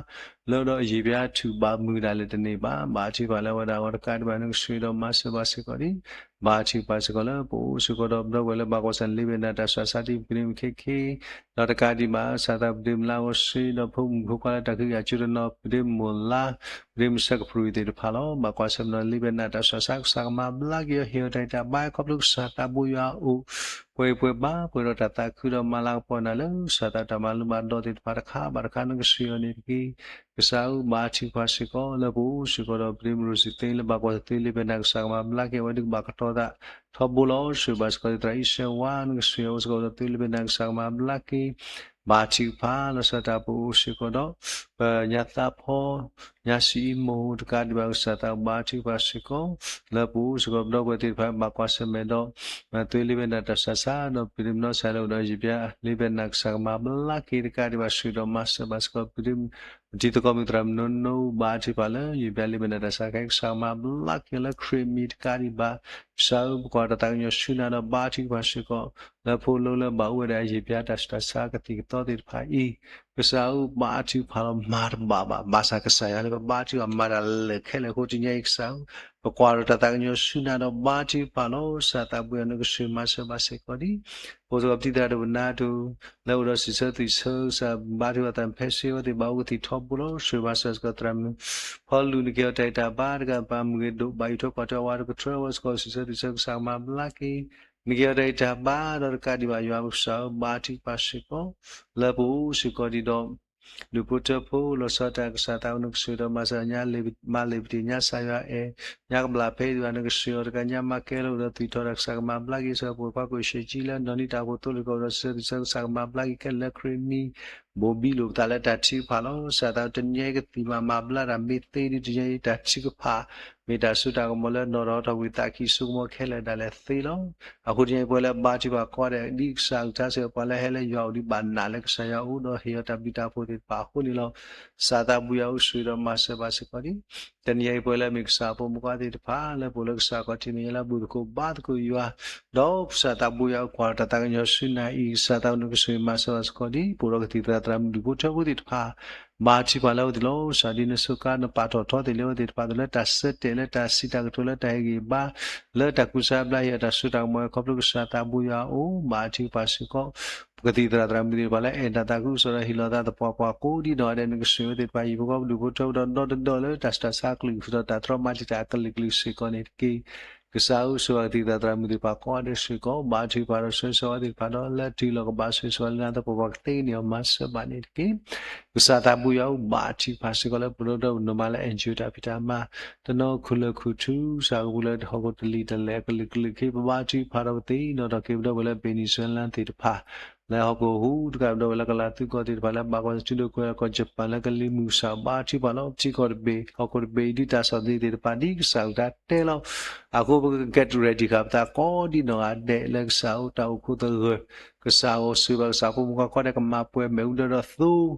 လၢအိၣ်ဒီးယံာ်ဘျါထူၣ်ဘၣ်မုာ်ဒၣ်လဲာ်တန့ၢ်ဘၣ် ဘါထုကဖၣ်လၢအဝဲဒၣ်အဂီၢ်တကးဒံးဘၣ် နကဆိၣ်ဂ့ၤဒီးမၤစၢၤဘၣ်စ့ၢ်ကီးဒ် ဘါထုကဖၣ်စ့ၢ်ကီးလၢပအိၣ်စ့ၢ်ကီးဒီး ပဒီပုၢ်ဝဲၢ်လၢဘၣ်ကွၢ်ဆၢၣ် လ့ဘဲနၢ်တၢ်ဆူးတၢ်ဆါဒ်ပကဒ့မုၣ်ခဲခဲ ဒီးတကးဒံးဘၣ် ကစၢ်သးပဒ့မုၣ်လါအီၤစ့ၢ် ဒီးဖိမုၣ်ဖိခွါလၢတၢ်ခုကစီၣ်ကၠိတနီၤ ပဒ့မုၣ်မိၢ်လါ ပဒ့မုၣ်ဆၢကပြုၢ်သ့ၣ်တဖၣ်လီၤ. ဘၣ်ကွၢ်ဆၢၣ်မဲာ်ဒီးလ့ဘဲနၢ်တၢ်ဆူးတၢ်ဆါ ကစၢ်ကမၤဘျါက့ၤအီၤ ဟ့ၣ်အီၤတၢ်တၢ်ဘါ ခီဖျိကစၢ်သးဘိယွၤအအိၣ် ပှဲၤပှဲၤဘၣ် ပှဲၤဒီးတၢ်သးခုဒီးမၤလၤကပီၤနၤလၢ ကစၢ်သးတၢ်မၤလိဘၣ်ဒီးသ့ၣ်တဖၣ်တခါဘၣ်တခါ နကဆိၣ်ဂ့ၤအီၤန့ၣ်တက့ၢ်. ကစၢ်ဧၢ ဘါထုကဖၣ်စ့ၢ်ကီး လၢပအိၣ်စ့ၢ်ကီးဒီး ပဒ့မုၣ်ရိစံသ့ လၢဘၣ်ကွၢ်ဆၢၣ်သုလ့ဘဲနၢ် ကစၢ်ကမၤဘျါက့ၤအဝဲ ဒုးကဘၣ်ကတီၤသးထီဘိလီၤ. ဆိၣ်ဂ့ၤဘၣ်စ့ၢ်ကီးသရၣ်အံၣ်စၢၤဝါ နကဆိၣ်ဂ့ၤအဝဲစ့ၢ်ကီးဒီးသုလ့ဘဲနၢ် ကစၢ်ကမၤဘျါက့ၤ ဘါထုကဖၣ် လီၤဆီတၢ်ပအိၣ်စ့ၢ်ကီးဒီး ပညါသးဖီ ညါစံးအံၤမိၢ်တကးဒံးဘၣ် ကစၢ်သးဘါထုကဖၣ်စ့ၢ်ကီး လၢပအိၣ်စ့ၢ်ကီးပဒီပုၢ်ဝဲၢ်သ့ၣ်တဖၣ် ဘၣ်ကွၢ်ဆၢၣ်မဲာ်ဒီး သုလ့ဘဲနၢ်တၢ်ဆူးတၢ်ဆါ ဒီးပဒ့မုၣ်နီၢ်ဆါလၢအိၣ်ဒီးယံာ်ဘျါလ့ဘဲနၢ် ကစၢ်ကမၤဘျါက့ၤတကးဒံးဘၣ် ဆိၣ်ဂ့ၤဒီးမၤစၢၤဘၣ်စ့ၢ်ကီး ပဒ့မုၣ် ပတံၤသကိးမုၣ်သရၣ်မုၣ်နိနိ ဘါထုကဖၣ်လၢယံာ်ဘျါလ့ဘဲနၢ်တၢ်ဆူးတၢ်ဆါခဲ ကစၢ်ကမၤဘျါက့ၤလၢခရံာ်မံၤတကးဒံးဘၣ်. ကစၢ်ဧၢ ပကွၢ်တၢ်သးကညီၤဆူနၤဒီးဘါထုကဖၣ်စ့ၢ်ကီး လၢဖိလၢလၢဘၣ်အိၣ်ဝဲဒၣ်ယံာ်ဘျါတၢ်ဆူးတၢ်ဆါကသံၣ်ကသီသ့ၣ်တဖၣ်အံၤ ကစၢ်ဧၢ ဘါထုကဖၣ်လီၤ မၤတဘၣ်ဘၣ် ဘၣ်ဆၣ်ကစၢ်ယွၤလၢ ပဘါထုကဖၣ်မၤတၢ်လၢာ်ခဲလၢာ်အဃိ တနံၤအံၤကစၢ်ဧၢ ပကွၢ်ဒီးတၢ်သးကညီၤဆူနၤဒီးဘါထုကဖၣ်လီၤ. ကစၢ်သးဘိယွၤ နကဆိၣ်ဂ့ၤမၤစၢၤဘၣ်စ့ၢ်ကီးဒ် ပအိၣ်စ့ၢ်ကီးပတံၤသရၣ်ဒိၣ်ပနါဒိၣ် လၢအိၣ်ဒီးစံးဆၢသွံၣ်ဆၢ ကစၢ်ဘါထုကဖၣ်သရၣ်ဖဲစ့ အဝဲသ့ၣ်ဘၣ်အိၣ်ကသံၣ်ထီဘိလီၤ. ဆိၣ်ဂ့ၤဘၣ်စ့ၢ်ကီးသရၣ်မုၣ်ဖီလူၤ နကဟ့ၣ်အီၤတၢ်ဂံၢ်တၢ်ဘါတကးဘၣ် မုၢ်ဂ့ၤဒိၣ်ဘၣ်ယိၣ်ထီၣ်ပှၢ်ထီၣ်အဝဲတကထၢ အဝဲစ့ၢ်ကီးစံးဆၢသွံၣ်ဆၢ ကစၢ်ကမၤဘျါက့ၤ နကဟ့ၣ်အီၤတၢ်ဂံၢ်တၢ်ဘါဒီးတကးဒံးဘၣ် ယွၤပကစၢ်ဧၢ ဘါထုကဖၣ်စ့ၢ်ကီး လၢပအိၣ်စ့ၢ်ကီးဒ်ဒီး ဒူၣ်ဖိထၢဖိ လီၤဆီတၢ် ကစၢ်သးအိၣ် နကဆိၣ်ဂ့ၤဒီးမၤစၢၤညါ မၤလ့ၤပတ့ၢ်ညါ ကစၢ်ယွၤအဲၣ် ညါကဘျၣ်ဖဲအံၤဒံးဘၣ် နကဆိၣ်ဂ့ၤအီၤတကး ညါမၤကဲလၢအိၣ်ဒီးသွံၣ်ထီၣ်တၢ် ကစၢ်ကမၤဘျါက့ၤ စ့ၢ်ကီး ပှၤဖိခွါကိၣ်ရှ့ၣ်ကၠံလၢနီၢ်နံၤတၢ်အိၣ်ဖှိၣ်သိလ့ၣ်ကီၢ် အိၣ်ဒီးစံးဆၢသွံၣ်ဆၢ ကစၢ်ကမၤဘျါက့ၤခဲလၢာ်လၢခရံာ်မံၤ ဘိးဘံလိာ်ပသးလၢတၢ်ထုကဖၣ်လီၤ. ကစၢ်သးတနံၤအံၤကသံၣ်မၤမၤဘျါတၢ်မ့ၢ်သ့ဒ်တနံၤအံၤ တၢ်ထုကဖၣ် မ့ၢ်တၢ်စိတၢ်ကမီၤလၢနီၢ်ဒီးထီၣ်ဝံသးခံဆိကမိၣ်ခဲလၢာ်ဒၣ်လဲာ်သ့လီၤ. အဃိတနံၤအံၤပဝဲလၢဘါထုကဖၣ်ကိးဂၤဒဲး ဒ်ကစၢ်အကလုၢ်ကထါစ့ၢ်ကီး ပှၤလၢဟဲလၢယွၤအိၣ်ဒံးဘၣ်နာ်လၢကစၢ်ယွၤအိၣ်ဒီးဟ့ၣ်အီၤတၢ်ဘျုးတၢ်ဖှိၣ်သ့ၣ်တဖၣ်အဃိန့ၣ်လီၤ. ကစၢ်သးဘိယွၤအိၣ်ဆိၣ်ဂ့ၤဒီးမၤစၢၤဘၣ်စ့ၢ်ကီးဒ် တနံၤအံၤပဝဲလၢမ့ၢ်ကစၢ်ဖိမုၣ်ဖိခွါသ့ၣ်တဖၣ် လၢပအိၣ်လၢကစၢ်ခီၣ်ထံးမဲာ်ညါလၢဘူၣ်သကိးဘါသကိးယွၤ ဒီးကစၢ်သးဘိယွၤအိၣ်ကွၢ်တၢ်သးကညီၤဆူနၤအံၤ ကစၢ်သးအိၣ်နကဆိၣ်ဂ့ၤမၤစၢၤဘၣ်စ့ၢ်ကီးဒ် ပအိၣ်ဒီးကသံၣ်သရၣ် သရၣ်မုၣ်ဒူၣ်ဖိထၢဖိသ့ၣ်တဖၣ် ဘါထုကဖၣ်လၢအဝဲသ့ၣ်လီၤ. ကစၢ်ဒ်နစူးကါ နပာ်ထီၣ်ထီသ့ၣ်လၢအဝဲသ့ၣ်တဖၣ်အသိး လၢတၢ်ဆၢတဲာ် လၢတၢ်စံးတၢ်ကတိၤ လၢတၢ်ဟ့ၣ်ဂံၢ်ဘါ လၢတၢ်ကူစါဘျါဟ့ၣ်အတၢ်စိတၢ်ကမီၤ ခီဖျိကစၢ်သးဘိယွၤအအိၣ် ဘါထုကဖၣ်စ့ၢ်ကီး ပကသံၣ်သရၣ်သရၣ်မုၣ်သ့ၣ်တဖၣ်လၢအဲၣ်တၢ်သးခုကစီၣ်ဒီးဟ့ၣ်လီၤသးသပှၢ်ပှၢ်ကိးဒံနီၢ်ဂၤဒဲး နကဆိၣ်ဂ့ၤအဝဲသ့ၣ်တဖၣ် ဟံၣ်ဖိဃီဖိဒူၣ်ဖိထၢဖိဒီး ဒီတဒီလၢတၢ်စံးတၢ်ဆါအကလုာ် ဃုာ်ဒီးတၢ်တြီမၤတံာ်တာ်အကလုာ်ကလုာ်စ့ၢ်ကီးန့ၣ်တက့ၢ်. ကစၢ်ဧၢ ဆိၣ်ဂ့ၤကသံၣ်သရၣ်သရၣ်မုၣ်သ့ၣ်တဖၣ်ကိးဂၤဒဲးစ့ၢ်ကီး ဘါထုကဖၣ်ဒီးဆိၣ်ဂ့ၤဆိၣ်ဝါသ့ၣ်တဖၣ်ဒီး လၢတုၤလီၤကဘၣ်ဆိၣ်ဂ့ၤဆိၣ်ဝါလၢနၤသပှၢ်ပှၢ် ကသ့န့ၢ်အီၤ မၤစၢၤဘၣ်န့ၣ်တက့ၢ်. ကစၢ်သးဘိယွၤဧၢ ဘါထုကဖၣ်စ့ၢ်ကီးလၢပဒိၣ်ဒီးပဒိၣ်မးလၢ NGO တၢ်ဖံးတၢ်မၤ တနီၤခူၣ်လၢခူၣ်ထူ ကစၢ်ကပူၤလၢဟီၣ်ခိၣ်တလံာ်တလဲၢ်အကလုာ်ကလုာ်ခံ ပဘါထုကဖၣ်ဒီးပသ့ၣ်နီၣ်ထီၣ်က့ၤပဒီပုၢ်ဝဲၢ်လၢ Venezuela သ့ၣ်တဖၣ် လၢဟီၣ်ခိၣ်ဟူးတကး ပဒီပုၢ်ဝဲၢ်လၢကလၤသူကီၢ်သ့ၣ်တဖၣ်လၢဘၣ်ကွၢ်ဆၢထၢၣ်လိာ်ကွဲကီၢ် Japan လၢကလံၤမုၢ်ကစၢ်ဘါထုကဖၣ်လီၤ. ထံကီၢ်တဘ့ၣ် ဟီၣ်ခိၣ်တဘ့ၣ်အံၤ ဒ်တၢ်ဆီၣ်သနံးသ့ၣ်တဖၣ် ဒ်ကစၢ်အကလုၢ်ကထါတဲလီၤ. အဃိပက get ready ဃာ်ပသးကိးဒံနီၢ်ဂၤဒဲး လၢကစၢ်အိၣ်တၢ်အိၣ်ခိးသဂၢၢ် ကစၢ်ဂီၤ ဆိၣ်ဂ့ၤဘၣ်ကစၢ်ဖိမုၣ်ခွါကိးဂၤဒဲး ကမၤပှဲၤမ့ၣ်အူဒၢဒီးသိ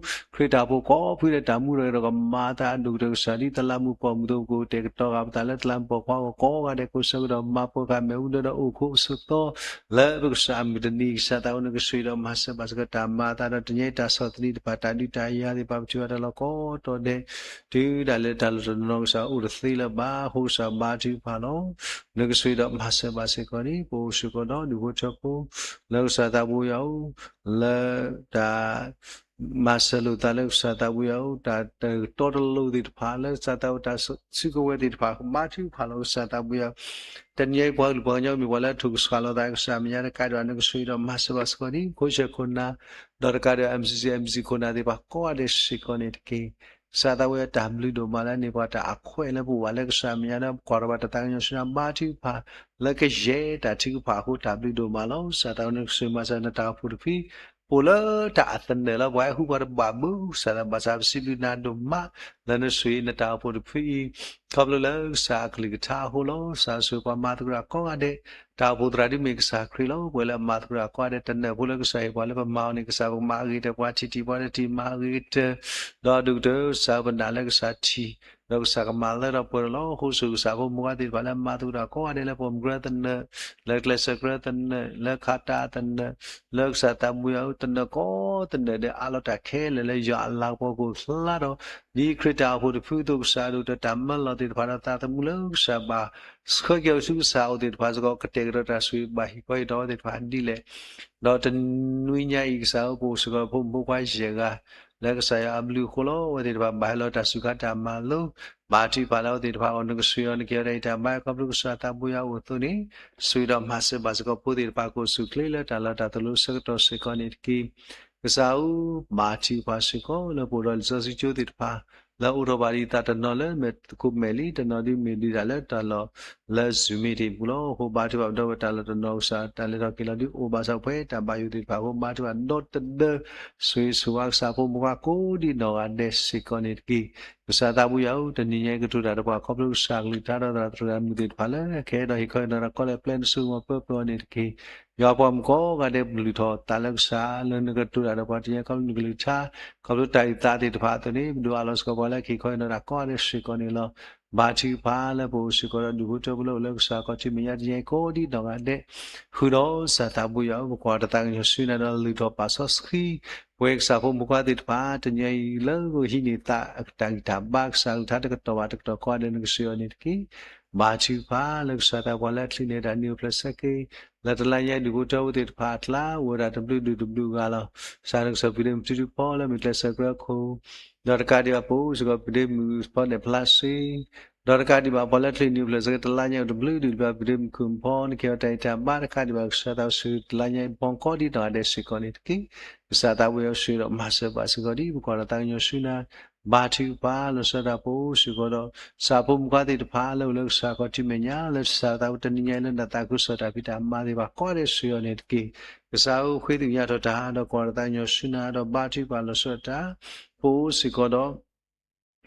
ခရံာ်တၢ်ဖိကိးဖုဒီးတၢ်မူဒီး ကမၤတၢ်အဒိၣ်ကတၢၢ် ကစၢ်ဒ်တလးမူးပိာ်မုၣ်အသိး ပကအိၣ်တဲာ်ကတီၤဃာ်ပသးလၢတလးမူးပိာ်ခွါအဂီၢ်ကိးဂၤဒဲး ကိးဆၢကတီၢ် မၤပှဲၤဃာ်မ့ၣ်အူဒၢဒီးအိၣ်ခိးအဆၢသီ လၢပကစၢ်အမုၢ်တနံၤ ကစၢ်သးဘိ နကဆိၣ်ဂ့ၤဒီးမၤစၢၤဘၣ်စ့ၢ်ကီးတၢ်မၤအသးဒီး တနံၤအံၤတၢ်ဆီၣ်သနံးတဖၣ် တၢ်ဒုးတၢ်ယၤသ့ၣ်တဖၣ် ပထံၣ်ဘၣ်တၢ်လီၢ်ကိးတီၤဒဲး တုၤဒၣ်လဲာ်တၢ်လီၢ်တနီၤနီၤ ကစၢ်အိၣ်တသ့လၢၤဘၣ် အဃိကစၢ်ဘါထုကဖၣ်လီၤ. နကဆိၣ်ဂ့ၤဒီးမၤစၢၤဘၣ်စ့ၢ်ကီးန့ၣ် ပအိၣ်စ့ၢ်ကီးဒီးဒူၣ်ဖိထၢဖိ လၢကစၢ်သးဘိယွၤဧၢ လၢတၢ် မၤစၢၤလိာ်သးလၢကစၢ်သးဘိယွၤဧၢ တၢ်တတီတလိၤသ့ၣ်တဖၣ် လၢကစၢ်သးဘိတၢ်စုကဝဲၤသ့ၣ်တဖၣ် ဘါထုကဖၣ်လီၤ ကစၢ်သးဘိယွၤဧၢ. တနံၤအံၤပှၤကလုာ်ပှၤကညီမ့ၢ်ပှၤလၢ ထိၣ်ကစှၤလိာ်သး ကစၢ်မဲာ်ညါတကးဒံးဘၣ် နကဆိၣ်ဂ့ၤဒီးမၤစၢၤဘၣ်စ့ၢ်ကီးန့ၣ် ခိၣ်ဆၢခိၣ်နၢ် ဒီးတကးဒံးဘၣ် MCC MBC ခိၣ်နၢ်သ့ၣ်တဖၣ်ကိးဂၤဒဲးစ့ၢ်ကီးန့ၣ်တက့ၢ်. ကစၢ်သးဘိယွၤ တၢ်ဘျုးဒိၣ်မးလၢန့ၢ်ပှၤ တၢ်အခွဲးလၢပအိၣ်ဘၣ်လၢကစၢ်မဲာ်ညါဒီး ကွၢ်ထီၣ်ဘၣ်တၢ်သးကညီၤဆူညါ ဘါထုကဖၣ် လၢကယဲၢ်တၢ်ထုကဖၣ်အဃိ တၢ်ဘျုးဒိၣ်မးလီၤ. ကစၢ်သးဘိ နကဆိၣ်ဂ့ၤမၤစၢၤနတၢ်အိၣ်ဖှိၣ်တဖု ပအိၣ်လၢတၢ်အသနၢၣ်လီၤ ပှၤဟဲဃုပှၤတဘၣ်ဘၣ် ကစၢ်သးဘိ ဘၣ်ဆၣ်ပစံးဘျုးနၤဒိၣ်မး လၢနဆိၣ်ဂ့ၤနတၢ်အိၣ်ဖှိၣ်တဖုအံၤ ခီဖျိလၢကစၢ်အကလုၢ်ကထါအဃိလီၤ. ကစၢ်ဆိၣ်ဂ့ၤပှၤမၤသကိးတၢ်ကိးဂၤဒဲး တၢ်အိၣ်ဖှိၣ်သရၣ်ဒုးမ့ၢ်ကစၢ်ခရံာ်လီၤ. ပဝဲလၢအမၤသကိးတၢ်ကိးဂၤဒဲး တနၢၣ်ဖိလၢကစၢ်ဟ့ၣ်ပှၤလၢပမၤအီၤန့ၣ် ကစၢ်ပကမၤအဂ့ၤကတၢၢ် ပှၤထံၣ်ထံၣ်ပှၤတထံၣ်မၤအဂ့ၤကတၢၢ် ဒီးဒိၣ်ကတၢၢ် ကစၢ်ပနာ်လၢကစၢ်ထံၣ် ဒီးကစၢ်ကမၤလၢထီၣ်ပှဲၤထီၣ်လီၤ. အဃိဆိၣ်ဂ့ၤကစၢ်ဖိမုၣ်ခွါသ့ၣ်တဖၣ်လၢအမၤသကိးတၢ်ကိးဂၤဒဲး လၢပိာ်မုၣ်ကရၢသနၢၣ် လၢကျဲးစၢးကရၢသနၢၣ် လၢခးတၢ်သနၢၣ် လၢကစၢ်သးဘိယွၤဧၢ တနၢၣ်ကိးသနၢၣ်ဒီး အးလီၤတၢ်ခဲလၢာ်လၢယွၤအလၤကပီၤကအိၣ်ဖျါဒီး ဒ်ခရံာ်တၢ်အိၣ်ဖှိၣ်တဖုအသိး ကစၢ်ဒိၣ်ကတၢၢ်တၢ်မၢလီၤသ့ၣ်တဖၣ်ဒီးသးသမူလၢကစၢ်ဘၣ် ဆှၢက့ၤအီၤဆူကစၢ်အအိၣ်သ့ၣ်တဖၣ်စ့ၢ်ကီး ကတဲာ်ကတီၤတၢ်ဆိၣ်ဂ့ၤဘၣ်ဟ့ၣ်ခီဟ့ၣ်နီၤအဝဲသ့ၣ်တဖၣ်ဒ်လဲၣ် ဒီးတနွံညါအံၤ ကစၢ်ဧၢ ပအိၣ်စ့ၢ်ကီးဖိမုၣ်ဖိခွါယဲၢ်ဂၤ လၢကစၢ်ယွၤအဘျုးအဃိလီၤ. အဝဲသ့ၣ်တဖၣ်ဘၣ်ဟဲလီၤတၢ်စူၢ်ကါတၢ်မၤလိ ဘါထုကဖၣ်လၢအဝဲသ့ၣ်တဖၣ်အဂီၢ် နကဆိၣ်ဂ့ၤအီၤ နကဟ့ၣ်အီၤတၢ်အံးတၢ်ဘါ ခီဖျိကစၢ်သးဘိယွၤအအိၣ်အသိးန့ၣ် ဆိၣ်ဂ့ၤဒီးမၤစၢၤဘၣ်စ့ၢ်ကီးဖိသ့ၣ်တဖၣ် ကအိၣ်ဆူၣ်အိၣ်ချ့လၢတၢ်လီၢ်တၢ်သိၣ်လိဆၢကတီၢ်စ့ၢ်ကီးန့ၣ်တက့ၢ်. ကစၢ်ဧၢ ဘါထုကဖၣ်စ့ၢ်ကီး လၢပအိၣ်ဒီးလံာ်စီဆှံကၠိသ့ၣ်တဖၣ် လၢအိးထီၣ်ဘၣ်ဒံးသးတနီၤလၢမဲာ်သကိးမဲာ်လံ တနီၤဒုးမ့ၢ်ဒုးတၢ်လၢတၢ်လီၢ်လၢ Zoom meeting ပူၤလီၤ. အဃိဘါထုကဖၣ်ပဒီပုၢ်ဝဲၢ်တၢ်လီၢ်တနီၤ ကစၢ်တၢ်လဲၤထီၣ်က့ၤလီၤဒုးအိၣ်ဘၣ်ဆၣ် ပှဲၤတၢ်ဘၣ်ယိၣ်သ့ၣ်တဖၣ်အဃိ ဘါထုကဖၣ်ဒီတဒၢ ဆိၣ်ဂ့ၤဆိၣ်ဝါကစၢ်ဖိမုၣ်ခွါကိးဒံနီၢ်ဂၤဒဲးစ့ၢ်ကီးန့ၣ်တက့ၢ်. ကစၢ်သးဘိယွၤဧၢ တနံၤညါအံၤကတိၤတၢ်ဒီးပှၤခီဖျိကစၢ်အကလုၢ်ကထါ ဒီးသရၣ်သရၣ်မုၣ်သ့ၣ်တဖၣ်လၢ ကဟဲဒီးဟ့ၣ်ခီဟ့ၣ်နီၤတၢ်ကိးလၢပျဲနဆိကမိၣ်ပၢပၢအီၤန့ၣ်တက့ၢ်. ယွၤပှၤမုၣ်ကိးဂၤဒဲး ပလုၢ်ထီၣ်သးလၢကစၢ် လၢနကတိၤတၢ်ဒီးပှၤတနံၤညါခီဖျိနကလုၢ်ကထါ ခီဖျိတၢ်အုၣ်သးသ့ၣ်တဖၣ်အသိးန့ၣ် ပဒိးအးလီၤစ့ၢ်ကီးပှၤလၢကဟ့ၣ်ခီဟ့ၣ်နီၤတၢ်ကိးဂၤဒဲးစ့ၢ်ကီးန့ၣ်လီၤ. ဘါထုကဖၣ်လၢပအိၣ်စ့ၢ်ကီးဒီးဒူၣ်ဖိထၢဖိလၢအိၣ်လၢကစၢ်ခီၣ်ထံးမဲာ်ညါတနံၤညါအံၤကိးဒံနီၢ်ဂၤဒဲး ဃုာ်ဒီးကစၢ်သးဘိယွၤဧၢ ပကွၢ်တၢ်သးကညီၤဆူနၤဒီးလုၢ်ထီၣ်ပာ်စီဆှံ ပဝဲကစၢ်ဖိမုၣ်ခွါသ့ၣ်တဖၣ် တနံၤညါအံၤလၢကဟံးန့ၢ်သးအတၢ်ဂံၢ်တၢ်ဘါ ကစၢ်အကလုၢ်ကထါတကတီၢ်ဘၣ်တကတီၢ်ကိးဂၤဒဲး နကဆိၣ်ဂ့ၤအီၤန့ၣ်တက့ၢ်. ဘါထုကဖၣ်လၢကစၢ်သးပှၤလၢအချံးန့ၢ်တၢ်နံၤအိၣ်ဖျဲၣ်ဆၢက့ၤ လၢတလါညါအံၤဒူၣ်ဖိထၢဖိသ့ၣ်တဖၣ်အကျါ အိၣ်ဝဲဒၣ်တဘျုးဒုၣ်တဘျုးဂၤလီၤ. ကစၢ်နကစၢ်ပျံၤဒ့မုၣ်ထူထူဖီလၢမ့ၢ်ကျဲးစၢးကရၢခိၣ် ဒီးတကးဒံးဘၣ်ပအိၣ်စ့ၢ်ကီးပျံၤဒ့မုၣ်ဖီနဲၣ်ဖျါစ့ ဒီးတကးဒံးဘၣ်ပှၤလၢချံးန့ၣ်အိၣ်ဖျဲၣ်ဆၢက့ၤတလါညါအံၤတဘျုးဒုၣ်တဘျုး ပျံၤဒ့မုၣ်ခုၣ်ဖီ နကဟ့ၣ်အီၤတၢ်ဂံၢ်တၢ်ဘါတကးဒံးဘၣ် ကစၢ်သးဘိဆိၣ်ဂ့ၤတလါညါအံၤ ပှၤကိးဒံနီၢ်ဂၤဒဲးစ့ၢ်ကီးန့ၣ်တက့ၢ်. ကစၢ်သးဘိယွၤဆိၣ်ဂ့ၤဒီးမၤစၢၤဘၣ်စ့ၢ်ကီးဒ်ပကွၢ်ဒီးသးကညီၤဆူနၤ ဘါထုကဖၣ်လီၤဆီဒၣ်တၢ်ပအိၣ်စ့ၢ်ကီးဒီး ကစၢ်ဖိမုၣ်ခွါသ့ၣ်တဖၣ်လၢအိၣ်လၢကစၢ်ခီၣ်ထံးမဲာ်ညါ လၢကစၢ်သးဘိတနံၤညါအံၤလၢနတၢ်သးခုကစီၣ်တၢ်ဖံးတၢ်မၤသ့ၣ်တဖၣ်ကိးဂၤဒဲးဆိၣ်ဂ့ၤအီၤန့ၣ်တက့ၢ်. ကစၢ်ဧၢ ဃ့သ့ၣ်ညါထီၣ်တၢ် ဒီးကွၢ်ဒီးသးကညီၤဆူနၤဒီးဘါထုကဖၣ်လီၤဆီဒၣ်တၢ် ပအိၣ်စ့ၢ်ကီး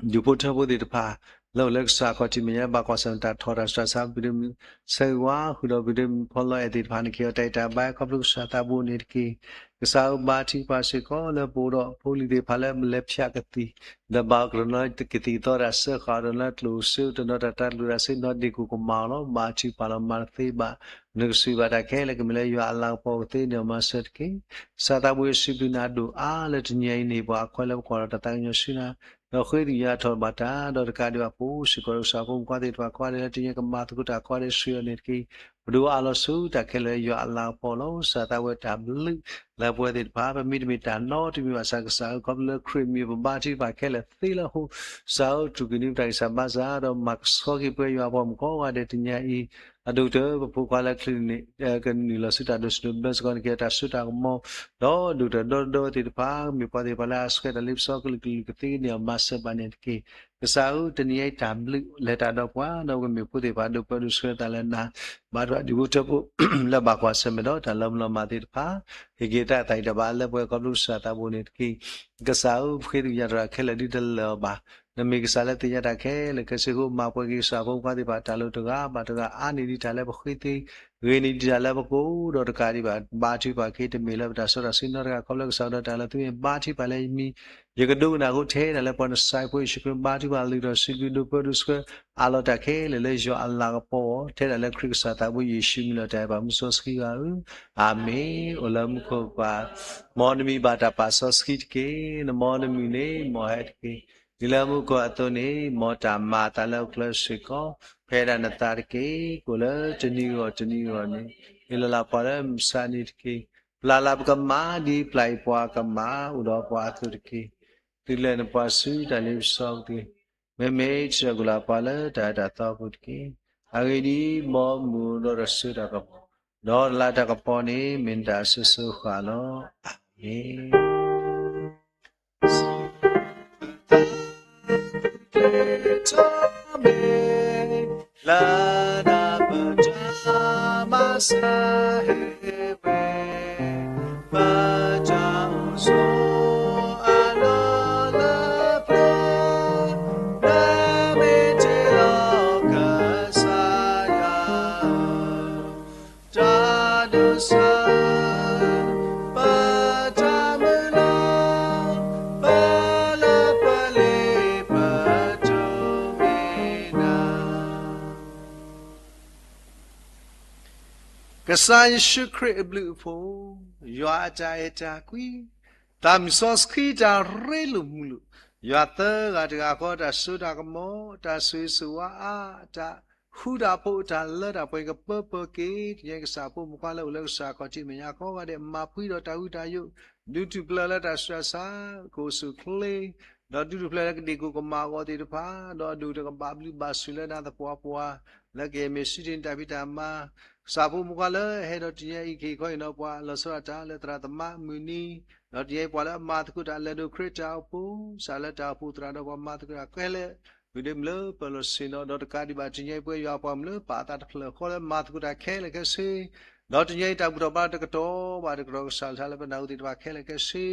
ဒီး ဒူၣ်ဖိထၢဖိသ့ၣ်တဖၣ် လၢအိၣ်လၢကစၢ်ခီၣ်ထံးမဲာ်ညါ ဘၣ်ကွၢ်ဆၢၣ်မဲာ်တၢ်ထီၣ်တၢ်စှၤဆါ ပျံၤဒ့မုၣ်ဆၢဂ့ၤဝါ ဃုာ်ဒီးပျံၤဒ့မုၣ်ဖီလီၤအဲၣ်သ့ၣ်တဖၣ် နကဟ့ၣ်အီၤတၢ်ဂံၢ်တၢ်ဘါခီဖျိကစၢ်သးဘိန့ၣ်တက့ၢ်. ကစၢ်ဧၢ ဘါထုကဖၣ်စ့ၢ်ကီးလၢပအိၣ်ဒီးဖိလံၤသ့ၣ်တဖၣ်လၢလဲၤဖၠးကသံၣ် ဒီးဘၣ်ကရၢနီၢ်ကသံၣ်သီတၢ်စၢဃာ်ဒီး လၢကျိၣ်စ့တနီၤတၢ်တၢ်ကျိၣ်တၢ်စ့နီၢ်ဒ့ၣ်ကိၣ်ကမၣ်အီၤလီၤ. ဘါထုကဖၣ်လီၤမၤတသ့ဘၣ် နကစံးဘၣ်တၢ်ခဲလၢာ် ကမ့ၢ်လၢယွၤအလၤကပီၤ ကသ့န့ၢ်အီၤမၤစၢၤတက့ၢ်. ကစၢ်သးဘိယ့ၣ်ၡူးခရံာ် နၤဒိၣ်အါလၢတနံၤအံၤန့ၣ် ပှၤအခွဲးလၢပကွၢ်ဒီးတၢ်သးကညီၤဆူနၤ, ဒီးဃ့သယုၢ်ထီၣ်ဘၣ်တၢ်, ဒီးတကးဒံးဘၣ် ပအိၣ်စ့ၢ်ကီးဒီးကစၢ်ဖိမုၣ်ဖိခွါသ့ၣ်တဖၣ် ကိးဂၤဒဲးလၢတနံၤအံၤ ကမၤသကိးတၢ်ကိးဂၤဒဲးဆှၢအီၤန့ၣ်တက့ၢ်. ပဒိးအးလီၤဆူတၢ်ခဲလၢာ်လၢယွၤအလၤကပီၤလီၤ. ကစၢ်သးဘိတၢ်ဘျုးလၢပဝဲသ့ၣ်တဖၣ်, ပမ့တမ့ၢ်တၢ်နီတမံၤဘၣ်ဆၣ် ကစၢ်ဧၢ, ခီဖျိလၢခရံာ်မံၤပဘါထုကဖၣ်ခဲလၢာ်သ့လၢအဃိ, ကစၢ်ဧၢ, တူၢ်ကံၤန့ၢ်ပတၢ်ဂံၢ်စၢ်ဘါစၢ် ဒီးမၤကဆှီက့ၤပဝဲယွၤအပှၤမုၣ်ကိးဂၤဒဲးတနံၤအံၤ, အဒိၣ်ကတၢၢ် ပဖိခွါလၢချံန့ၣ် ကနုာ်လီၤဆူတၢ်ဒိးဆူၣ်ဒိးဘျၢစ့ၢ်ကီးန့ၣ် ကဲတၢ်စိတၢ်ကမီၤ, ဒီးဒိၣ်ကတၢၢ်ဒီသဒၢဝဲသ့ၣ်တဖၣ် မ့ၢ်ပှၤသ့ၣ်တဖၣ်လၢအဆှၢတၢ်လ့ပစီကလုာ်ကလုာ် ကသ့န့ၢ်အီၤမၤစၢၤဘၣ်န့ၣ်တက့ၢ်. ကစၢ်ဧၢ, တနံၤအံၤတၢ်ဘျုးလဲၤတၢ်ဒီးပှၤ, ဒီးပကမ့ၢ်ဖိသ့ၣ်တဖၣ် ဒိးပၢဒိးဆှၢတၢ်လၢနၤ, ဘါထုကဖၣ်ဒံဖိထၢဖိ လၢဘၣ်ကွၢ်ဆၢၣ်မဲာ်ဒီးတၢ်လီၤမုၢ်လီၤမၢ်သ့ၣ်တဖၣ်, ဟ့ၣ်က့ၤတၢ်သးအံၤတၢ်ဘၣ်လၢပှဲၤ ခီဖျိကစၢ်သးဘိန့ၣ်တက့ၢ်. ကစၢ်ဧၢ, ပဃ့သကွံာ်ယၤတဂၤခဲလၢာ်ဒ်တလၢာ်အီၤဘၣ်, နမ့ၢ်ကစၢ်လၢသ့ၣ်ညါတၢ်ခဲလၢာ်ခဲဆ့အဃိ မၤပှဲၤက့ၤကစၢ်ဖိမုၣ်ဖိခွါသ့ၣ်တဖၣ် တၢ်လိၣ်တဂၤဘၣ်တဂၤ အါန့ၢ်ဒံးတၢ်လၢပဃ့သ့, ဂ့ၤန့ၢ်ဒံးတၢ်လၢပကအိၣ်ဒီးတကးဒံးဘၣ် ဘါထုကဖၣ်က့ၤ တမ့ၢ်လၢပတၢ်စီတၢ်ဆှံနီတဂၤ ခီဖျိကစၢ်ဒီးတၢ်လၢသုမ့ၢ်ဘါထုကဖၣ်လၢယမံၤ ယကဒိကနၣ်အဃိ ထဲဒၣ်လၢပှၤနစၢ်ဖိယ့ၣ်ၡူးခရံာ် ဘါထုကဖၣ်လုၢ်ထီၣ်စုကဝဲၤ ဒိးပၢဒိးဆှၢ အးလီၤတၢ်ခဲလၢာ်လၢယွၤအလၤကပီၤအီၤ ထဲဒၣ်လၢခရံာ်ကစၢ်သးဘိယ့ၣ်ၡူးမံၤလီၤတၢ်အဲၣ်ပှၤမူစီဆှံဂၤဧၢ, အၤမ့ၣ်. အိၣ်လၢမူခိၣ်ပၤ မ်နမံၤဘၣ်တၢ်ပာ်စီဆှံတက့ၢ်. နမ်နမုၢ်န့ၣ် မ်ဟဲတက့ၢ်. ဒ်လၢမူခိၣ်အသိးန့ၣ် မ်တၢ်မၤအသးလၢအအိၣ်ချၢစ့ၢ်ကီး ဖဲဒၣ်နသးတက့ၢ်. ကအိၣ်လၢတနံၤဂီၢ်တနံၤဂီၢ်န့ၣ် ဟ့ၣ်လီၤလၢပှၤလၢမုၢ်မဆါတနံၤတက့ၢ်. ပျၢ်လၢပကမၤ ဒ်ပျၢ်အံၤပှၤကမၤ အိၣ်ဒီးပှၤအသိးတက့ၢ်. သုလဲၤနပှၤဆူတၢ်လ့ပစီက့ၤ မ့မ့ၢ်စၢၤကလၤပှၤလၢတၢ်အၢတၢ်သီအပူၤတက့ၢ်. အဂ့ၢ်ဒ်အံၤ, မ်မုၢ်အိၣ်ဒီးတၢ်စိတၢ်ကမီၤ, ဒီးတၢ်လၤတၢ်ကပီၤန့ၣ် မ့ၢ်နတၢ်အစိၤစိၤဃၣ်လီၤ. အၤမ့ၣ်. လၢနပတၢ်မၤစၢၤဟ့ၣ်ဝဲ ပတၢ်အိၣ်ဆိးအလီၢ်လၢပျၢၤ လၢမ့ၢ်တ့ၢ်လီၤကစၢ်ယွၤ တၢ်ဒိးစၢၤ ပတၢ်မုၢ်လၢ် ပလၢပလ့ပတိၢ်မ့ၢ်နၤ ကစၢ်ယ့ၣ်ၡူးခရံာ်အဘျုးအဖှိၣ်, ယွၤအတၢ်အဲၣ်တၢ်ကွံ, သးမုၢ်စီဆှံတၢ်ရ့လိာ်မုာ်လိာ်, ယွၤသၢဂၤတဂၤဃီ တၢ်စိတၢ်ကမီၤ, တၢ်ဆိၣ်ဂ့ၤဆိၣ်ဝါအါ, တၢ်ဃူတၢ်ဖိး တၢ်လၢတၢ်ပှဲၤ ကပၢပၢက့ၤ တနံၤအံၤ ကစၢ်ဖိမုၣ်ခွါလၢအိၣ်လၢကစၢ်ခီၣ်ထံးမဲာ်ညါကိးဂၤဒဲး မၤဖှံဒီးတၢ်ဝံတၢ်ယိး, ဒုးထူၣ်ဖျဲးလၢတၢ်ဆူးတၢ်ဆါ ကအိၣ်ဆူၣ်အိၣ်ချ့ ဒီးဒုးထူၣ်ဖျဲးလၢကဒ့ၣ်ကိၣ်ကမၣ်အဂီၢ်သ့ၣ်တဖၣ်, ဒီးဒိၣ်တကဘၣ်ဘျုးဘၣ်ဆိၣ်လၢနၤသပှၢ်ပှၢ်, လၢကယဲၢ်မ့ၢ်စူၢ်တ့ၢ်နတၢ်ဖံးတၢ်မၤ, ကစၢ်ဖိမုၣ်ခွါလၢအဟဲဒီးတနံၤအံၤ ကဟ့ၣ်ခီဟ့ၣ်နီၤပှၤ လီၤဆီဒၣ်တၢ်လၢသရၣ်သမါမုၢ်နံၤ, ဒီးတနံၤအံၤပှၤလၢအမၤသကိးတၢ်လၢဒိၣ်ခရံာ်တၢ်အိၣ်ဖှိၣ်, စးလၢတၢ်အိၣ်ဖှိၣ်သရၣ်ဒီးပှၤမၤသကိးတၢ်ခဲလၢာ်, မုၢ်ဒ့မုၢ်လၢပၢၤလီၢ်ဆ့ၣ်နီၤ, ဒီးတကးဒံးဘၣ်တနံၤအံၤ ပဝဲယွၤပှၤမုၣ်လၢပာ်အသးတဖျၢၣ်ဃီလၢမၤသကိးတၢ်ခဲလၢာ်ခဲဆ့, ဒီးတနံၤအံၤတၢ်ဘူၣ်ထီၣ်ဘါတကတီၢ်ဘၣ်တကတီၢ် ကစၢ်လၢတၢ်လၢပနၢ်ဟူသ့ၣ်တဖၣ်ခဲလၢာ်ခဲဆ့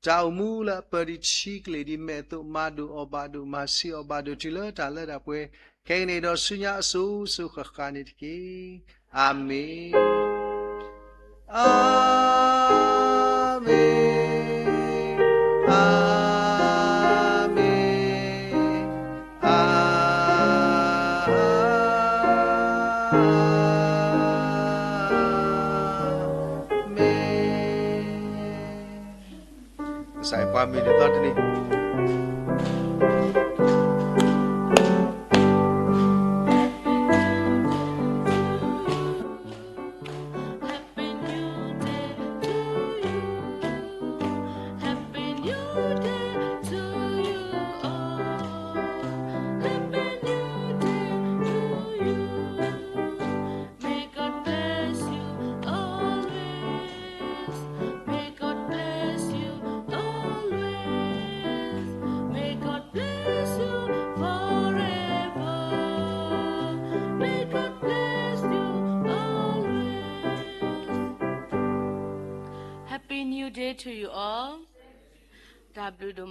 တၢ်အိၣ်မူလၢအပၢၤဒံးထံကလ့ၢ်ဒံးမဲာ်အသိး မၤဒိၣ်အီၣ်ဘၣ်ဒိၣ် မၤဆံးအီၣ်ဘၣ်ဒိၣ် တုၤလၢတၢ်လၢတၢ်ပှဲၤ ခဲကနံၣ်ဒီးဆူညါအစိၤစိၤဃၣ်ဃၣ်န့ၣ်တက့ၢ်. အၤမ့ၣ်, အၤမ့ၣ်, အၤမ့ၣ်, အၤမ့ၣ်. ကစၢ်ယွၤပှၤမ့ၢ်ဒ်သိးတနံၤ Happy New Year to you all. Happy New Year to you. May God bless you always. May God bless you always. May God bless you forever. May God bless you always. Happy New Year to you all. တၢ်ဘျုးဒိၣ်